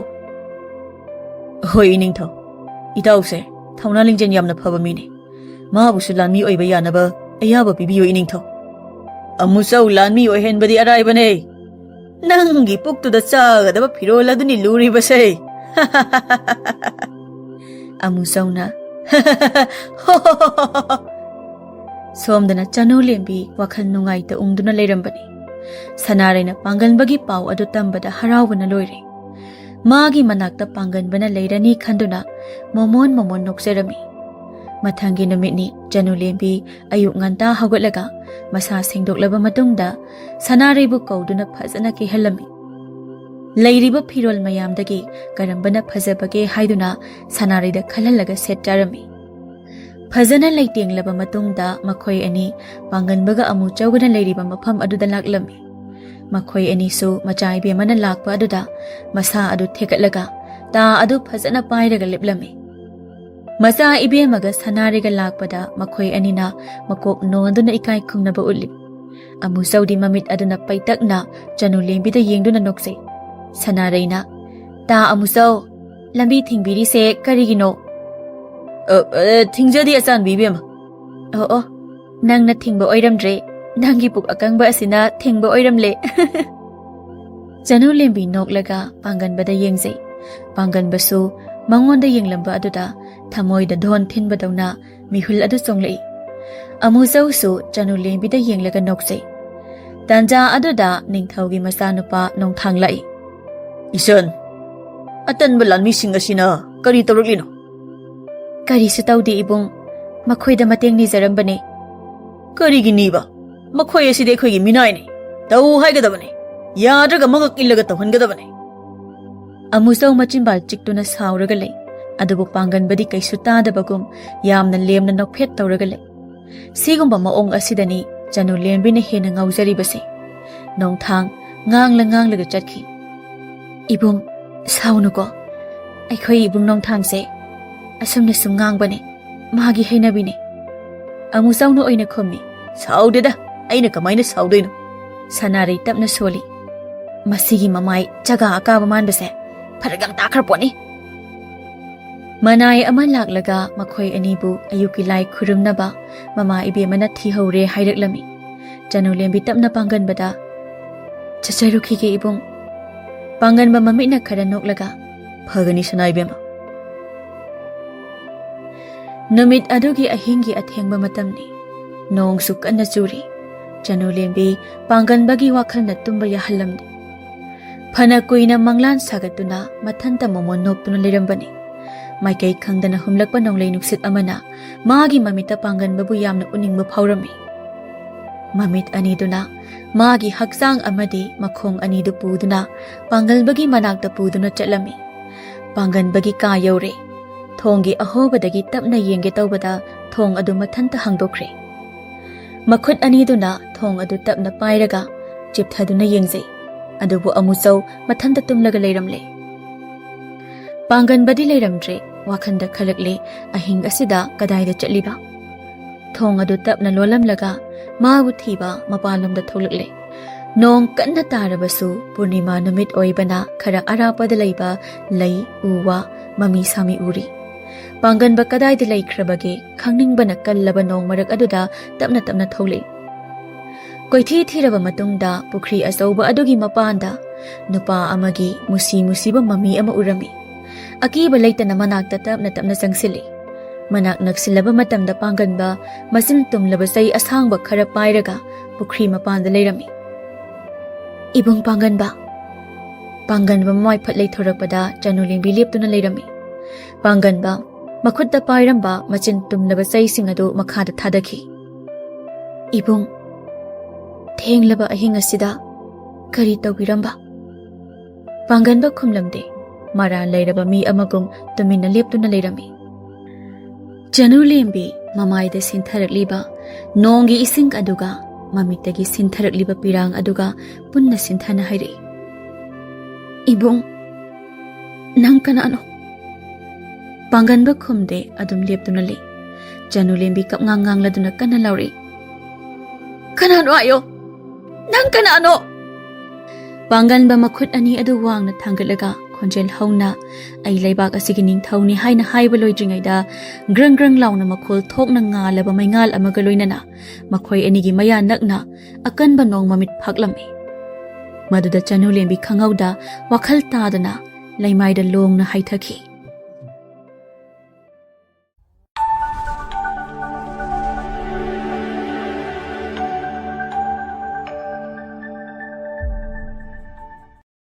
"ꯍꯣꯏ, ꯏꯅꯤꯡꯊꯧ꯫ ꯏꯇꯥꯎꯁꯦ ꯊꯧꯅꯥ ꯂꯤꯡꯖꯦꯜ ꯌꯥꯝꯅ ꯐꯕ ꯃꯤꯅꯤ꯫ ꯃꯥꯕꯨꯁꯨ ꯂꯥꯟꯃꯤ ꯑꯣꯏꯕ ꯌꯥꯅꯕ ꯑꯌꯥꯕ ꯄꯤꯕꯤꯌꯨ, ꯏꯅꯤꯡꯊꯧ꯫" "ꯑꯃꯨꯆꯧ ꯂꯥꯟꯃꯤ ꯑꯣꯏꯍꯟꯕꯗꯤ ꯑꯔꯥꯏꯕꯅꯦ꯫ ꯅꯪꯒꯤ ꯄꯨꯛꯇꯨꯗ ꯆꯥꯒꯗꯕ ꯐꯤꯔꯣꯜ ꯑꯗꯨꯅꯤ ꯂꯨꯔꯤꯕꯁꯦ꯫" ꯑꯃꯨꯆꯧꯅ ꯁꯣꯝꯗꯅ ꯆꯅꯨ ꯂꯦꯝꯕꯤ ꯋꯥꯈꯜ ꯅꯨꯡꯉꯥꯏꯇ ꯎꯪꯗꯨꯅ ꯂꯩꯔꯝꯕꯅꯤ꯫ ꯁꯅꯥꯔꯩꯅ ꯄꯥꯡꯒꯟꯕꯒꯤ ꯄꯥꯎ ꯑꯗꯨ ꯇꯝꯕꯗ ꯍꯔꯥꯎꯕꯅ ꯂꯣꯏꯔꯦ꯫ ꯃꯥꯒꯤ ꯃꯅꯥꯛꯇ ꯄꯥꯡꯒꯟꯕꯅ ꯂꯩꯔꯅꯤ ꯈꯟꯗꯨꯅ ꯃꯣꯃꯣꯟ ꯃꯣꯃꯣꯟ ꯅꯣꯛꯆꯔꯝꯃꯤ꯫ ꯃꯊꯪꯒꯤ ꯅꯨꯃꯤꯠꯅꯤ꯫ ꯆꯅꯨ ꯂꯦꯝꯕꯤ ꯑꯌꯨꯛ ꯉꯟꯇꯥ ꯍꯧꯒꯠꯂꯒ ꯃꯁꯥ ꯁꯦꯡꯗꯣꯛꯂꯕ ꯃꯇꯨꯡꯗ ꯁꯅꯥꯔꯩꯕꯨ ꯀꯧꯗꯨꯅ ꯐꯖꯅ ꯀꯦꯍꯜꯂꯝꯃꯤ꯫ ꯂꯩꯔꯤꯕ ꯐꯤꯔꯣꯜ ꯃꯌꯥꯝꯗꯒꯤ ꯀꯔꯝꯕꯅ ꯐꯖꯕꯒꯦ ꯍꯥꯏꯗꯨꯅ ꯁꯅꯥꯔꯩꯗ ꯈꯜꯍꯜꯂꯒ ꯁꯦꯠ ꯆꯥꯔꯝꯃꯤ꯫ ꯐꯖꯅ ꯂꯩꯇꯦꯡꯂꯕ ꯃꯇꯨꯡꯗ ꯃꯈꯣꯏ ꯑꯅꯤ ꯄꯥꯡꯒꯟꯕꯒ ꯑꯃꯨꯆꯧꯒꯅ ꯂꯩꯔꯤꯕ ꯃꯐꯝ ꯑꯗꯨꯗ ꯂꯥꯛꯂꯝꯃꯤ꯫ ꯃꯈꯣꯏ ꯑꯅꯤꯁꯨ ꯃꯆꯥ ꯏꯕꯦꯝꯃꯅ ꯂꯥꯛꯄ ꯑꯗꯨꯗ ꯃꯁꯥ ꯑꯗꯨ ꯊꯦꯛꯀꯠꯂꯒ ꯇꯥ ꯑꯗꯨ ꯐꯖꯅ ꯄꯥꯏꯔꯒ ꯂꯦꯞꯂꯝꯃꯤ꯫ ꯃꯆꯥ ꯏꯕꯦꯝꯃꯒ ꯁꯅꯥꯔꯩꯒ ꯂꯥꯛꯄꯗ ꯃꯈꯣꯏ ꯑꯅꯤꯅ ꯃꯀꯣꯛ ꯅꯣꯟꯗꯨꯅ ꯏꯀꯥꯏ ꯈꯨꯝꯅꯕ ꯎꯠꯂꯤ꯫ ꯑꯃꯨꯆꯧꯗꯤ ꯃꯃꯤꯠ ꯑꯗꯨꯅ ꯄꯩꯇꯛꯅ ꯆꯅꯨ ꯂꯦꯝꯕꯤꯗ ꯌꯦꯡꯗꯨꯅ ꯅꯣꯛꯆꯩ꯫ ꯁꯅꯥꯔꯩꯅ, "ꯇꯥ ꯑꯃꯨꯆꯧ, ꯂꯝꯕꯤ ꯊꯤꯡꯕꯤꯔꯤꯁꯦ ꯀꯔꯤꯒꯤꯅꯣ?" "ꯑ, ꯑ, ꯊꯤꯡꯖꯗꯦ ꯑꯆꯥꯟꯕꯤ ꯏꯕꯦꯝꯃ꯫" "ꯑꯣ, ꯑꯣ, ꯅꯪꯅ ꯊꯤꯡꯕ ꯑꯣꯏꯔꯝꯗ꯭ꯔꯦ, ꯅꯪꯒꯤ ꯄꯨꯛ ꯑꯀꯪꯕ ꯑꯁꯤꯅ ꯊꯤꯡꯕ ꯑꯣꯏꯔꯝꯂꯦ꯫" ꯆꯅꯨ ꯂꯦꯝꯕꯤ ꯅꯣꯛꯂꯒ ꯄꯥꯡꯒꯟꯕꯗ ꯌꯦꯡꯖꯩ꯫ ꯄꯥꯡꯒꯟꯕꯁꯨ ꯃꯉꯣꯟꯗ ꯌꯦꯡꯂꯝꯕ ꯑꯗꯨꯗ ꯊꯃꯣꯏꯗ ꯙꯣꯟ ꯊꯤꯟꯕꯗꯧꯅ ꯃꯤꯍꯨꯜ ꯑꯗꯨ ꯆꯣꯡꯂꯛꯏ꯫ ꯑꯃꯨꯖꯧꯁꯨ ꯆꯅꯨ ꯂꯦꯝꯕꯤꯗ ꯌꯦꯡꯂꯒ ꯅꯣꯛꯆꯩ꯫ ꯇꯥꯟꯖꯥ ꯑꯗꯨꯗ ꯅꯤꯡꯊꯧꯒꯤ ꯃꯆꯥꯅꯨꯄꯥ ꯅꯣꯡꯊꯥꯡ ꯂꯥꯛꯏ꯫ "ꯏꯆꯟ, ꯑꯇꯟꯕ ꯂꯥꯟꯃꯤꯁꯤꯡ ꯑꯁꯤꯅ ꯀꯔꯤ ꯇꯧꯔꯛꯂꯤꯅꯣ?" "ꯀꯔꯤꯁꯨ ꯇꯧꯗꯦ ꯏꯕꯨꯡ, ꯃꯈꯣꯏꯗ ꯃꯇꯦꯡ ꯅꯤꯖꯔꯝꯕꯅꯦ꯫" "ꯀꯔꯤꯒꯤ ꯅꯤꯕ? ꯃꯈꯣꯏ ꯑꯁꯤꯗꯤ ꯑꯩꯈꯣꯏꯒꯤ ꯃꯤꯅꯥꯏꯅꯤ, ꯇꯧ ꯍꯥꯏꯒꯗꯕꯅꯤ꯫" ꯌꯥꯗ꯭ꯔꯒ ꯃꯉꯛ ꯏꯜꯂꯒ ꯇꯧꯍꯟꯒꯗꯕꯅꯦ꯫ ꯑꯃꯨꯆꯧ ꯃꯆꯤꯟꯕꯥꯜ ꯆꯤꯛꯇꯨꯅ ꯁꯥꯎꯔꯒ ꯂꯩ꯫ ꯑꯗꯨꯕꯨ ꯄꯥꯡꯒꯟꯕꯗꯤ ꯀꯩꯁꯨ ꯇꯥꯗꯕꯒꯨꯝ ꯌꯥꯝꯅ ꯂꯦꯝꯅ ꯅꯣꯛꯐꯦꯠ ꯇꯧꯔꯒ ꯂꯩ꯫ ꯁꯤꯒꯨꯝꯕ ꯃꯑꯣꯡ ꯑꯁꯤꯗꯅꯤ ꯆꯅꯨ ꯂꯦꯝꯕꯤꯅ ꯍꯦꯟꯅ ꯉꯥꯎꯖꯔꯤꯕꯁꯦ꯫ ꯅꯣꯡꯊꯥꯡ ꯉꯥꯡꯂ ꯉꯥꯡꯂꯒ ꯆꯠꯈꯤ꯫ "ꯏꯕꯨꯡ, ꯁꯥꯎꯅꯨꯀꯣ꯫ ꯑꯩꯈꯣꯏ ꯏꯕꯨꯡ ꯅꯣꯡꯊꯥꯡꯁꯦ ꯑꯁꯨꯝꯅ ꯁꯨꯝ ꯉꯥꯡꯕꯅꯦ꯫ ꯃꯥꯒꯤ ꯍꯩꯅꯕꯤꯅꯦ꯫" ꯑꯃꯨꯆꯧꯅ ꯑꯣꯏꯅ ꯈꯨꯝꯃꯤ꯫ "ꯁꯥꯎꯗꯦꯗ, ꯑꯩꯅ ꯀꯃꯥꯏꯅ ꯁꯥꯎꯗꯣꯏꯅꯣ?" ꯁꯅꯥꯔꯩ ꯇꯞꯅ ꯁꯣꯜꯂꯤ꯫ "ꯃꯁꯤꯒꯤ ꯃꯃꯥꯏ ꯆꯒꯥ ꯑꯀꯥꯕ ꯃꯥꯟꯕꯁꯦ ꯐꯔꯛ ꯌꯥꯝ ꯇꯥꯈ꯭ꯔ ꯄꯣꯠꯅꯤ꯫" ꯃꯅꯥꯏ ꯑꯃ ꯂꯥꯛꯂꯒ ꯃꯈꯣꯏ ꯑꯅꯤꯕꯨ ꯑꯌꯨꯛꯀꯤ ꯂꯥꯏ ꯈꯨꯔꯨꯝꯅꯕ ꯃꯃꯥ ꯏꯕꯦꯝꯃꯅ ꯊꯤꯍꯧꯔꯦ ꯍꯥꯏꯔꯛꯂꯝꯃꯤ꯫ ꯆꯅꯨ ꯂꯦꯝꯕꯤ ꯇꯞꯅ ꯄꯥꯡꯒꯟꯕꯗ, "ꯆꯠꯆꯔꯨꯈꯤꯒꯦ ꯏꯕꯨꯡ꯫" ꯄꯥꯡꯒꯟꯕ ꯃꯃꯤꯠꯅ ꯈꯔ ꯅꯣꯛꯂꯒ, "ꯐꯒꯅꯤ ꯁꯅꯥ ꯏꯕꯦꯝꯃ꯫" ꯅꯨꯃꯤꯠ ꯑꯗꯨꯒꯤ ꯑꯍꯤꯡꯒꯤ ꯑꯊꯦꯡꯕ ꯃꯇꯝꯅꯤ꯫ ꯅꯣꯡꯁꯨ ꯀꯟꯅ ꯆꯨꯔꯤ꯫ ꯆꯅꯨ ꯂꯦꯝꯕꯤ ꯄꯥꯡꯒꯟꯕꯒꯤ ꯋꯥꯈꯜꯅ ꯇꯨꯝꯕ ꯌꯥꯍꯜꯂꯝꯗꯦ꯫ ꯐꯅ ꯀꯨꯏꯅ ꯃꯪꯂꯥꯟ ꯁꯥꯒꯠꯇꯨꯅ ꯃꯊꯟꯇ ꯃꯣꯃꯣꯟ ꯅꯣꯛꯇꯨꯅ ꯂꯩꯔꯝꯕꯅꯤ꯫ ꯃꯥꯏꯀꯩ ꯈꯪꯗꯅ ꯍꯨꯝꯂꯛꯄ ꯅꯣꯡꯂꯩ ꯅꯨꯡꯁꯤꯠ ꯑꯃꯅ ꯃꯥꯒꯤ ꯃꯃꯤꯠꯇ ꯄꯥꯡꯒꯟꯕꯕꯨ ꯌꯥꯝꯅ ꯎꯅꯤꯡꯕ ꯐꯥꯎꯔꯝꯃꯤ꯫ ꯃꯃꯤꯠ ꯑꯅꯤꯗꯨꯅ ꯃꯥꯒꯤ ꯍꯛꯆꯥꯡ ꯑꯃꯗꯤ ꯃꯈꯣꯡ ꯑꯅꯤꯗꯨ ꯄꯨꯗꯨꯅ ꯄꯥꯡꯒꯜꯕꯒꯤ ꯃꯅꯥꯛꯇ ꯄꯨꯗꯨꯅ ꯆꯠꯂꯝꯃꯤ꯫ ꯄꯥꯡꯒꯟꯕꯒꯤ ꯀꯥ ꯌꯧꯔꯦ꯫ ꯊꯣꯡꯒꯤ ꯑꯍꯣꯕꯗꯒꯤ ꯇꯞꯅ ꯌꯦꯡꯒꯦ ꯇꯧꯕꯗ ꯊꯣꯡ ꯑꯗꯨ ꯃꯊꯟꯇ ꯍꯥꯡꯗꯣꯛꯈ꯭ꯔꯦ꯫ ꯃꯈꯨꯠ ꯑꯅꯤꯗꯨꯅ ꯊꯣꯡ ꯑꯗꯨ ꯇꯞꯅ ꯄꯥꯏꯔꯒ ꯆꯤꯞꯊꯗꯨꯅ ꯌꯦꯡꯖꯩ꯫ ꯑꯗꯨꯕꯨ ꯑꯃꯨꯆꯧ ꯃꯊꯟꯇ ꯇꯨꯝꯂꯒ ꯂꯩꯔꯝꯂꯦ꯫ ꯄꯥꯡꯒꯟꯕꯗꯤ ꯂꯩꯔꯝꯗ꯭ꯔꯦ꯫ ꯋꯥꯈꯟꯗ ꯈꯜꯂꯛꯂꯦ, "ꯑꯍꯤꯡ ꯑꯁꯤꯗ ꯀꯗꯥꯏꯗ ꯆꯠꯂꯤꯕ?" ꯊꯣꯡ ꯑꯗꯨ ꯇꯞꯅ ꯂꯣꯜꯂꯝꯂꯒ ꯃꯥꯕꯨ ꯊꯤꯕ ꯃꯄꯥꯟꯂꯣꯝꯗ ꯊꯣꯛꯂꯛꯂꯦ꯫ ꯅꯣꯡ ꯀꯟꯅ ꯇꯥꯔꯕꯁꯨ ꯄꯨꯔꯅꯤꯃꯥ ꯅꯨꯃꯤꯠ ꯑꯣꯏꯕꯅ ꯈꯔ ꯑꯔꯥꯞꯄꯗ ꯂꯩꯕ ꯂꯩ, ꯎ ꯋꯥ, ꯃꯃꯤ ꯁꯥꯃꯤ ꯎꯔꯤ꯫ ꯄꯥꯡꯒꯟꯕ ꯀꯗꯥꯏꯗ ꯂꯩꯈ꯭ꯔꯕꯒꯦ ꯈꯪꯅꯤꯡꯕꯅ ꯀꯜꯂꯕ ꯅꯣꯡ ꯃꯔꯛ ꯑꯗꯨꯗ ꯇꯞꯅ ꯇꯞꯅ ꯊꯣꯛꯂꯛꯏ꯫ ꯀꯣꯏꯊꯤ ꯊꯤꯔꯕ ꯃꯇꯨꯡꯗ ꯄꯨꯈ꯭ꯔꯤ ꯑꯆꯧꯕ ꯑꯗꯨꯒꯤ ꯃꯄꯥꯟꯗ ꯅꯨꯄꯥ ꯑꯃꯒꯤ ꯃꯨꯁꯤ ꯃꯨꯁꯤꯕ ꯃꯃꯤ ꯑꯃ ꯎꯔꯝꯃꯤ꯫ ꯑꯀꯤꯕ ꯂꯩꯇꯅ ꯃꯅꯥꯛꯇ ꯇꯞꯅ ꯇꯞꯅ ꯆꯪꯁꯤꯜꯂꯤ꯫ ꯃꯅꯥꯛ ꯅꯛꯁꯤꯜꯂꯕ ꯃꯇꯝꯗ ꯄꯥꯡꯒꯟꯕ ꯃꯆꯤꯟ ꯇꯨꯝꯂꯕ ꯆꯩ ꯑꯁꯥꯡꯕ ꯈꯔ ꯄꯥꯏꯔꯒ ꯄꯨꯈ꯭ꯔꯤ ꯃꯄꯥꯟꯗ ꯂꯩꯔꯝꯃꯤ꯫ "ꯏꯕꯨꯡ ꯄꯥꯡꯒꯟꯕ!" ꯄꯥꯡꯒꯟꯕ ꯃꯃꯥꯏ ꯐꯠ ꯂꯩꯊꯣꯔꯛꯄꯗ ꯆꯅꯨ ꯂꯦꯝꯕꯤ ꯂꯦꯞꯇꯨꯅ ꯂꯩꯔꯝꯃꯤ꯫ ꯄꯥꯡꯒꯟꯕ ꯃꯈꯨꯠꯇ ꯄꯥꯏꯔꯝꯕ ꯃꯆꯤꯟ ꯇꯨꯝꯂꯕ ꯆꯩꯁꯤꯡ ꯑꯗꯨ ꯃꯈꯥꯗ ꯊꯥꯗꯈꯤ꯫ "ꯏꯕꯨꯡ, ꯊꯦꯡꯂꯕ ꯑꯍꯤꯡ ꯑꯁꯤꯗ ꯀꯔꯤ ꯇꯧꯕꯤꯔꯝꯕ? ꯄꯥꯡꯒꯟꯕ ꯈꯨꯝꯂꯝꯗꯦ꯫ ꯃꯔꯥꯜ ꯂꯩꯔꯕ ꯃꯤ ꯑꯃꯒꯨꯝ ꯇꯨꯃꯤꯟꯅ ꯂꯦꯞꯇꯨꯅ ꯂꯩꯔꯝꯃꯤ꯫ ꯆꯅꯨ ꯂꯦꯝꯕꯤ ꯃꯃꯥꯏꯗ ꯁꯤꯟꯊꯔꯛꯂꯤꯕ ꯅꯣꯡꯒꯤ ꯏꯁꯤꯡ ꯑꯗꯨꯒ ꯃꯃꯤꯠꯇꯒꯤ ꯁꯤꯟꯊꯔꯛꯂꯤꯕ ꯄꯤꯔꯥꯡ ꯑꯗꯨꯒ ꯄꯨꯟꯅ ꯁꯤꯟꯊꯅ ꯍꯥꯏꯔꯛꯏ, "ꯏꯕꯨꯡ, ꯅꯪ ꯀꯅꯥꯅꯣ?" ꯄꯥꯡꯒꯟꯕ ꯈꯨꯝꯗꯦ, ꯑꯗꯨꯝ ꯂꯦꯞꯇꯨꯅ ꯂꯩ꯫ ꯆꯅꯨ ꯂꯦꯝꯕꯤ ꯀꯞꯉꯥꯡ ꯉꯥꯡꯂꯗꯨꯅ ꯀꯟꯅ ꯂꯥꯎꯔꯛꯏ, "ꯀꯅꯥꯅꯣ ꯍꯥꯏꯌꯣ? ꯅꯪ ꯀꯅꯥꯅꯣ?" ꯄꯥꯡꯒꯟꯕ ꯃꯈꯨꯠ ꯑꯅꯤ ꯑꯗꯨ ꯋꯥꯡꯅ ꯊꯥꯡꯒꯠꯂꯒ ꯈꯣꯟꯖꯦꯜ ꯍꯧꯅ, "ꯑꯩ ꯂꯩꯕꯥꯛ ꯑꯁꯤꯒꯤ ꯅꯤꯡꯊꯧꯅꯤ" ꯍꯥꯏꯅ ꯍꯥꯏꯕ ꯂꯣꯏꯗ꯭ꯔꯤꯉꯩꯗ ꯒ꯭ꯔꯪ ꯒ꯭ꯔꯪ ꯂꯥꯎꯅ ꯃꯈꯣꯜ ꯊꯣꯛꯅ ꯉꯥꯜꯂꯕ ꯃꯩꯉꯥꯜ ꯑꯃꯒ ꯂꯣꯏꯅꯅ ꯃꯈꯣꯏ ꯑꯅꯤꯒꯤ ꯃꯌꯥ ꯅꯛꯅ ꯑꯀꯟꯕ ꯅꯣꯡ ꯃꯃꯤꯠ ꯐꯥꯛꯂꯝꯃꯤ꯫ ꯃꯗꯨꯗ ꯆꯅꯨ ꯂꯦꯝꯕꯤ ꯈꯪꯍꯧꯗ ꯋꯥꯈꯜ ꯇꯥꯗꯅ ꯂꯩꯃꯥꯏꯗ ꯂꯣꯡꯅ ꯍꯥꯏꯊꯈꯤ꯫